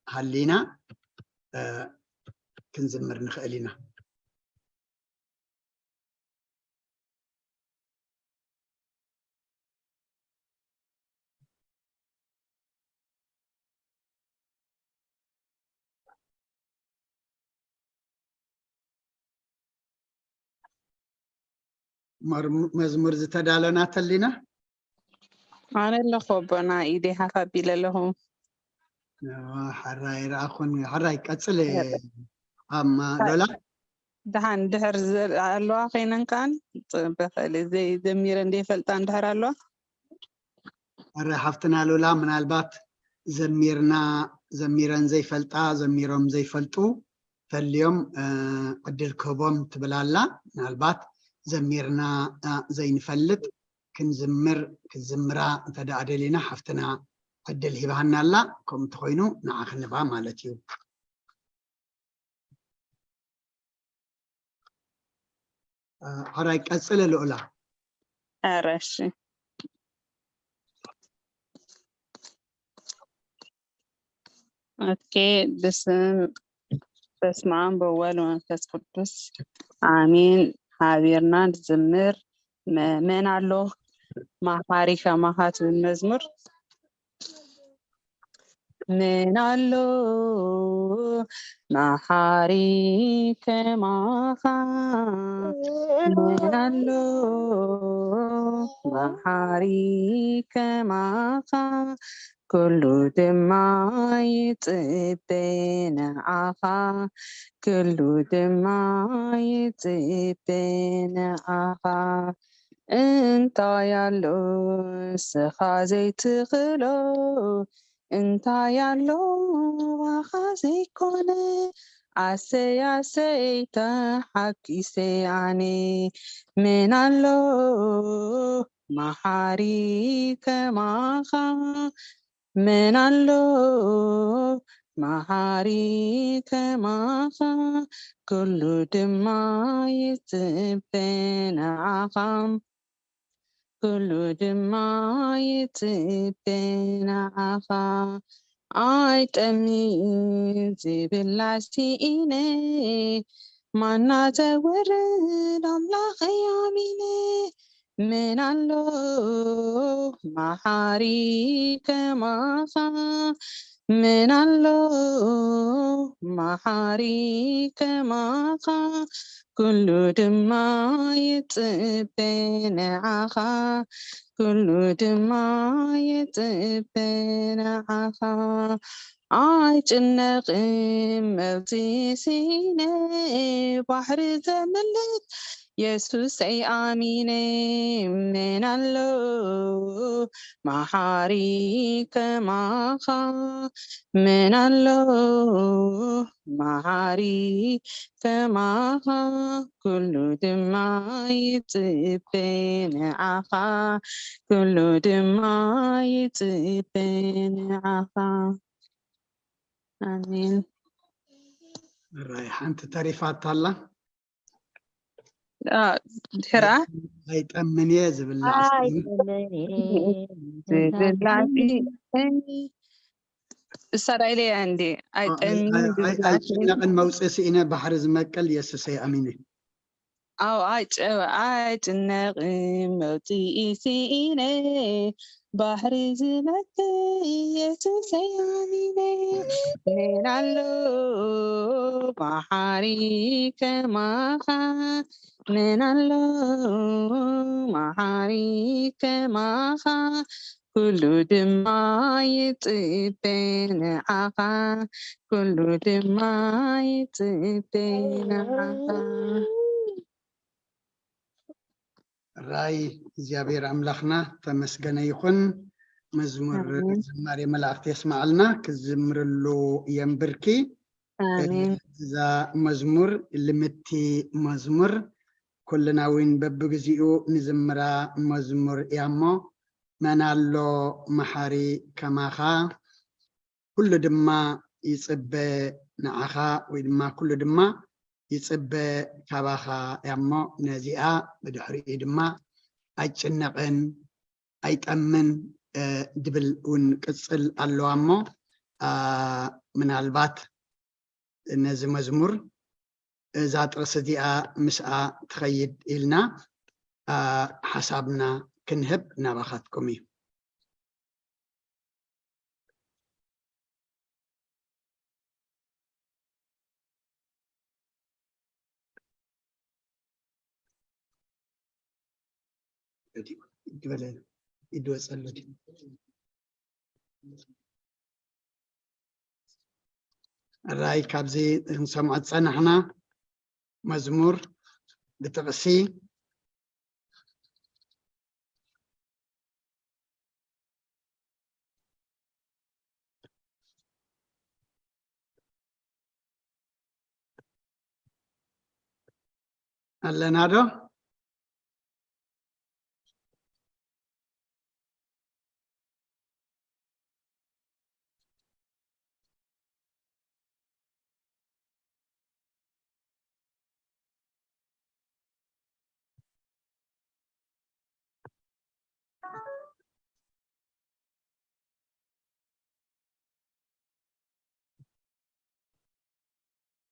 ሃሊና ክንዝምር ንኽእል ኢና። መዝሙር ዝተዳለና ተሊና። ኣነ ኣለኹ ኣቦና፣ ኢደይ ሓፍ ኣቢለ ኣለኹ። ሕራይ ረኣኹን። ሕራይ ቀፅል። ኣማ ሎላ ደሓን ድሕር ኣለዋ ኮይነን ከዓን በኸሊ ዘይ ዘሚረ እንደይፈልጣ እንድሕር ኣለዋ። ሕራይ ሓፍትና ሎላ፣ ምናልባት ዘሚርና ዘሚረን ዘይፈልጣ፣ ዘሚሮም ዘይፈልጡ ተልዮም ዕድል ክህቦም ትብል ኣላ። ምናልባት ዘሚርና ዘይንፈልጥ ክንዝምር ክዝምራ እንተ ደኣ ደሊና ሓፍትና ዕድል ሂባሃና ኣላ። ከምኡ እንተኾይኑ ንዓ ክንባ ማለት እዩ። ሕራይ ቀጽለ ልኡላ። ኧረ እሺ። ኦኬ፣ ብስም በስመ አብ ወወልድ ወመንፈስ ቅዱስ አሜን። ሓቢርና ንዝምር። መ- መን ኣሎ መሓሪ ከማኻ ትብል መዝሙር። መን ኣሎ መሓሪ ከማኻ፣ መን ኣሎ መሓሪ ከማኻ፣ ኩሉ ድማ ይጽበ ንዓኻ፣ ኩሉ ድማ ይጽበ ንዓኻ። እንታይ ኣሎ ንስኻ ዘይትኽእሎ፣ እንታይ ኣሎ ዋኻ ዘይኮነ፣ ኣሰይ ኣሰይ ተሓጒሰ ኣነ። መን ኣሎ መሓሪ ከማኻ፣ መን ኣሎ መሓሪ ከማኻ፣ ኩሉ ድማ ይጽበ ንዓኻ፣ ኩሉ ድማ ይጽበ ንዓኻ። ኣይጠምይን ዝብል ላስቲኢነ፣ ማና ዘወርድ ኣምላኽ ኣሚነ። መን ኣሎ መሓሪ ከማኻ፣ መን ኣሎ መሓሪ ከማኻ፣ ኩሉ ድማ ይጽበ ንዓኻ፣ ኩሉ ድማ ይጽበ ንዓኻ። ኣይጭነቕን መብጽኢ ስኢነ፣ ባሕሪ ዘምልጥ የሱሰይ ኣሚነ፣ መን ኣሎ መሓሪ ከማኻ? መን ኣሎ መሓሪ ከማኻ? ኩሉ ድማ ይጽበ ንዓኻ፣ ኩሉ ድማ ይጽበ ንዓኻ። ኣሜን። ራይ ሓንቲ ተሪፋታ ኣላ። ድሕራ ኣይጠምን እየ ዝብል ዝብላቲ እሳ ዳይለያ እንዲ ኣይጠምን ኣይጭነቕን መውፅእ ስኢነ ባሕሪ ዝመቅል የሱሰይ ኣሚነ። ኣው ኣይጨ ኣይጭነቕን መውፅኢ ስኢነ ባሕሪ ዝመክእ የሱሰይ ኣሚነ። መን ኣሎ መሓሪ ከማኻ? መን ኣሎ መሓሪ ከማኻ? ኩሉ ድማ ይጽበ ንዓኻ፣ ኩሉ ድማ ይጽበ ንዓኻ። ራይ እግዚኣብሔር ኣምላኽና ተመስገነ ይኹን። መዝሙር ዝማሬ መላእኽቲ የስማዓልና። ክዝምርሉ የንብርኪ። እዛ መዝሙር ልምቲ መዝሙር ኩልና እውን በብግዚኡ ንዝምራ መዝሙር እያ እሞ፣ መን ኣሎ መሓሪ ከማኻ? ኩሉ ድማ ይጽበ ንዓኻ፣ ወይ ድማ ኩሉ ድማ ይጽበ ካባኻ እያ እሞ፣ ነዚኣ ብድሕሪኡ ድማ ኣይጭነቕን ኣይጠምን ድብል እውን ቅጽል ኣለዋ እሞ፣ ምናልባት ነዚ መዝሙር እዛ ጥቕሲ እዚኣ ምስኣ ትኸይድ ኢልና ሓሳብና ክንህብ ናባኻትኩም እዩ። ራይ ካብዚ ክንሰምዖ ዝጸናሕና መዝሙር ብጥቕሲ ኣለና ዶ?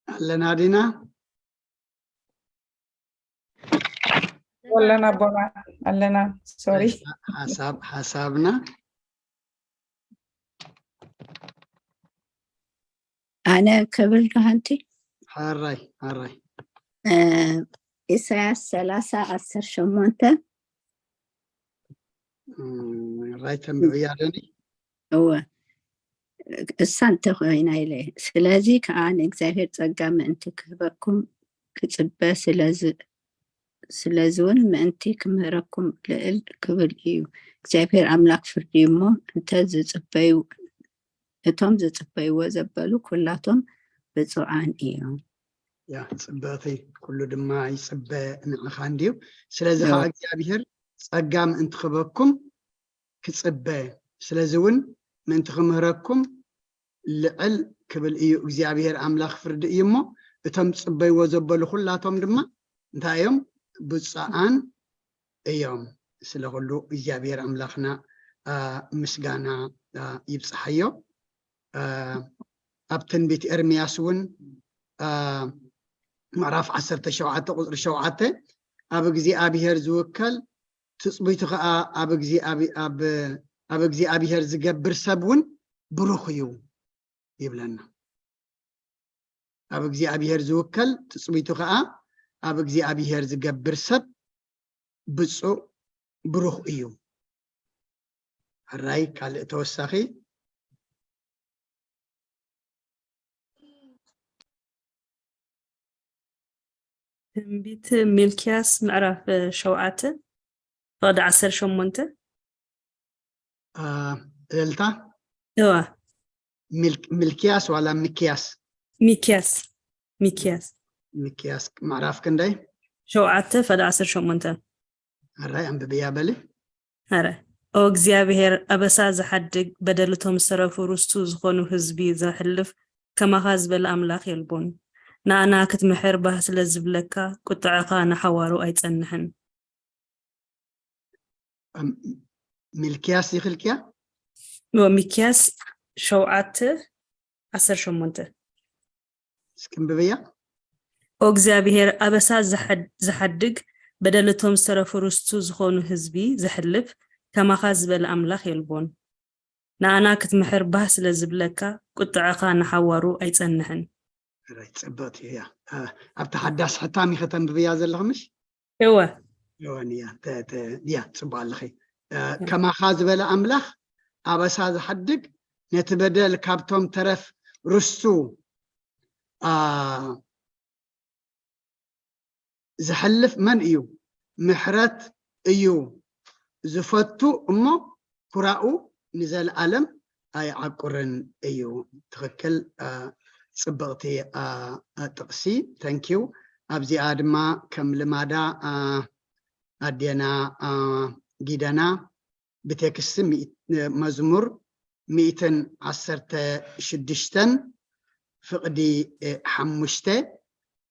ኣለና ዲና? ኣለና ኣቦና ኣለና። ሶሪ ሓሳብ ሓሳብና ኣነ ክብል ዶ ሓንቲ ሓራይ ሓራይ ኢሳያስ ሰላሳ ዓሰርተ ሸሞንተ ራይ ተንብዕያ ደኒ እወ እሳ እንተኾይና ኢለ ስለዚ ከዓ ንእግዚኣብሔር ጸጋ ምእንቲ ክህበኩም ክጽበ ስለዚ ስለዚ እውን ምእንቲ ክምህረኩም ልእል ክብል እዩ እግዚኣብሔር ኣምላክ ፍርዲ እሞ እንተ ዝጽበዩ እቶም ዝጽበይዎ ዘበሉ ኩላቶም ብፁዓን እዮም። ያ ጽብቕቲ ኩሉ ድማ ይጽበ ንዓኻ እንድዩ። ስለዚ ከዓ እግዚኣብሔር ጸጋ ምእንቲ ክበኩም ክጽበ ስለዚ እውን ምእንቲ ክምህረኩም ልዕል ክብል እዩ እግዚኣብሔር ኣምላኽ ፍርዲ እዩ እሞ እቶም ዝጽበይዎ ዘበሉ ኩላቶም ድማ እንታይ እዮም ብፁዓን እዮም። ስለ ኩሉ እግዚኣብሔር ኣምላኽና ምስጋና ይብጽሓዮ። ኣብ ትንቢት ኤርምያስ እውን ምዕራፍ ዓሰርተ ሸውዓተ ቁፅሪ ሸውዓተ ኣብ እግዚኣብሔር ዝውከል ትፅቢቱ ከዓ ኣብ እግዚኣብሔር ዝገብር ሰብ እውን ብሩኽ እዩ ይብለና። ኣብ እግዚኣብሔር ዝውከል ትፅቢቱ ከዓ ኣብ እግዚኣብሔር ዝገብር ሰብ ብፁዕ ብሩኽ እዩ። ሕራይ ካልእ ተወሳኺ ትንቢት ሚልክያስ ምዕራፍ ሸውዓተ ፍቕዲ ዓሰርተ ሸሞንተ። እልልታ እዋ ሚልክያስ ዋላ ሚክያስ? ሚክያስ ሚክያስ ሚክያስ ምዕራፍ ክንደይ? ሸውዓተ ፍቕዲ ዓሰርተ ሸሞንተ። ኣራይ ኣንብብያ በሊ። ኣረ ኦ እግዚኣብሔር፣ ኣበሳ ዝሓድግ፣ በደልቶም ዝተረፉ ርስቱ ዝኾኑ ህዝቢ ዘሕልፍ ከማኻ ዝበለ ኣምላኽ የልቦን። ንኣና ክትምሕር ባህ ስለ ዝብለካ፣ ቁጥዐኻ ንሓዋሩ ኣይጸንሕን። ሚልክያስ ይኽልክያ? ሚክያስ ሸውዓተ ዓሰርተ ሸሞንተ። እስክንብብያ። ኦ እግዚኣብሔር፣ ኣበሳ ዝሓድግ፣ በደልቶም ዝተረፉ ርስቱ ዝኾኑ ህዝቢ ዘሕልፍ ከማኻ ዝበለ ኣምላኽ የልቦን። ንኣና ክትምሕር ባህ ስለ ዝብለካ፣ ቁጥዐኻ ንሓዋሩ ኣይጸንሕን። ጽብቕቲ እያ። ኣብቲ ሓዳስ ሕታም ኢኸ ተንብብያ ዘለኹ ምሽ? እወ እወን እያ። እያ ጽቡቅ ኣለኺ። ከማኻ ዝበለ ኣምላኽ ኣበሳ ዝሓድግ፣ ነቲ በደል ካብቶም ተረፍ ርስቱ ዝሐልፍ መን እዩ? ምሕረት እዩ ዝፈቱ እሞ ኩራኡ ንዘለኣለም ኣይዓቁርን እዩ። ትኽክል። ጽብቕቲ ጥቕሲ። ተንኪው። ኣብዚኣ ድማ ከም ልማዳ ኣዴና ጊደና ብቴክስት መዝሙር ሚእትን ዓሰርተ ሽዱሽተን ፍቕዲ ሓሙሽተ፣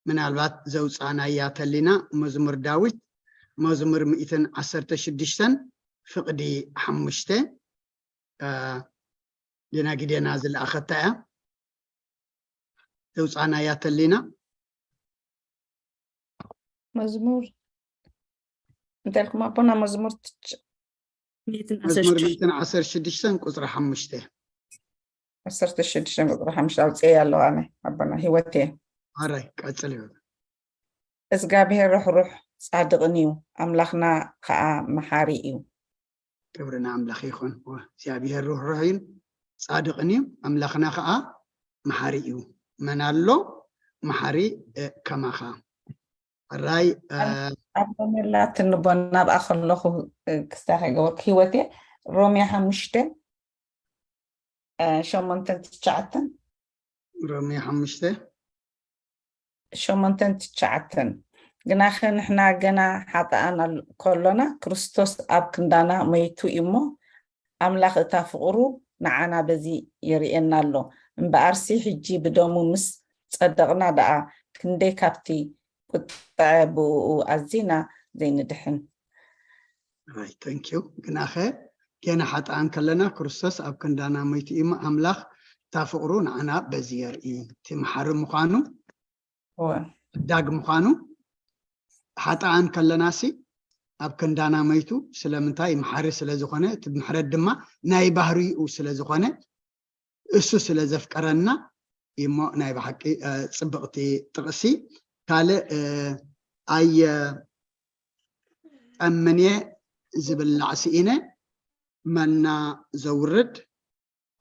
ምናልባት ዘውፃእናያ ተሊና፣ መዝሙር ዳዊት መዝሙር ሚእትን ዓሰርተ ሽዱሽተን ፍቕዲ ሓሙሽተ። ዴና ጊዴና ዝለኣኸታ እያ። ዘውፃእናያ ተሊና። መዝሙር እንተልኩም ኣቦና መዝሙር መዝሙር ሚእትን ዓሰርተ ሽዱሽተን ቁፅሪ ሓሙሽተ። ዓሰርተ ሽዱሽተ ቁፅሪ ሓሙሽተ ኣውፅኤ ኣለዋ ኣነ ኣቦና ህይወት እየ። ኣራይ ቀፅል ይበል። እግዚኣብሔር ርሕሩሕ ጻድቕን እዩ፣ ኣምላኽና ከዓ መሓሪ እዩ። ክብሪ ንኣምላኽ ይኹን። እግዚኣብሔር ርሕሩሕ እዩ፣ ጻድቕን እዩ፣ ኣምላኽና ከዓ መሓሪ እዩ። መን ኣሎ መሓሪ ከማኻ? ራይ ኣብ ሮሜ ኣላትኒ ቦ ናብኣ ከለኹ ክስታ ከይገበርኩ ህይወት እየ። ሮሜ ሓሙሽተ ሸሞንተን ትሽዓተን። ሮሜ ሓሙሽተ ሸሞንተን ትሽዓተን። ግናኸ ንሕና ገና ሓጥኣን ከሎና ክርስቶስ ኣብ ክንዳና ሞይቱ እዩ እሞ ኣምላኽ እታ ፍቕሩ ንዓና በዚ የርእየና ኣሎ። እምበኣርሲ ሕጂ ብደሙ ምስ ጸደቕና ደኣ ክንደይ ካብቲ ቁጥዐ ብእኡ ኣዚና ዘይንድሕን። Right, thank you። ግናኸ ገና ሓጥኣን ከለና ክርስቶስ ኣብ ክንዳና ሞይቱ እዩ እሞ ኣምላኽ እታ ፍቕሩ ንዓና በዚ የርኢ። እቲ መሓሪ ምዃኑ እወ ዳግ ምዃኑ ሓጥኣን ከለናሲ ኣብ ክንዳና መይቱ ስለምንታይ? መሓሪ ስለ ዝኾነ፣ እቲ ምሕረት ድማ ናይ ባህሪኡ ስለ ዝኾነ፣ እሱ ስለ ዘፍቀረና እሞ ናይ ብሓቂ ጽብቕቲ ጥቕሲ። ካልእ ኣየ ጠምንየ ዝብላዕ ስኢነ መና ዘውርድ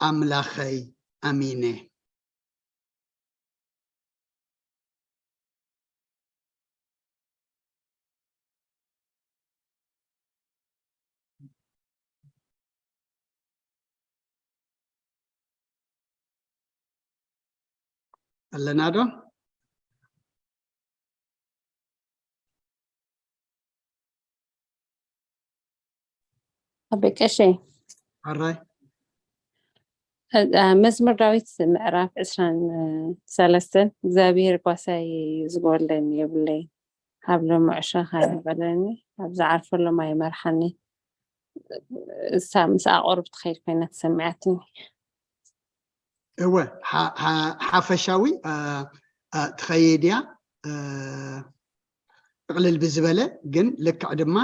ኣምላኸይ ኣሚነ። ኣለና ዶ? ኣበይ ቀሸይ? ኣራይ መዝሙር ዳዊት ምዕራፍ ዕስራን ሰለስተን እግዚኣብሔር ጓሳይ እዩ፣ ዝጎድለኒ የብለይን። ኣብ ልሙዕ ሸኻ የብዕለኒ፣ ኣብ ዝዓርፈሎም ይመርሓኒ። እሳ ምስኣ ቁሩብ ትኸይድ ኮይና ተሰሚዓትኒ። እወ ሓፈሻዊ ትኸይድ እያ። ጥቕልል ብዝበለ ግን ልክዕ ድማ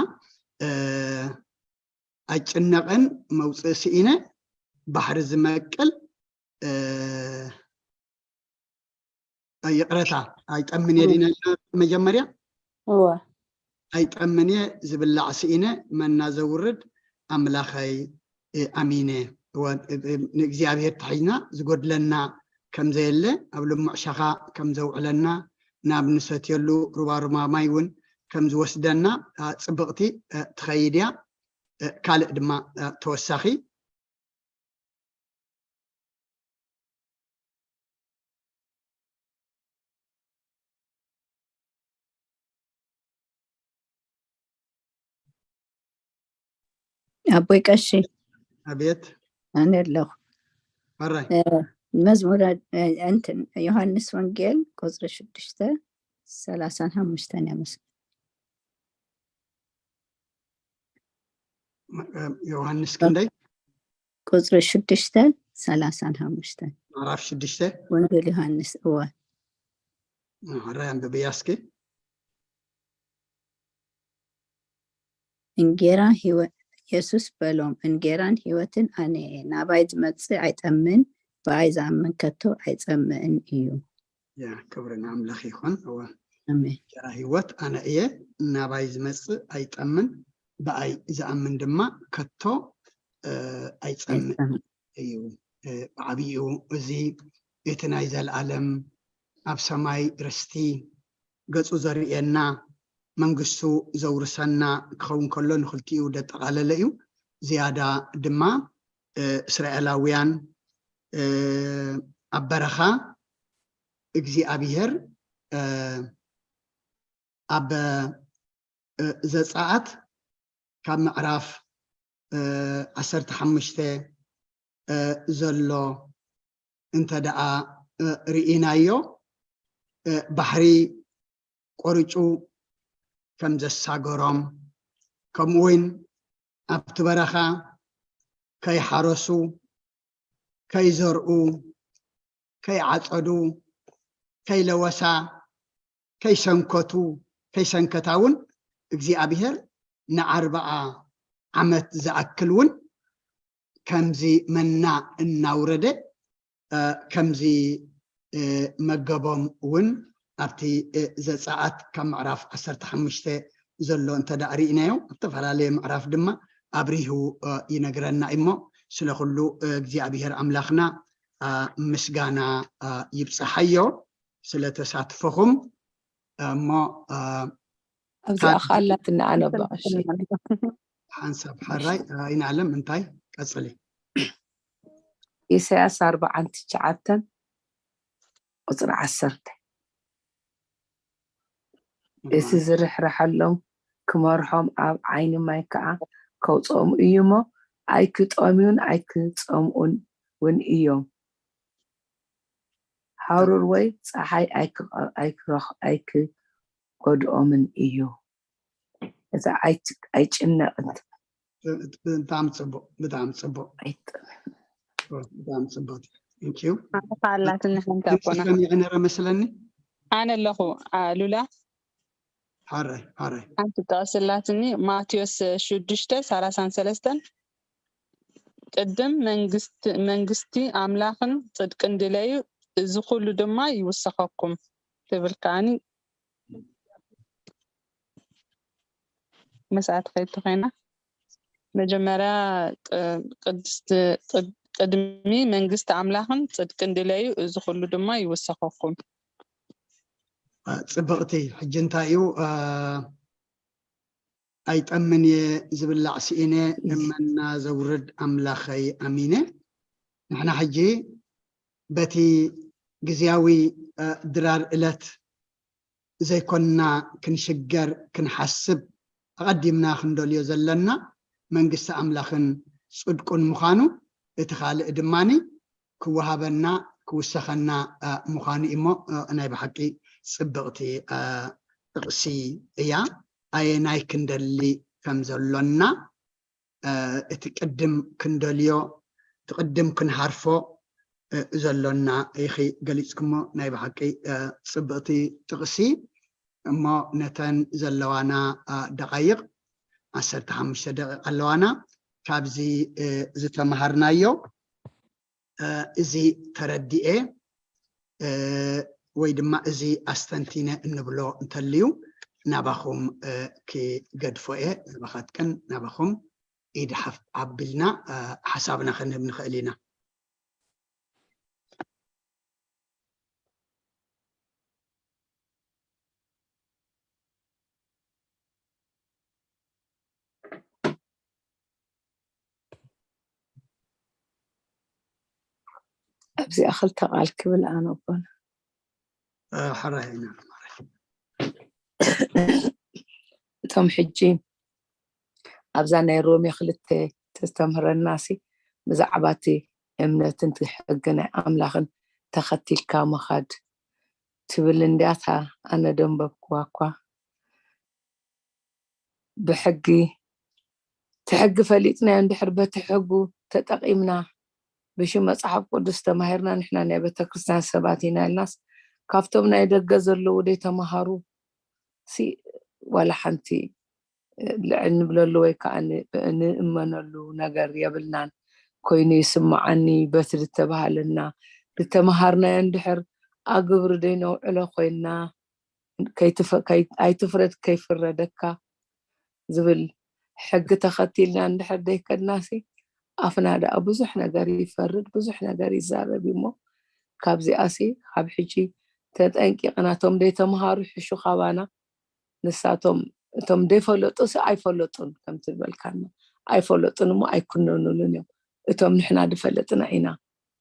ኣይጭነቕን መውፅኢ ስኢነ ባሕሪ ዝመቅል ይቕረታ ኣይጠምን እየ ዲና መጀመርያ እወ ኣይጠምን እየ ዝብላዕ ስኢነ መና ዘውርድ ኣምላኸይ ኣሚነ። ንእግዚኣብሔር ተሒዝና ዝጎድለና ከም ዘየለ ኣብ ልሙዕ ሸኻ ከም ዘውዕለና ናብ ንሰትየሉ ሩባሩባ ማይ እውን ከም ዝወስደና፣ እ፣ ጽብቕቲ፣ እ፣ ትኸይድ እያ። እ፣ ካልእ ድማ፣ እ፣ ተወሳኺ ኣቦይ ቀሺ ኣቤት። ኣነ ኣለኹ። ሕራይ እ፣ መዝሙረ፣ እ፣ እንትን ዮሃንስ ወንጌል ቁፅሪ ሽዱሽተ ሰላሳን ሓሙሽተን እያ መስል ዮሃንስ ክንደይ? ቁፅሪ ሽዱሽተ ሰላሳን ሓሙሽተን ምዕራፍ ሽዱሽተ ወንጌል ዮሃንስ። እወ። ሕራይ ኣንብብያ እስኪ። እንጌራ ህይወት የሱስ በሎም፣ እንጌራን ህይወትን ኣነ እየ፣ ናባይ ዝመጽእ ኣይጠምን፣ ብኣይ ዝኣምን ከቶ ኣይጸምእን እዩ። ያ ክብሪ ንኣምላኽ ይኹን። እወ ኣሜን። እንጀራ ህይወት ኣነ እየ፣ ናባይ ዝመጽእ ኣይጠምን፣ ብኣይ ዝኣምን ድማ ከቶ፣ እ፣ ኣይጸምእ ኣይጸምእ። እዩ። እ፣ ብዓብይኡ እዚ እቲ ናይ ዘለኣለም ኣብ ሰማይ ርስቲ ገጹ ዘርእየና፣ መንግስቱ ዘውርሰና ክኸውን ከሎ ንኽልቲኡ ደጠቓለለ እዩ። ዝያዳ ድማ፣ እ፣ እስራኤላውያን፣ እ፣ ኣብ በረኻ እግዚኣብሔር፣ እ፣ ኣብ፣ እ፣ ዘጸኣት ካብ ምዕራፍ፣ እ፣ ዓሰርተ ሓሙሽተ፣ እ፣ ዘሎ እንተ ደኣ፣ እ፣ ርኢናዮ፣ እ፣ ባሕሪ ቆሪጹ ከም ዘሳገሮም፣ ከምኡ እውን ኣብቲ በረኻ ከይሓረሱ፣ ከይዘርኡ፣ ከይዓጸዱ፣ ከይለወሳ፣ ከይሰንከቱ፣ ከይሰንከታ እውን እግዚኣብሔር ንኣርብዓ ዓመት ዝኣክል እውን ከምዚ መና እናውረደ፣ እ፣ ከምዚ፣ እ፣ መገቦም እውን ኣብቲ፣ እ፣ ዘጸኣት ካብ ምዕራፍ ዓሰርተ ሓሙሽተ ዘሎ እንተ ደኣ ርኢናዮ፣ ኣብ ዝተፈላለየ ምዕራፍ ድማ ኣብሪሁ፣ እ፣ ይነግረና እሞ፣ ስለ ኩሉ፣ እ፣ እግዚኣብሔር ኣምላኽና፣ እ፣ ምስጋና፣ እ፣ ይብጽሓዮ ስለ ተሳትፎኹም። እሞ፣ እ፣ ኣብዚኣ ካብ- ከኣላትና ኣነ ብቐሺ ሓንሳብ ሓራይ፣ እ፣ ይንኣለም እንታይ ቀጽሊ። ኢሳያስ ኣርብዓን ትሽዓተን ቁፅሪ ዓሰርተ። እቲ ዝርሕርሐሎም ክመርሖም፣ ኣብ ዓይኒ ማይ ከዓ ከውፅኦም እዩ እሞ፣ ኣይክጠምዩን ኣይክፀምኡን እውን እዮም። ሃሩር ወይ ፀሓይ ኣይክ-፣ ኣይክረኽ-፣ ኣይክጎድኦምን እዩ። እዛ ኣይት-፣ ኣይጭነቕን። ብጣዕሚ ጽቡቕ፣ ብጣዕሚ ጽቡቕ፣ ኣይጥ-፣ ብጣዕሚ ጽቡቕ። Thank you። ኣነ ከኣላትኒ ሓንቲ ድምፂ ኣቦና። ሰሚዐ ነረ መስለኒ። ኣነ ኣለኹ፣ ኣ፣ ሉላ። ሓራይ፣ ሓራይ። ሓንቲ ጥቕሲ ኣላትኒ፣ ማቴዎስ ሽዱሽተ ሰላሳን ሰለስተን። ቅድም መንግስቲ፣ መንግስቲ ኣምላኽን ጽድቅን ድለዩ፣ እዚ ኩሉ ድማ ይውሰኸኩም ትብል ከኣኒ። ምስኣ ትኸይድ ተኾይና፣ መጀመርያ ቅ-፣ ቅድስቲ፣ ቅድ-፣ ቅድሚ መንግስቲ ኣምላኽን ጽድቅን ድለዩ፣ እዚ ኩሉ ድማ ይውሰኸኩም። አ፣ ጽብቕቲ። ሕጂ እንታይ እዩ፣ አ፣ ኣይጠምን እየ ዝብላዕ ስኢነ፣ መና ዘውርድ ኣምላኸይ ኣሚነ። ንሕና ሕጂ በቲ ግዝያዊ፣ አ፣ ድራር እለት ዘይኮንና ክንሽገር ክንሓስብ ኣቐዲምና ክንደልዮ ዘለና መንግስቲ ኣምላኽን ጽድቁን ምዃኑ፣ እቲ ካልእ ድማኒ ክወሃበና ክውሰኸና፣ አ፣ ምዃኑ እሞ፣ አ፣ ናይ ብሓቂ ጽብቕቲ፣ አ፣ ጥቕሲ እያ። ኣየናይ ክንደሊ ከም ዘሎና፣ እ፣ እቲ ቅድም ክንደልዮ፣ እቲ ቅድም ክንሃርፎ፣ እ፣ ዘሎና ኢኺ ገሊጽክሞ። ናይ ብሓቂ፣ እ፣ ጽብቕቲ ጥቕሲ። እሞ ነተን ዘለዋና፣ እ፣ ደቓይቕ፣ ዓሰርተ ሓሙሽተ ደቂቕ ኣለዋና። ካብዚ፣ እ፣ ዝተመሃርናዮ፣ እ፣ እዚ ተረዲኤ፣ እ፣ ወይ ድማ እዚ ኣስተንቲነ እንብሎ እንተልዩ ናባኹም፣ እ፣ ክገድፎ እየ። ናባኻትክን ናባኹም ኢድ ሓፍ ኣቢልና፣ እ፣ ሓሳብና ክንህብ ንኽእል ኢና። ኣብዚኣ ክልተ ቃል ክብል ኣነ ኣቦና። ሓራይ ኢና። እቶም ሕጂ ኣብዛ ናይ ሮሜ ክልተ ተስተምህረናሲ ብዛዕባ እቲ እምነትን እቲ ሕጊ ናይ ኣምላኽን ተኸቲልካ ምኻድ ትብል እንዲያታ። ኣነ ደንበብክዋ እኳ ብሕጊ እቲ ሕጊ ፈሊጥናዮ እንድሕር በቲ ሕጉ ተጠቒምና ብሽም መፅሓፍ ቅዱስ ተማሂርና ንሕና ናይ ቤተክርስትያን ሰባት ኢና ኢልናስ ካብቶም ናይ ደገ ዘለዉ ደይተምሃሩ ሲ ዋላ ሓንቲ ልዕል ንብለሉ ወይ ከዓ ንእመነሉ ነገር የብልናን። ኮይኑ ይስምዓኒ በቲ ዝተባሃለና ዝተምሃርናዮ እንድሕር ኣግብሪ ደይነውዕሎ ኮይንና ኣይትፍረድ ከይፍረደካ ዝብል ሕጊ ተኸቲልና እንድሕር ደይከድናሲ ኣፍና ደኣ ብዙሕ ነገር ይፈርድ፣ ብዙሕ ነገር ይዛረብ እዩ። እሞ ካብዚኣሲ ካብ ሕጂ ተጠንቂቕና እቶም ደይተምሃሩ ሕሹ ካባና ንሳቶም እቶም ደይፈለጡ ሲ ኣይፈለጡን ከምቲ ዝበልካና ኣይፈለጡን እሞ ኣይኩነኑሉን እዮም። እቶም ንሕና ዝፈለጥና ኢና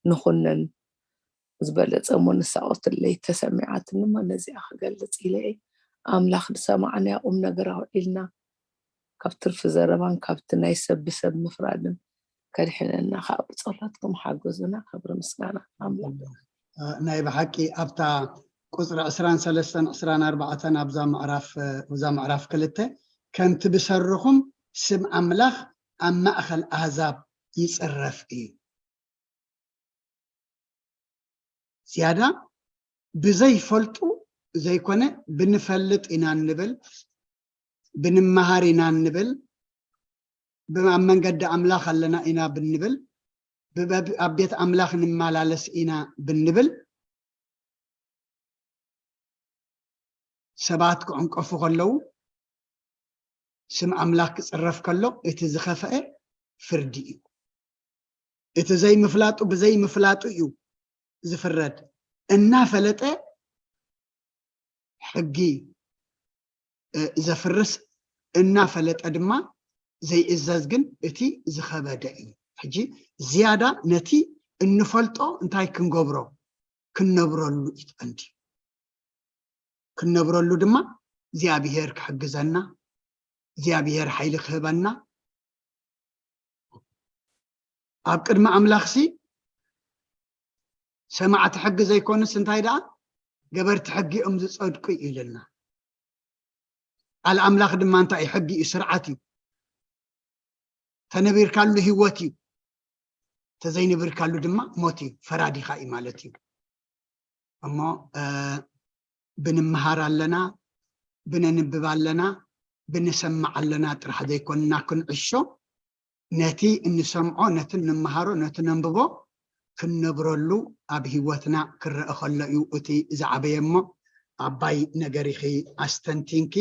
ንኹነን ዝበለጸ እሞ ንሳ ቆትለይ ተሰሚዓትኒ እሞ ነዚኣ ክገልጽ ኢለ እየ። ኣምላኽ ዝሰማዕናዮ ቁም ነገር ኣውዒልና ካብ ትርፊ ዘረባን ካብቲ ናይ ሰብ ብሰብ ምፍራድን ከድሕነና ከዓ ብጸሎትኩም ሓግዙና። ክብሪ ምስጋና ኣምላኽ። ናይ ብሓቂ ኣብታ ቁፅሪ ዕስራን ሰለስተን ዕስራን ኣርባዕተን ኣብዛ ምዕራፍ ኣብዛ ምዕራፍ ክልተ ከምቲ ብሰርኹም ስም ኣምላኽ ኣብ ማእኸል ኣህዛብ ይፅረፍ እዩ። ዝያዳ ብዘይፈልጡ ዘይኮነ ብንፈልጥ ኢና እንብል፣ ብንመሃር ኢና እንብል፣ ኣብ መንገዲ ኣምላኽ ኣለና ኢና ብንብል፣ ኣብ ቤት ኣምላኽ ንመላለስ ኢና ብንብል፣ ሰባት ክዕንቀፉ ከለዉ ስም ኣምላኽ ክፅረፍ ከሎ እቲ ዝኸፍአ ፍርዲ እዩ። እቲ ዘይምፍላጡ ብዘይምፍላጡ እዩ ዝፍረድ። እናፈለጠ ሕጊ ዘፍርስ እናፈለጠ ድማ ዘይእዘዝ ግን እቲ ዝኸበደ እዩ። ሕጂ ዝያዳ ነቲ እንፈልጦ እንታይ ክንገብሮ ክንነብረሉ እዩ ቀንዲ። ክንነብረሉ ድማ እግዚኣብሔር ክሕግዘና እግዚኣብሔር ሓይሊ ክህበና ኣብ ቅድሚ ኣምላኽሲ ሰማዕቲ ሕጊ ዘይኮኑስ እንታይ ደኣ ገበርቲ ሕጊ እዮም ዝጸድቁ እዩ ኢልና። ቃል ኣምላኽ ድማ እንታይ እዩ? ሕጊ እዩ፣ ስርዓት እዩ። ተነቢርካሉ ህይወት እዩ፣ ተዘይነቢርካሉ ድማ ሞት እዩ፣ ፈራዲኻ እዩ ማለት እዩ። እሞ ብንምሃር ኣለና፣ ብነንብብ ኣለና፣ ብንሰምዕ ኣለና ጥራሕ ዘይኮንና ክንዕሾ፣ ነቲ እንሰምዖ፣ ነቲ እንመሃሮ፣ ነቲ ነንብቦ ክንነብረሉ ኣብ ህይወትና ክረአ ከሎ እዩ እቲ ዝዓበየ። እሞ ዓባይ ነገር ኢኺ ኣስተንቲንኪ፣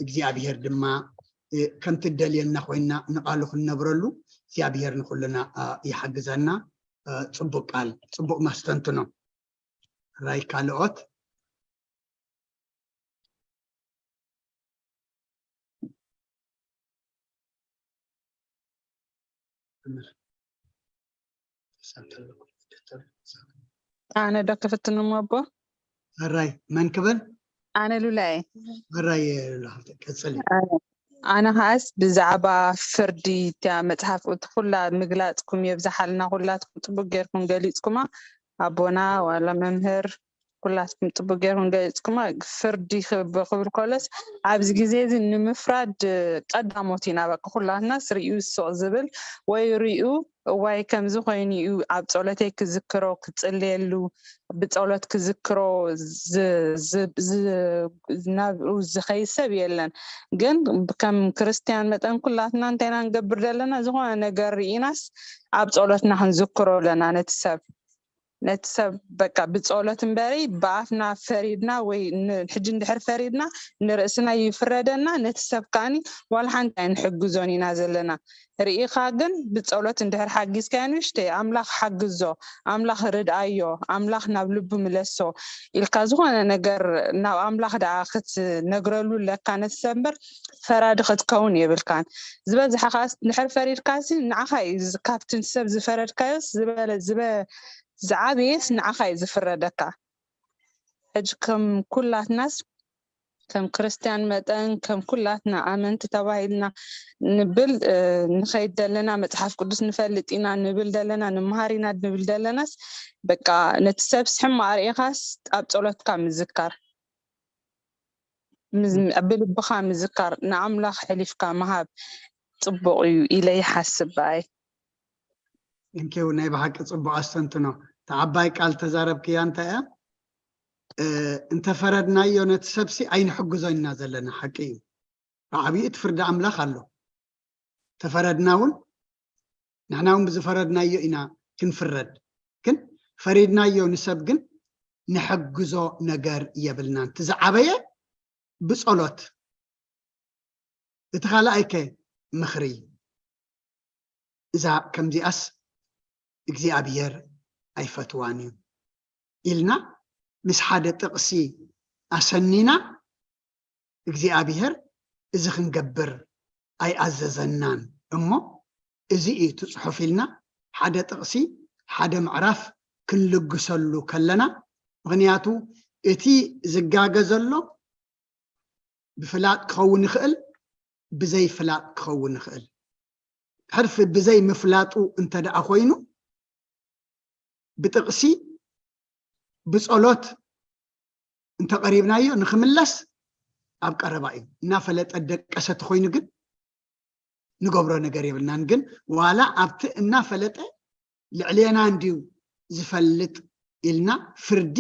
እግዚኣብሄር ድማ ከምቲ ደልየና ኮይና ንቃሉ ክንነብረሉ እግዚኣብሄር ንኩልና ይሓግዘና። ፅቡቅ ቃል፣ ፅቡቅ መስተንትኖ። ራይ ካልኦት ኣነ ዶ ክፍትን እሞ ኣቦ? ሕራይ መን ክብል? ኣነ ሉላ እየ። ሕራይ ሉላ ቀጽሊ። ኣነ ከዓስ ብዛዕባ ፍርዲ እታ መጽሓፍ እቲ ኩላ ምግላጽኩም የብዝሓልና። ኩላትኩም ጽቡቅ ጌርኩም ገሊጽኩማ። ኣቦና ዋላ መምህር ኩላትኩም ጽቡቅ ጌርኩም ገሊጽኩማ። ፍርዲ ክብ- ክብል ከሎስ ኣብዚ ግዜ እዚ ንምፍራድ ቀዳሞት ኢና። በቃ ኩላትናስ ርእዩ ስቕ ዝብል ወይ ርእዩ እዋይ ከምዚ ኮይኑ እዩ ኣብ ጸሎተይ ክዝክሮ ክጽልየሉ ብጸሎት ክዝክሮ ናብኡ ዝኸይድ ሰብ የለን። ግን ከም ክርስትያን መጠን ኩላትና እንታይ ኢና ንገብር ዘለና? ዝኾነ ነገር ርኢናስ ኣብ ጸሎትና ክንዝክሮ ኣለና ነቲ ሰብ ነቲ ሰብ በቃ ብጸሎት እምበሪ ብኣፍና ፈሪድና ወይ ሕጂ እንድሕር ፈሪድና ንርእስና ይፍረደና፣ ነቲ ሰብ ከዓኒ ዋላ ሓንቲ ኣይንሕግዞን ኢና ዘለና። ርኢኻ ግን ብጸሎት እንድሕር ሓጊዝካዮ ንእሽተይ ኣምላኽ ሓግዞ ኣምላኽ ርድኣዮ ኣምላኽ ናብ ልቡ ምለሶ ኢልካ ዝኾነ ነገር ናብ ኣምላኽ ደኣ ክትነግረሉ ኣለካ ነቲ ሰብ እምበር ፈራዲ ክትከውን የብልካን። ዝበዝሐ ከዓስ እንድሕር ፈሪድካሲ ንዓኻ እዩ ካብቲ ሰብ ዝፈረድካዮስ ዝበለ ዝበ ዝዓበየስ ንዓኻ እዩ ዝፍረደካ። ሕጂ ከም ኩላትናስ ከም ክርስትያን መጠን ከም ኩላትና ኣመንቲ ተባሂልና ንብል ንኸይድ ዘለና መፅሓፍ ቅዱስ ንፈልጥ ኢና ንብል ዘለና ንምሃር ኢና ንብል ዘለናስ በቃ ነቲ ሰብስ ሕማቕ ርኢኻስ ኣብ ፀሎትካ ምዝካር ብልብኻ ምዝካር ንኣምላኽ ሕሊፍካ ምሃብ ፅቡቕ እዩ ኢለ ይሓስብ ብኣይ። ንኪው ናይ ብሓቂ ፅቡቕ ኣስተንትኖ። እቲ ዓባይ ቃል ተዛረብክያ እንታይ እያ? እንተፈረድናዮ ነቲ ሰብሲ ኣይንሕግዞ ኢና ዘለና። ሓቂ እዩ። ብዓብዩ እቲ ፍርዲ ኣምላኽ ኣሎ። ተፈረድና እውን ንሕና እውን ብዝፈረድናዮ ኢና ክንፍረድ። ግን ፈሪድናዮ ንሰብ ግን ንሕግዞ ነገር የብልናን። እቲ ዝዓበየ ብጸሎት፣ እቲ ካልኣይ ከ ምኽሪ። እዛ ከምዚኣስ እግዚኣብሔር ኣይፈትዋን እዩ ኢልና ምስ ሓደ ጥቕሲ ኣሰኒና እግዚኣብሔር እዚ ክንገብር ኣይኣዘዘናን እሞ እዚ እዩ እቲ ጽሑፍ ኢልና ሓደ ጥቕሲ ሓደ ምዕራፍ ክንልግሰሉ ከለና ምኽንያቱ እቲ ዝጋገ ዘሎ ብፍላጥ ክኸውን ይኽእል ብዘይ ፍላጥ ክኸውን ይኽእል ሕርፊ ብዘይ ምፍላጡ እንተ ደኣ ኮይኑ ብጥቕሲ ብጸሎት እንተቐሪብናዮ ንኽምለስ ኣብ ቀረባ እዩ እናፈለጠ ደቀሰ ተኾይኑ ግን ንገብሮ ነገር የብልናን ግን ዋላ ኣብቲ እናፈለጠ ልዕሌና እንድዩ ዝፈልጥ ኢልና ፍርዲ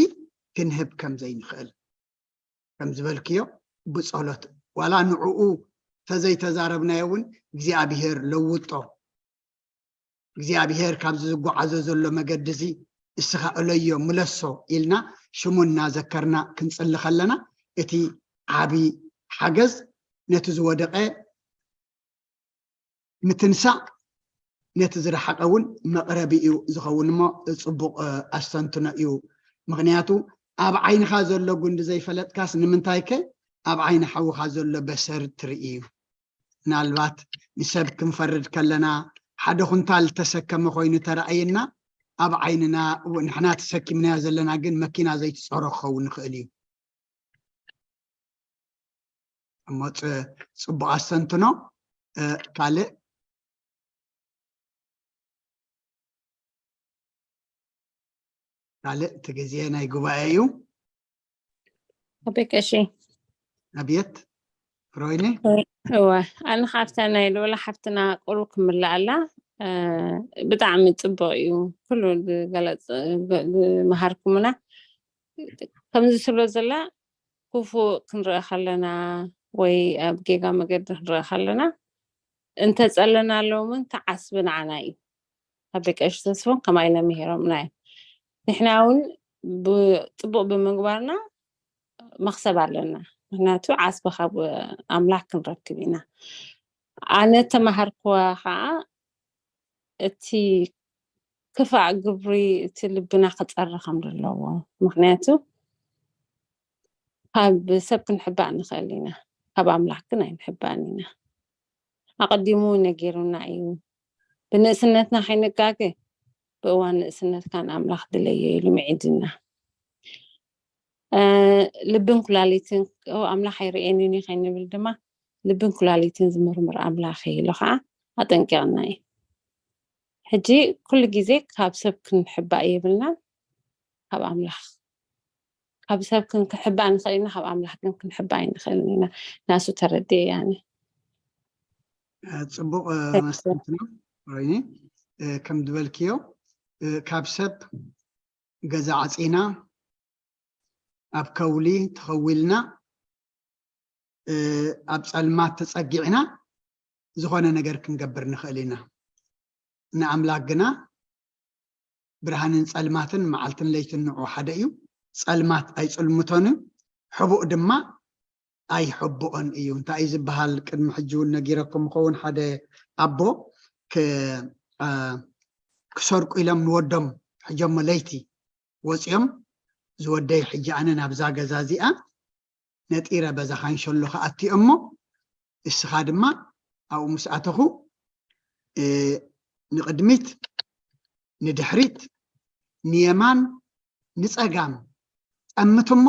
ክንህብ ከም ዘይንኽእል ከም ዝበልክዮ ብጸሎት ዋላ ንዕኡ ተዘይተዛረብናዮ እውን እግዚኣብሄር ለውጦ እግዚኣብሄር ካብዚ ዝጓዓዞ ዘሎ መገዲ እዚ እስኻ እለዮ ምለሶ ኢልና ሽሙ እናዘከርና ክንጽሊ ከለና እቲ ዓቢ ሓገዝ ነቲ ዝወደቐ ምትንሳእ ነቲ ዝረሓቐ እውን መቕረቢ እዩ ዝኸውን እሞ ፅቡቕ ኣስተንትኖ እዩ ምክንያቱ ኣብ ዓይንኻ ዘሎ ጉንዲ ዘይፈለጥካስ ንምንታይ ከ ኣብ ዓይኒ ሓውኻ ዘሎ በሰር ትርኢ እዩ ምናልባት ንሰብ ክንፈርድ ከለና ሓደ ኩንታል ተሰከመ ኮይኑ ተረኣየና ኣብ ዓይንና ንሕና ተሰኪምናዮ ዘለና ግን መኪና ዘይትፀሮ ክኸውን ይኽእል እዩ እሞ ፅቡቅ ኣስተንትኖ ካልእ ካልእ እቲ ግዜ ናይ ጉባኤ እዩ ኣቤት ቀሺ ኣብየት ፍሮይኒ እወ ኣነ ካብታ ናይ ልውላ ሓፍትና ቁሩብ ክምልኣላ ብጣዕሚ ፅቡቅ እዩ ኩሉ ዝመሃርኩምና ከምዚ ስለ ዘላ ክፉእ ክንርኢ ከለና ወይ ኣብ ጌጋ መገዲ ክንርኢ ከለና እንተፀለናሎም እውን ተዓስቢ ንዓና እዩ ኣብ ደቂ ኣንስትዮ ተስፎን ከማይ ነምሂሮምና እዮም ንሕና እውን ብፅቡቅ ብምግባርና መክሰብ ኣለና ምክንያቱ ዓስቢ ካብ ኣምላክ ክንረክብ ኢና ኣነ ተማሃርክዋ ከዓ እቲ ክፋእ ግብሪ እቲ ልብና ክፀሪ ከም ዘለዎ ምክንያቱ ካብ ሰብ ክንሕባእ ንኽእል ኢና ካብ ኣምላኽ ግን ኣይንሕባእን ኢና ኣቐዲሙ ነጊሩና እዩ ብንእስነትና ከይንጋገ ብእዋን ንእስነትካ ንኣምላኽ ድለዮ ኢሉ ምዒድና ልብን ኩላሊትን ኣምላኽ ኣይርእየንን እዩ ከይንብል ድማ ልብን ኩላሊትን ዝምርምር ኣምላኽ ኢሉ ከዓ ኣጠንቂቕና እዩ ሕጂ ኩሉ ግዜ ካብ ሰብ ክንሕባእ የብልናን ካብ ኣምላኽ ካብ ሰብ ክንሕባእ ንኽእል ኢና ካብ ኣምላኽ ግን ክንሕባእ ኣይንኽእልን ኢና ናሱ ተረድእ ያኒ ፅቡቅ መስተንትኖ ሮይኒ ከም ዝበልክዮ ካብ ሰብ ገዛ ዓፂና ኣብ ከውሊ ተኸዊልና ኣብ ፀልማት ተፀጊዕና ዝኾነ ነገር ክንገብር ንኽእል ኢና ንኣምላክ ግና ብርሃንን ፀልማትን መዓልትን ለይትን ንዑ ሓደ እዩ ፀልማት ኣይፅልምቶን እዩ ሕቡእ ድማ ኣይሕብኦን እዩ እንታይ እዩ ዝበሃል ቅድሚ ሕጂ እውን ነጊረኩም ኸውን ሓደ ኣቦ ክሰርቁ ኢሎም ንወዶም ሕጆሞ ለይቲ ወፂኦም ዝወደይ ሕጂ ኣነ ናብዛ ገዛ እዚኣ ነጢረ በዛ ካንሸሎ ክኣቲ እሞ እስኻ ድማ ኣብኡ ምስ ኣተኹ ንቕድሚት ንድሕሪት ንየማን ንጸጋም ጠምት እሞ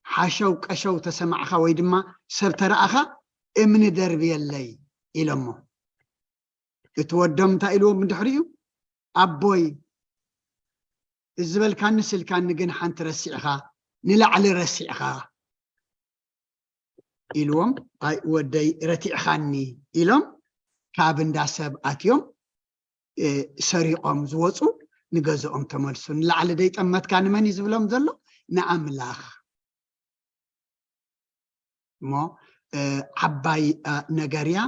ሓሸው ቀሸው ተሰማዕኻ ወይ ድማ ሰብ ተረኣኻ እምኒ ደርብየለይ ኢሎሞ። እቲ ወዶም እንታይ ኢልዎም ብድሕሪኡ? ኣቦይ፣ እዚ ዝበልካኒ ስልካኒ ግን ሓንቲ ረሲዕኻ፣ ንላዕሊ ረሲዕኻ ኢልዎም። ኣይ ወደይ ረቲዕኻኒ ኢሎም ካብ እንዳ ሰብ ኣትዮም ሰሪቖም ዝወፁ ንገዝኦም ተመልሱ። ንላዕሊ ደይጠመትካ ንመን እዩ ዝብሎም ዘሎ? ንኣምላኽ። እሞ ዓባይ ነገር እያ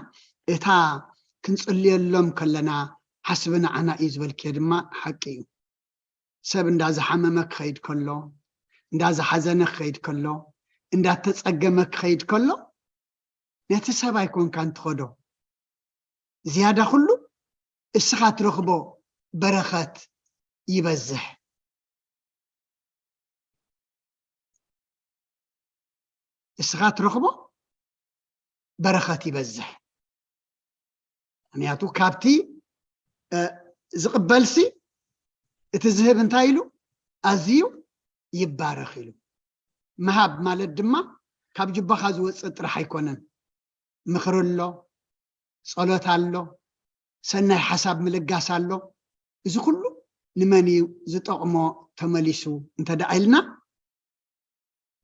እታ። ክንፅልየሎም ከለና ሓስቢ ንዓና እዩ ዝበልክዮ ድማ ሓቂ እዩ። ሰብ እንዳዝሓመመ ክኸይድ ከሎ፣ እንዳዝሓዘነ ክኸይድ ከሎ፣ እንዳተፀገመ ክኸይድ ከሎ ነቲ ሰብ ኣይኮንካን ትኸዶ። ዝያዳ ኩሉ እስኻ ትረኽቦ በረኸት ይበዝሕ። እስኻ ትረኽቦ በረኸት ይበዝሕ። ምክንያቱ ካብቲ ዝቕበልሲ እቲ ዝህብ እንታይ ኢሉ ኣዝዩ ይባረኽ ኢሉ። ምሃብ ማለት ድማ ካብ ጅባኻ ዝወፅእ ጥራሕ ኣይኮነን። ምኽሪ ኣሎ፣ ፀሎት ኣሎ፣ ሰናይ ሓሳብ ምልጋስ ኣሎ። እዚ ኩሉ ንመን እዩ ዝጠቕሞ ተመሊሱ እንተ ደኣ ኢልና፣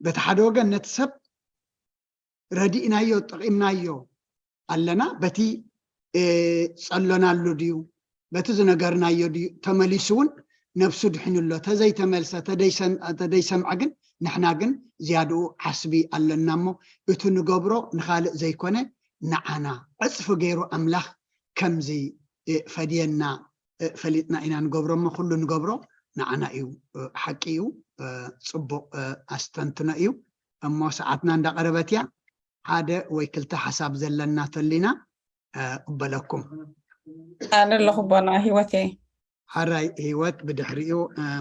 በቲ ሓደ ወገን ነቲ ሰብ ረዲእናዮ፣ ጠቒምናዮ ኣለና፣ በቲ ጸሎናሉ ድዩ፣ በቲ ዝነገርናዮ ድዩ ተመሊሱ እውን ነብሱ ድሒኑ ኣሎ። ተዘይተመልሰ፣ ተደይሰምዐ ግን ንሕና ግን ዝያድኡ ዓስቢ ኣለና እሞ፣ እቲ ንገብሮ ንኻልእ ዘይኮነ ንዓና ዕጽፊ ገይሩ ኣምላኽ ከምዚ ፈድየና ፈሊጥና ኢና ንገብሮ እሞ፣ ኩሉ ንገብሮ ንዓና እዩ። ሓቂ እዩ። ጽቡቕ ኣስተንትኖ እዩ። እሞ ሰዓትና እንዳቐረበት እያ። ሓደ ወይ ክልተ ሓሳብ ዘለና ተሊና እቕበለኩም። ኣነ ኣለኹ ኣቦና ህይወተይ። ሓራይ ህይወት ብድሕሪኡ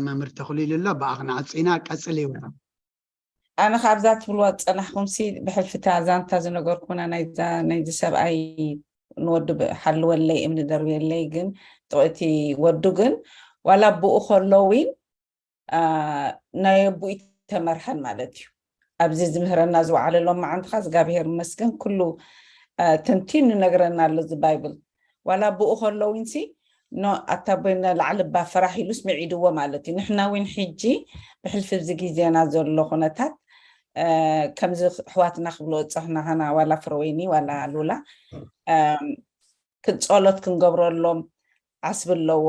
መምህር ተኽሊሉ ኣሎ። ብኣኽ ንዓጽ ኢና። ቀጽል ህይወት። ኣነ ካብዛ ትብልዋ ዝጸናሕኩም ሲ ብሕልፊ እታ ዛንታ ዝነገርኩምና ናይዚ ሰብኣይ ንወዱ ሓልወለይ እምኒ ደርብየለይ ግን እቲ ወዱ ግን ዋላ ብኡ ከሎ ዊን ናይ ኣቦኡ ተመርሐን ማለት እዩ። ኣብዚ ዝምህረና ዝወዓለ ሎም መዓንትኻ እግዚኣብሔር ይመስገን ኩሉ ተንቲኑ ይነግረና ኣሎ እዚ ባይብል። ዋላ ብኡ ከሎ ዊንሲ ኖ ኣታ ኣቦይ ንላዕሊ እባ ፈራሕ ኢሉስ ምዒድዎ ማለት እዩ። ንሕና እውን ሕጂ ብሕልፊ ኣብዚ ግዜና ዘሎ ኩነታት ከምዚ ኣሕዋትና ክብልዎ ዝፀናሕና ዋላ ፍረወይኒ ዋላ ሉላ ጸሎት ክንገብረሎም ዓስቢ ኣለዎ።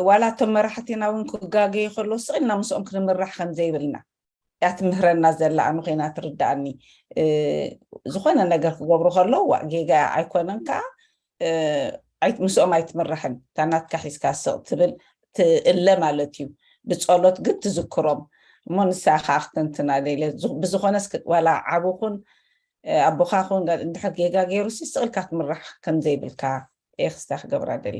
ዋላ እቶም መራሕትና እውን ክጋገዩ ከለዉ ስቕ ኢልና ምስኦም ክንምራሕ ከም ዘይብልና እያ ትምህረና ዘላ። ኣነ ኮይና ትርድኣኒ። ዝኾነ ነገር ክገብሩ ከለዉ ዋእ ጌጋ ኣይኮነን ከዓ ምስኦም ኣይትምራሕን፣ እታ ናትካ ሒዝካ ስቕ ትብል ትእለ ማለት እዩ። ብጸሎት ግን ትዝክሮም እሞ ንሳ ከዓ ክተንትና ደለ። ብዝኾነስ ዋላ ዓቡ ኹን ኣቦኻ ኹን እንድሕር ጌጋ ገይሩ ሲ ስቕ ኢልካ ትምራሕ ከም ዘይብልካ እየ ክስታ ክገብራ ደሊ።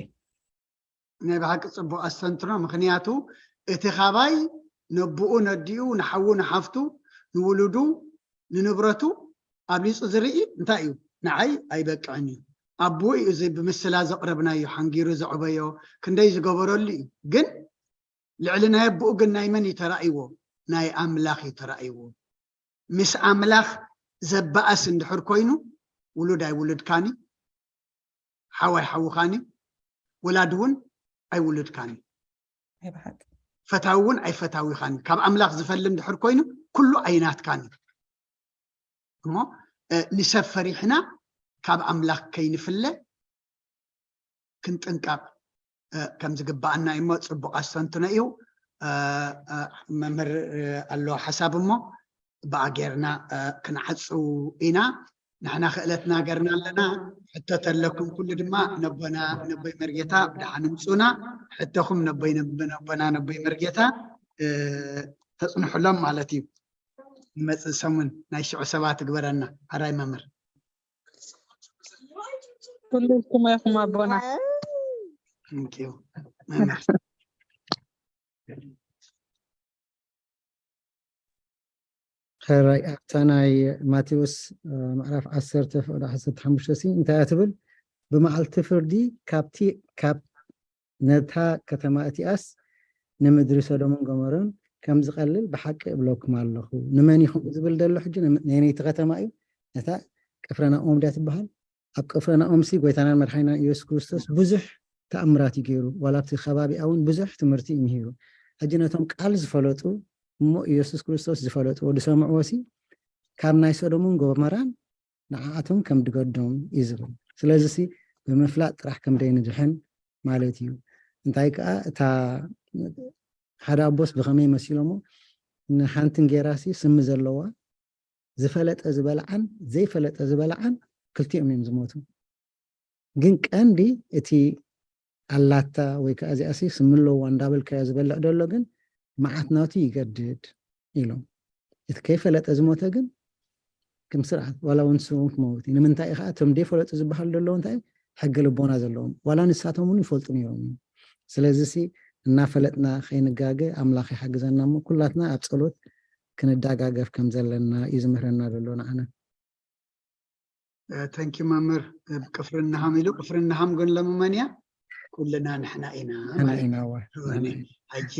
ናይ ብሓቂ ጽቡቕ ኣስተንትኖ። ምኽንያቱ እቲ ካባይ ነብኡ ነዲኡ ንሓዉ ንሓፍቱ ንውሉዱ ንንብረቱ ኣብሊጹ ዝርኢ እንታይ እዩ? ንዓይ ኣይበቅዕን እዩ። ኣቦኡ እዩ እዚ ብምስላ ዘቕረብናዮ ሓንጊሩ ዘዕበዮ ክንደይ ዝገበረሉ እዩ። ግን ልዕሊ ናይ ኣቦኡ ግን ናይ መን እዩ ተራእይዎ? ናይ ኣምላኽ እዩ ተራእይዎ። ምስ ኣምላኽ ዘባእስ እንድሕር ኮይኑ ውሉድ ኣይውሉድካን እዩ። ሓው ኣይሓውኻን እዩ። ወላዲ እውን ኣይውሉድካን እዩ። ፈታዊ እውን ኣይፈታዊኻን እዩ። ካብ ኣምላኽ ዝፈሊ እንድሕር ኮይኑ ኩሉ ኣይናትካን እዩ። እሞ ንሰብ ፈሪሕና ካብ ኣምላኽ ከይንፍለ ክንጥንቀቕ ከም ዝግባኣና እዩ። እሞ ፅቡቕ ኣስተንትኖ እዩ። መምህር ኣሎ ሓሳብ እሞ ብኣ ጌርና ክንዓፅው ኢና። ንሕና ክእለትና ገርና ኣለና። ሕቶ ተለኩም ኩሉ ድማ ነቦና ነቦይ መርጌታ ብደሓን ምፁና። ሕቶኹም ነቦይ ነቦና ነቦይ መርጌታ ተፅንሑሎም ማለት እዩ። ንመፅእ ሰሙን ናይ ሽዑ ሰባት ትግበረና። ኣራይ መምህር ኩሉ ኩማ ይኹም ኣቦና። Thank you መምህር። ሕራይ ኣብታ ናይ ማቴዎስ ምዕራፍ ዓሰርተ ፍቕዲ ዓሰርተ ሓሙሽተ ሲ እንታይ እያ ትብል? ብመዓልቲ ፍርዲ ካብቲ ካብ ነታ ከተማ እቲኣስ ንምድሪ ሶዶምን ጎሞሮን ከም ዝቐልል ብሓቂ እብለኩም ኣለኹ። ንመን ኢኹም ዝብል ዘሎ ሕጂ? ንመ-፣ ነየነይቲ ከተማ እዩ? ነታ ቅፍርናኦም ድያ ትበሃል? ኣብ ቅፍርናኦም ሲ ጎይታናን መድሓኒናን ኢየሱስ ክርስቶስ ብዙሕ ተኣምራት እዩ ገይሩ። ዋላ ኣብቲ ከባቢኣ እውን ብዙሕ ትምህርቲ እዩ ምሂሩ። ሕጂ ነቶም ቃል ዝፈለጡ እሞ ኢየሱስ ክርስቶስ ዝፈለጥዎ ዝሰምዕዎ ሲ ካብ ናይ ሶዶምን ጎሞራን ንዓኣቶም ከም ድገዶም እዩ ዝብል። ስለዚ ሲ ብምፍላጥ ጥራሕ ከም ደይንድሕን ማለት እዩ። እንታይ ከኣ እታ ሓደ ኣቦስ ብኸመይ መሲሎሞ ንሓንቲ እንጌራ ሲ ስሚ ዘለዋ ዝፈለጠ ዝበልዓን ዘይፈለጠ ዝበልዓን ክልቲኦም እዮም ዝሞቱ። ግን ቀንዲ እቲ ኣላታ ወይ ከዓ እዚኣ ሲ ስሚ ኣለዋ እንዳበልካዮ ዝበልዕ ደሎ ግን መዓት ናቱ ይገድድ ኢሎም። እቲ ከይፈለጠ ዝሞተ ግን ከም ስርዓት ዋላ እውን ንሱ እውን ክመውት እዩ። ንምንታይ እዩ ከዓ እቶም ደይፈለጡ ዝበሃሉ ደለዉ እንታይ ሕጊ ልቦና ዘለዎም ዋላ ንሳቶም እውን ይፈልጡ ነይሮም እዮም። ስለዚ ሲ እናፈለጥና ከይንጋገ ኣምላኽ ይሓግዘና እሞ ኩላትና ኣብ ጸሎት ክንዳጋገፍ ከም ዘለና እዩ ዝምህረና ዘሎ ንዓና። ተንኪ መምህር። ቅፍርናሃም ኢሉ ቅፍርናሃም ግን ለምመን እያ ኩልና ንሕና ኢና ንሕና ማለት ኢና እወ እዩ። ሕጂ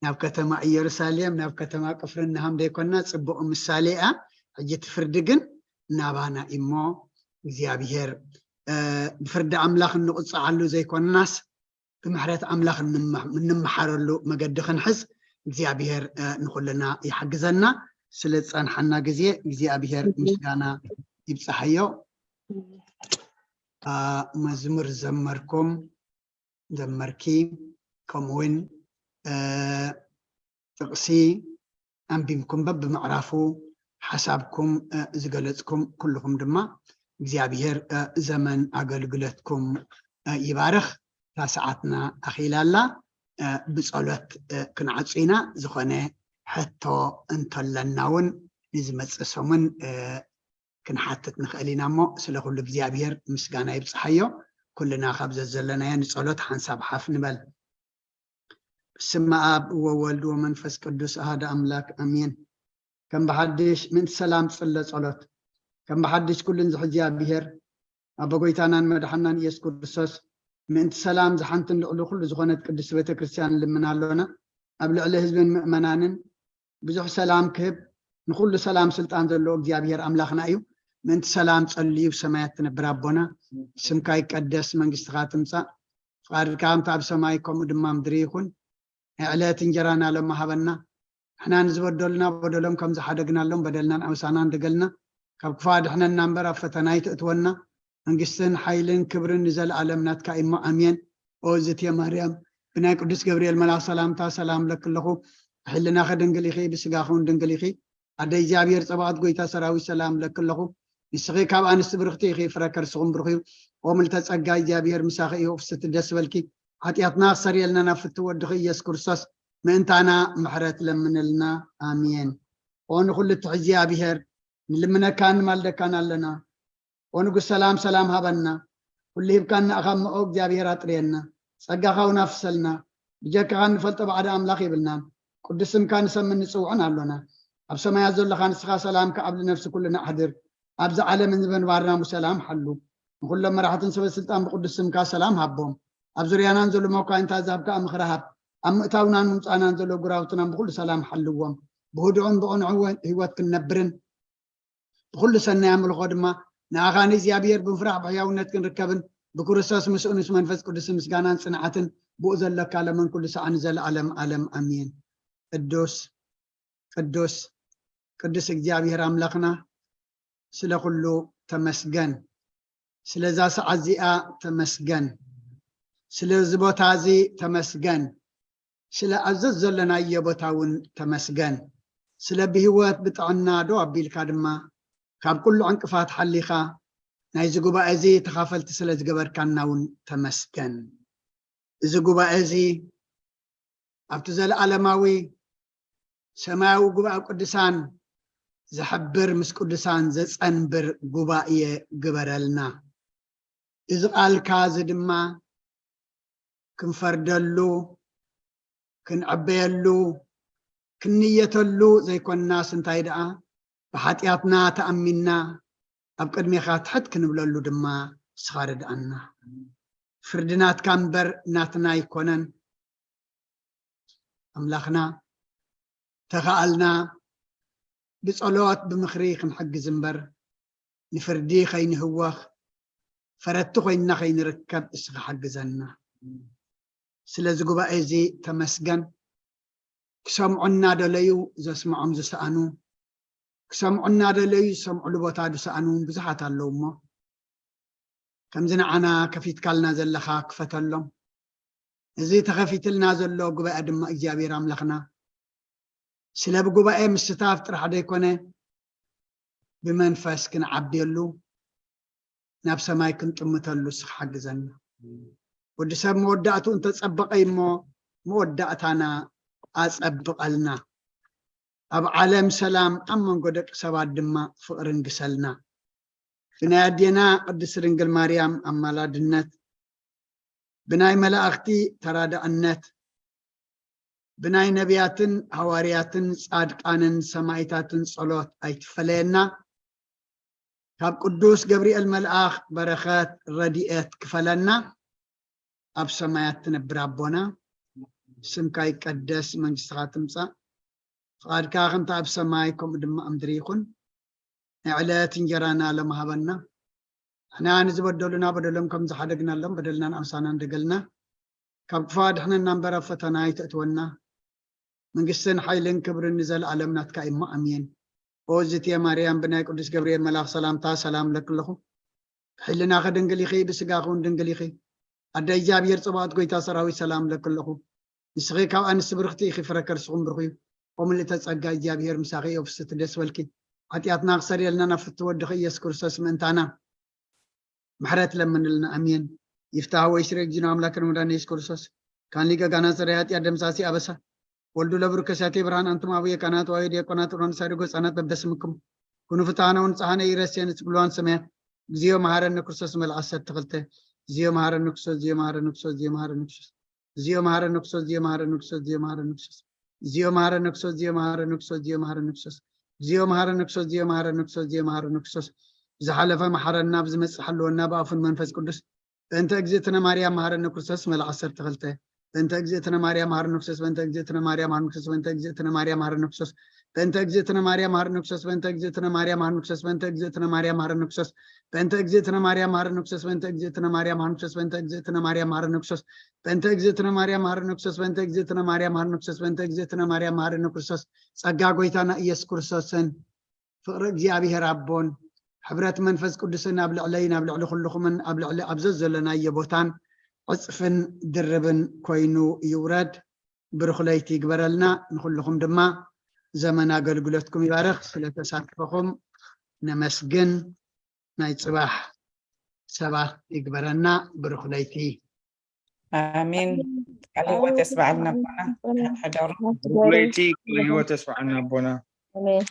ናብ ከተማ ኢየሩሳሌም ናብ ከተማ ቅፍርናሃም ዘይኮና ጽቡቕ ምሳሌ እያ። ሕጂ እቲ ፍርዲ ግን ናባና እሞ እግዚኣብሔር እ፣ ብፍርዲ ኣምላኽ እንቕፅዓሉ ዘይኮንናስ ብምሕረት ኣምላኽ እንመ- እንመሓረሉ መገዲ ክንሕዝ እግዚኣብሔር እ፣ ንኹልና ይሓግዘና። ስለ ዝፀንሓና ግዜ እግዚኣብሔር ምስጋና ይብፅሓዮ። አ፣ መዝሙር ዘመርኩም ዘመርኪ ከምኡውን እ፣ ጥቕሲ ኣንቢብኩም በብምዕራፉ ሓሳብኩም እ፣ ዝገለጽኩም ኩልኹም ድማ እግዚኣብሔር እ፣ ዘመን ኣገልግሎትኩም እ፣ ይባርኽ። እታ ሰዓትና ኣኺላ ኣላ። እ፣ ብጸሎት እ፣ ክንዓጹ ኢና። ዝኾነ ሕቶ እንተለና እውን ንዝመጽእ ሰሙን እ፣ ክንሓትት ንኽእል ኢና እሞ ስለ ኩሉ እግዚኣብሔር ምስጋና ይብጽሓዮ። ኩልና ካብ ዘዘለናዮ ንጸሎት ሓንሳብ ሓፍ ንበል። በስመ ኣብ ወወልድ ወመንፈስ ቅዱስ ኣሃደ ኣምላክ ኣሜን። ከም ብሓድሽ ምእንቲ ሰላም ጽለ ጸሎት። ከም ብሓድሽ ኩሉን ዝሕዚ ኣብሔር ኣቦ ጎይታናን መድሓናን ኢየሱስ ክርስቶስ ምእንቲ ሰላም ዝሓንትን ልዕሊ ኩሉ ዝኾነት ቅድስቲ ቤተ ክርስቲያን ንልምን ኣሎና። ኣብ ልዕሊ ህዝብን ምእመናንን ብዙሕ ሰላም ክህብ ንኩሉ ሰላም ስልጣን ዘለዎ እግዚኣብሔር ኣምላኽና እዩ። ምእንቲ ሰላም ጸልዩ ብሰማያት ትነብር ኣቦና ስምካ ይቀደስ መንግስትኻ ትምጻእ ፍቓድካ ከምቲ ኣብ ሰማይ ከምኡ ድማ ምድሪ ይኹን። ናይ ዕለት እንጀራና ሎሚ ሃበና። ንሕና ንዝበደሉና በደሎም ከም ዝሓደግናሎም በደልናን ኣውሳናን ደገልና ካብ ክፉእ ኣድሕነና እምበር ኣብ ፈተና ኣይትእትወና። መንግስትን ሓይልን ክብርን ንዘለኣለም ናትካ እሞ ኣሜን። ኦ ዝትየ ማርያም ብናይ ቅዱስ ገብርኤል መልኣኽ ሰላምታ ሰላም ለክለኹ። ብሕልናኺ ድንግል ኢኺ፣ ብስጋኺ እውን ድንግል ኢኺ። ኣደ እግዚኣብሔር ጸባኦት ጎይታ ሰራዊት ሰላም ለክለኹ። ንስኺ ካብ ኣንስቲ ብርኽቲ ኢኺ፣ ፍረ ከርስኹም ብሩኽ እዩ። ኦ ምልተ ጸጋ እግዚኣብሔር ምሳኺ እዩ፣ ፍስቲ ደስ በልኪ። ሓጢኣትና ክሰርየልና ናብ ፍትው ወድኺ ኢየሱስ ክርስቶስ ምእንታና ምሕረት ለምንልና። ኣሜን። ኦ ንኹሉ ትሕዚ ኣብሔር ንልምነካን ንማልደካን ኣለና። ኦ ንጉስ ሰላም ሰላም ሃበና። ኩሉ ሂብካን ንኣኻ እሞ ኦ እግዚኣብሔር ኣጥርየና። ጸጋኻ እውን ኣፍሰልና። ብጀካኻ እንፈልጦ ባዕዲ ኣምላኽ የብልናን። ቅዱስ ስምካ ንሰምን ንጽውዕን ኣሎና። ኣብ ሰማያት ዘለኻ ንስኻ ሰላምካ ኣብ ልነፍሲ ኩልና ኣሕድር። ኣብዚ ዓለም እንዝበንባርና ብሰላም ሓሉ። ንኹሎም መራሕትን ሰበ ስልጣን ብቅዱስ ስምካ ሰላም ሃቦም። ኣብ ዙርያናን ዘሎ መኳይንታ ዛብካ ምኽሪ ሃብ። ኣብ ምእታውናን ምምፃእናን ዘሎ ጉራውትናን ብኩሉ ሰላም ሓልዎም። ብህዱዕን ብቕንዕወን ህይወት ክንነብርን ብኩሉ ሰናይ ኣምልኾ ድማ ንኣኻ ንእግዚኣብሔር ብምፍራሕ ብሕያውነት ክንርከብን ብክርስቶስ ምስኡ ምስ መንፈስ ቅዱስ ምስጋናን ጽንዓትን ብኡ ዘለካ ለመን ኩሉ ሰዓ ንዘለኣለም ኣለም ኣሜን። ቅዱስ ቅዱስ ቅዱስ እግዚኣብሔር ኣምላኽና ስለ ኩሉ ተመስገን። ስለዛ ሰዓት እዚኣ ተመስገን። ስለዚ ቦታ እዚ ተመስገን። ስለ ኣብ ዘዘለናዮ ቦታ እውን ተመስገን። ስለ ብህይወት ብጥዕና ደው ኣቢልካ ድማ ካብ ኩሉ ዕንቅፋት ሓሊኻ ናይዚ ጉባኤ እዚ ተኻፈልቲ ስለ ዝገበርካና እውን ተመስገን። እዚ ጉባኤ እዚ ኣብቲ ዘለኣለማዊ ሰማያዊ ጉባኤ ቅዱሳን ዝሕብር ምስ ቅዱሳን ዘጸንብር ጉባኤ ግበረልና። እዚ ቃልካ እዚ ድማ ክንፈርደሉ ክንዕበየሉ ክንንየተሉ ዘይኮንናስ እንታይ ደኣ ብሓጢኣትና ተኣሚንና ኣብ ቅድሜኻ ትሕት ክንብለሉ ድማ ንስኻ ርድኣና። ፍርዲ ናትካ እምበር ናትና ኣይኮነን። ኣምላኽና፣ ተኸኣልና ብጸሎት ብምኽሪ ክንሕግዝ እምበር፣ ንፍርዲ ከይንህወኽ፣ ፈረድቲ ኮይንና ከይንርከብ እስኻ ሓግዘና። ስለዚ ጉባኤ እዚ ተመስገን። ክሰምዑ እናደለዩ ዘስምዖም ዝሰኣኑ፣ ክሰምዑ እናደለዩ ዝሰምዑሉ ቦታ ዝሰኣኑ እውን ብዙሓት ኣለዉ እሞ፣ ከምዚ ንዓና ከፊትካልና ዘለኻ ክፈተሎም። እዚ ተኸፊትልና ዘሎ ጉባኤ ድማ እግዚኣብሔር ኣምላኽና ስለ ብጉባኤ ምስታፍ ጥራሕ ዘይኮነ፣ ብመንፈስ ክንዓብየሉ፣ ናብ ሰማይ ክንጥምተሉ እስኻ ሓግዘና። ወዲ ሰብ መወዳእትኡ እንተጸበቐ እሞ፣ መወዳእታና ኣጸብቐልና። ኣብ ዓለም ሰላም፣ ኣብ መንጎ ደቂ ሰባት ድማ ፍቕሪ ንግሰልና። ብናይ ኣዴና ቅድስት ድንግል ማርያም ኣማላድነት፣ ብናይ መላእኽቲ ተራዳእነት፣ ብናይ ነቢያትን ሃዋርያትን ጻድቃንን ሰማይታትን ጸሎት ኣይትፈለየና። ካብ ቅዱስ ገብርኤል መልኣኽ በረኸት ረድኤት ክፈለና። ኣብ ሰማያት ትነብር ኣቦና፣ ስምካ ይቀደስ፣ መንግስትኻ ትምጻእ፣ ፍቓድካ ከምቲ ኣብ ሰማይ ከምኡ ድማ ኣብ ምድሪ ይኹን። ናይ ዕለት እንጀራና ሎም ሃበና። ንሕና ንዝበደሉና በደሎም ከም ዝሓደግናሎም በደልና ንኣምሳና እንደገልና፣ ካብ ክፉእ ኣድሕነና እምበር ኣብ ፈተና ኣይተእትወና። መንግስትን ሓይልን ክብርን ንዘለኣለም ናትካ እሞ ኣሜን። ኦ ዝትየ ማርያም፣ ብናይ ቅዱስ ገብርኤል መልኣኽ ሰላምታ ሰላም እብለኪ ኣለኹ። ብሕልናኺ ድንግል ኢኺ፣ ብስጋኺ እውን ድንግል ኢኺ። ኣደ እግዚኣብሔር ጽባኦት፣ ጎይታ ሰራዊት፣ ሰላም እብለኪ ኣለኹ። ንስኺ ካብ ኣንስቲ ብርኽቲ ኢኺ፣ ፍረ ከርስኹም ብሩኽ እዩ። ኦ ምልእተ ጸጋ፣ እግዚኣብሔር ምሳኺ እዩ፣ ፍስቲ ደስ በልኪ። ሓጢኣትና ክሰርየልና ናብ ፍትው ወድኺ ኢየሱስ ክርስቶስ ምእንታና ምሕረት ለምንልና። ኣሜን። ይፍታህ ወይ ስሬ እግዚእነ ኣምላክን መድኃኒነ ኢየሱስ ክርስቶስ ካን ሊቀ ካህናት ጸረ ኃጢአት ደምሳሲ ኣበሳ ወልዱ ለብሩክ ከሳቴ ብርሃን አንቱም አብየ ካህናት ወአበየ ዲያቆናት ሮን ሳድጎ ህጻናት በበስምኩም ኩኑ ፍትሐነ ወንጽሐነ ኢረሴን ስብልዋን ሰማያት እግዚኦ መሐረነ ክርስቶስ መልክ ዓሰርተ ክልተ እግዚኦ መሐረነ ክርስቶስ እግዚኦ መሐረነ ክርስቶስ እግዚኦ መሐረነ ክርስቶስ እግዚኦ መሐረነ ክርስቶስ እግዚኦ መሐረነ ክርስቶስ እግዚኦ መሐረነ ክርስቶስ እግዚኦ መሐረነ ክርስቶስ እግዚኦ መሐረነ ክርስቶስ እግዚኦ መሐረነ ክርስቶስ እግዚኦ መሐረነ ክርስቶስ እግዚኦ መሐረነ ክርስቶስ ብዝሓለፈ መሐረና ብዝመጽእ ሓልወና ብኣፉን መንፈስ ቅዱስ በእንተ እግዝእትነ ማርያም መሐረነ ክርስቶስ መልክ ዓሰርተ ክልተ በእንተ እግዝእትነ ማርያም መሐረነ ክርስቶስ በእንተ እግዝእትነ ማርያም መሐረነ ክርስቶስ በእንተ እግዝእትነ ማርያም መሐረነ ክርስቶስ በእንተ እግዝእትነ ማርያም መሐረነ ክርስቶስ በእንተ እግዝእትነ ማርያም መሐረነ ክርስቶስ በእንተ እግዝእትነ ማርያም መሐረነ ክርስቶስ በእንተ እግዝእትነ ማርያም መሐረነ ክርስቶስ በእንተ እግዝእትነ ማርያም መሐረነ ክርስቶስ በእንተ እግዝእትነ ማርያም መሐረነ ክርስቶስ በእንተ እግዝእትነ ማርያም መሐረነ ክርስቶስ በእንተ እግዝእትነ ማርያም መሐረነ ክርስቶስ በእንተ እግዝእትነ ማርያም መሐረነ ክርስቶስ ጸጋ ጎይታና ኢየሱስ ክርስቶስን ፍቕሪ እግዚኣብሔር ኣቦን ሕብረት መንፈስ ቅዱስን ኣብ ልዕለይን ኣብ ልዕሊ ኩልኹምን ኣብ ልዕሊ ኣብ ዘዘለናዮ ቦታን ዕጽፍን ድርብን ኮይኑ ይውረድ። ብሩኽ ለይቲ ይግበረልና። ንኹልኹም ድማ ዘመን ኣገልግሎትኩም ይባርኽ። ስለ ተሳትፎኹም ነመስግን። ናይ ጽባሕ ሰባት ይግበረና። ብሩኽ ለይቲ። ኣሜን። ቃል ህይወት የስማዓልና ኣቦና። ሕደሩ። ብሩኽ ለይቲ። ቃል ህይወት የስማዓልና ኣቦና። ኣሜን።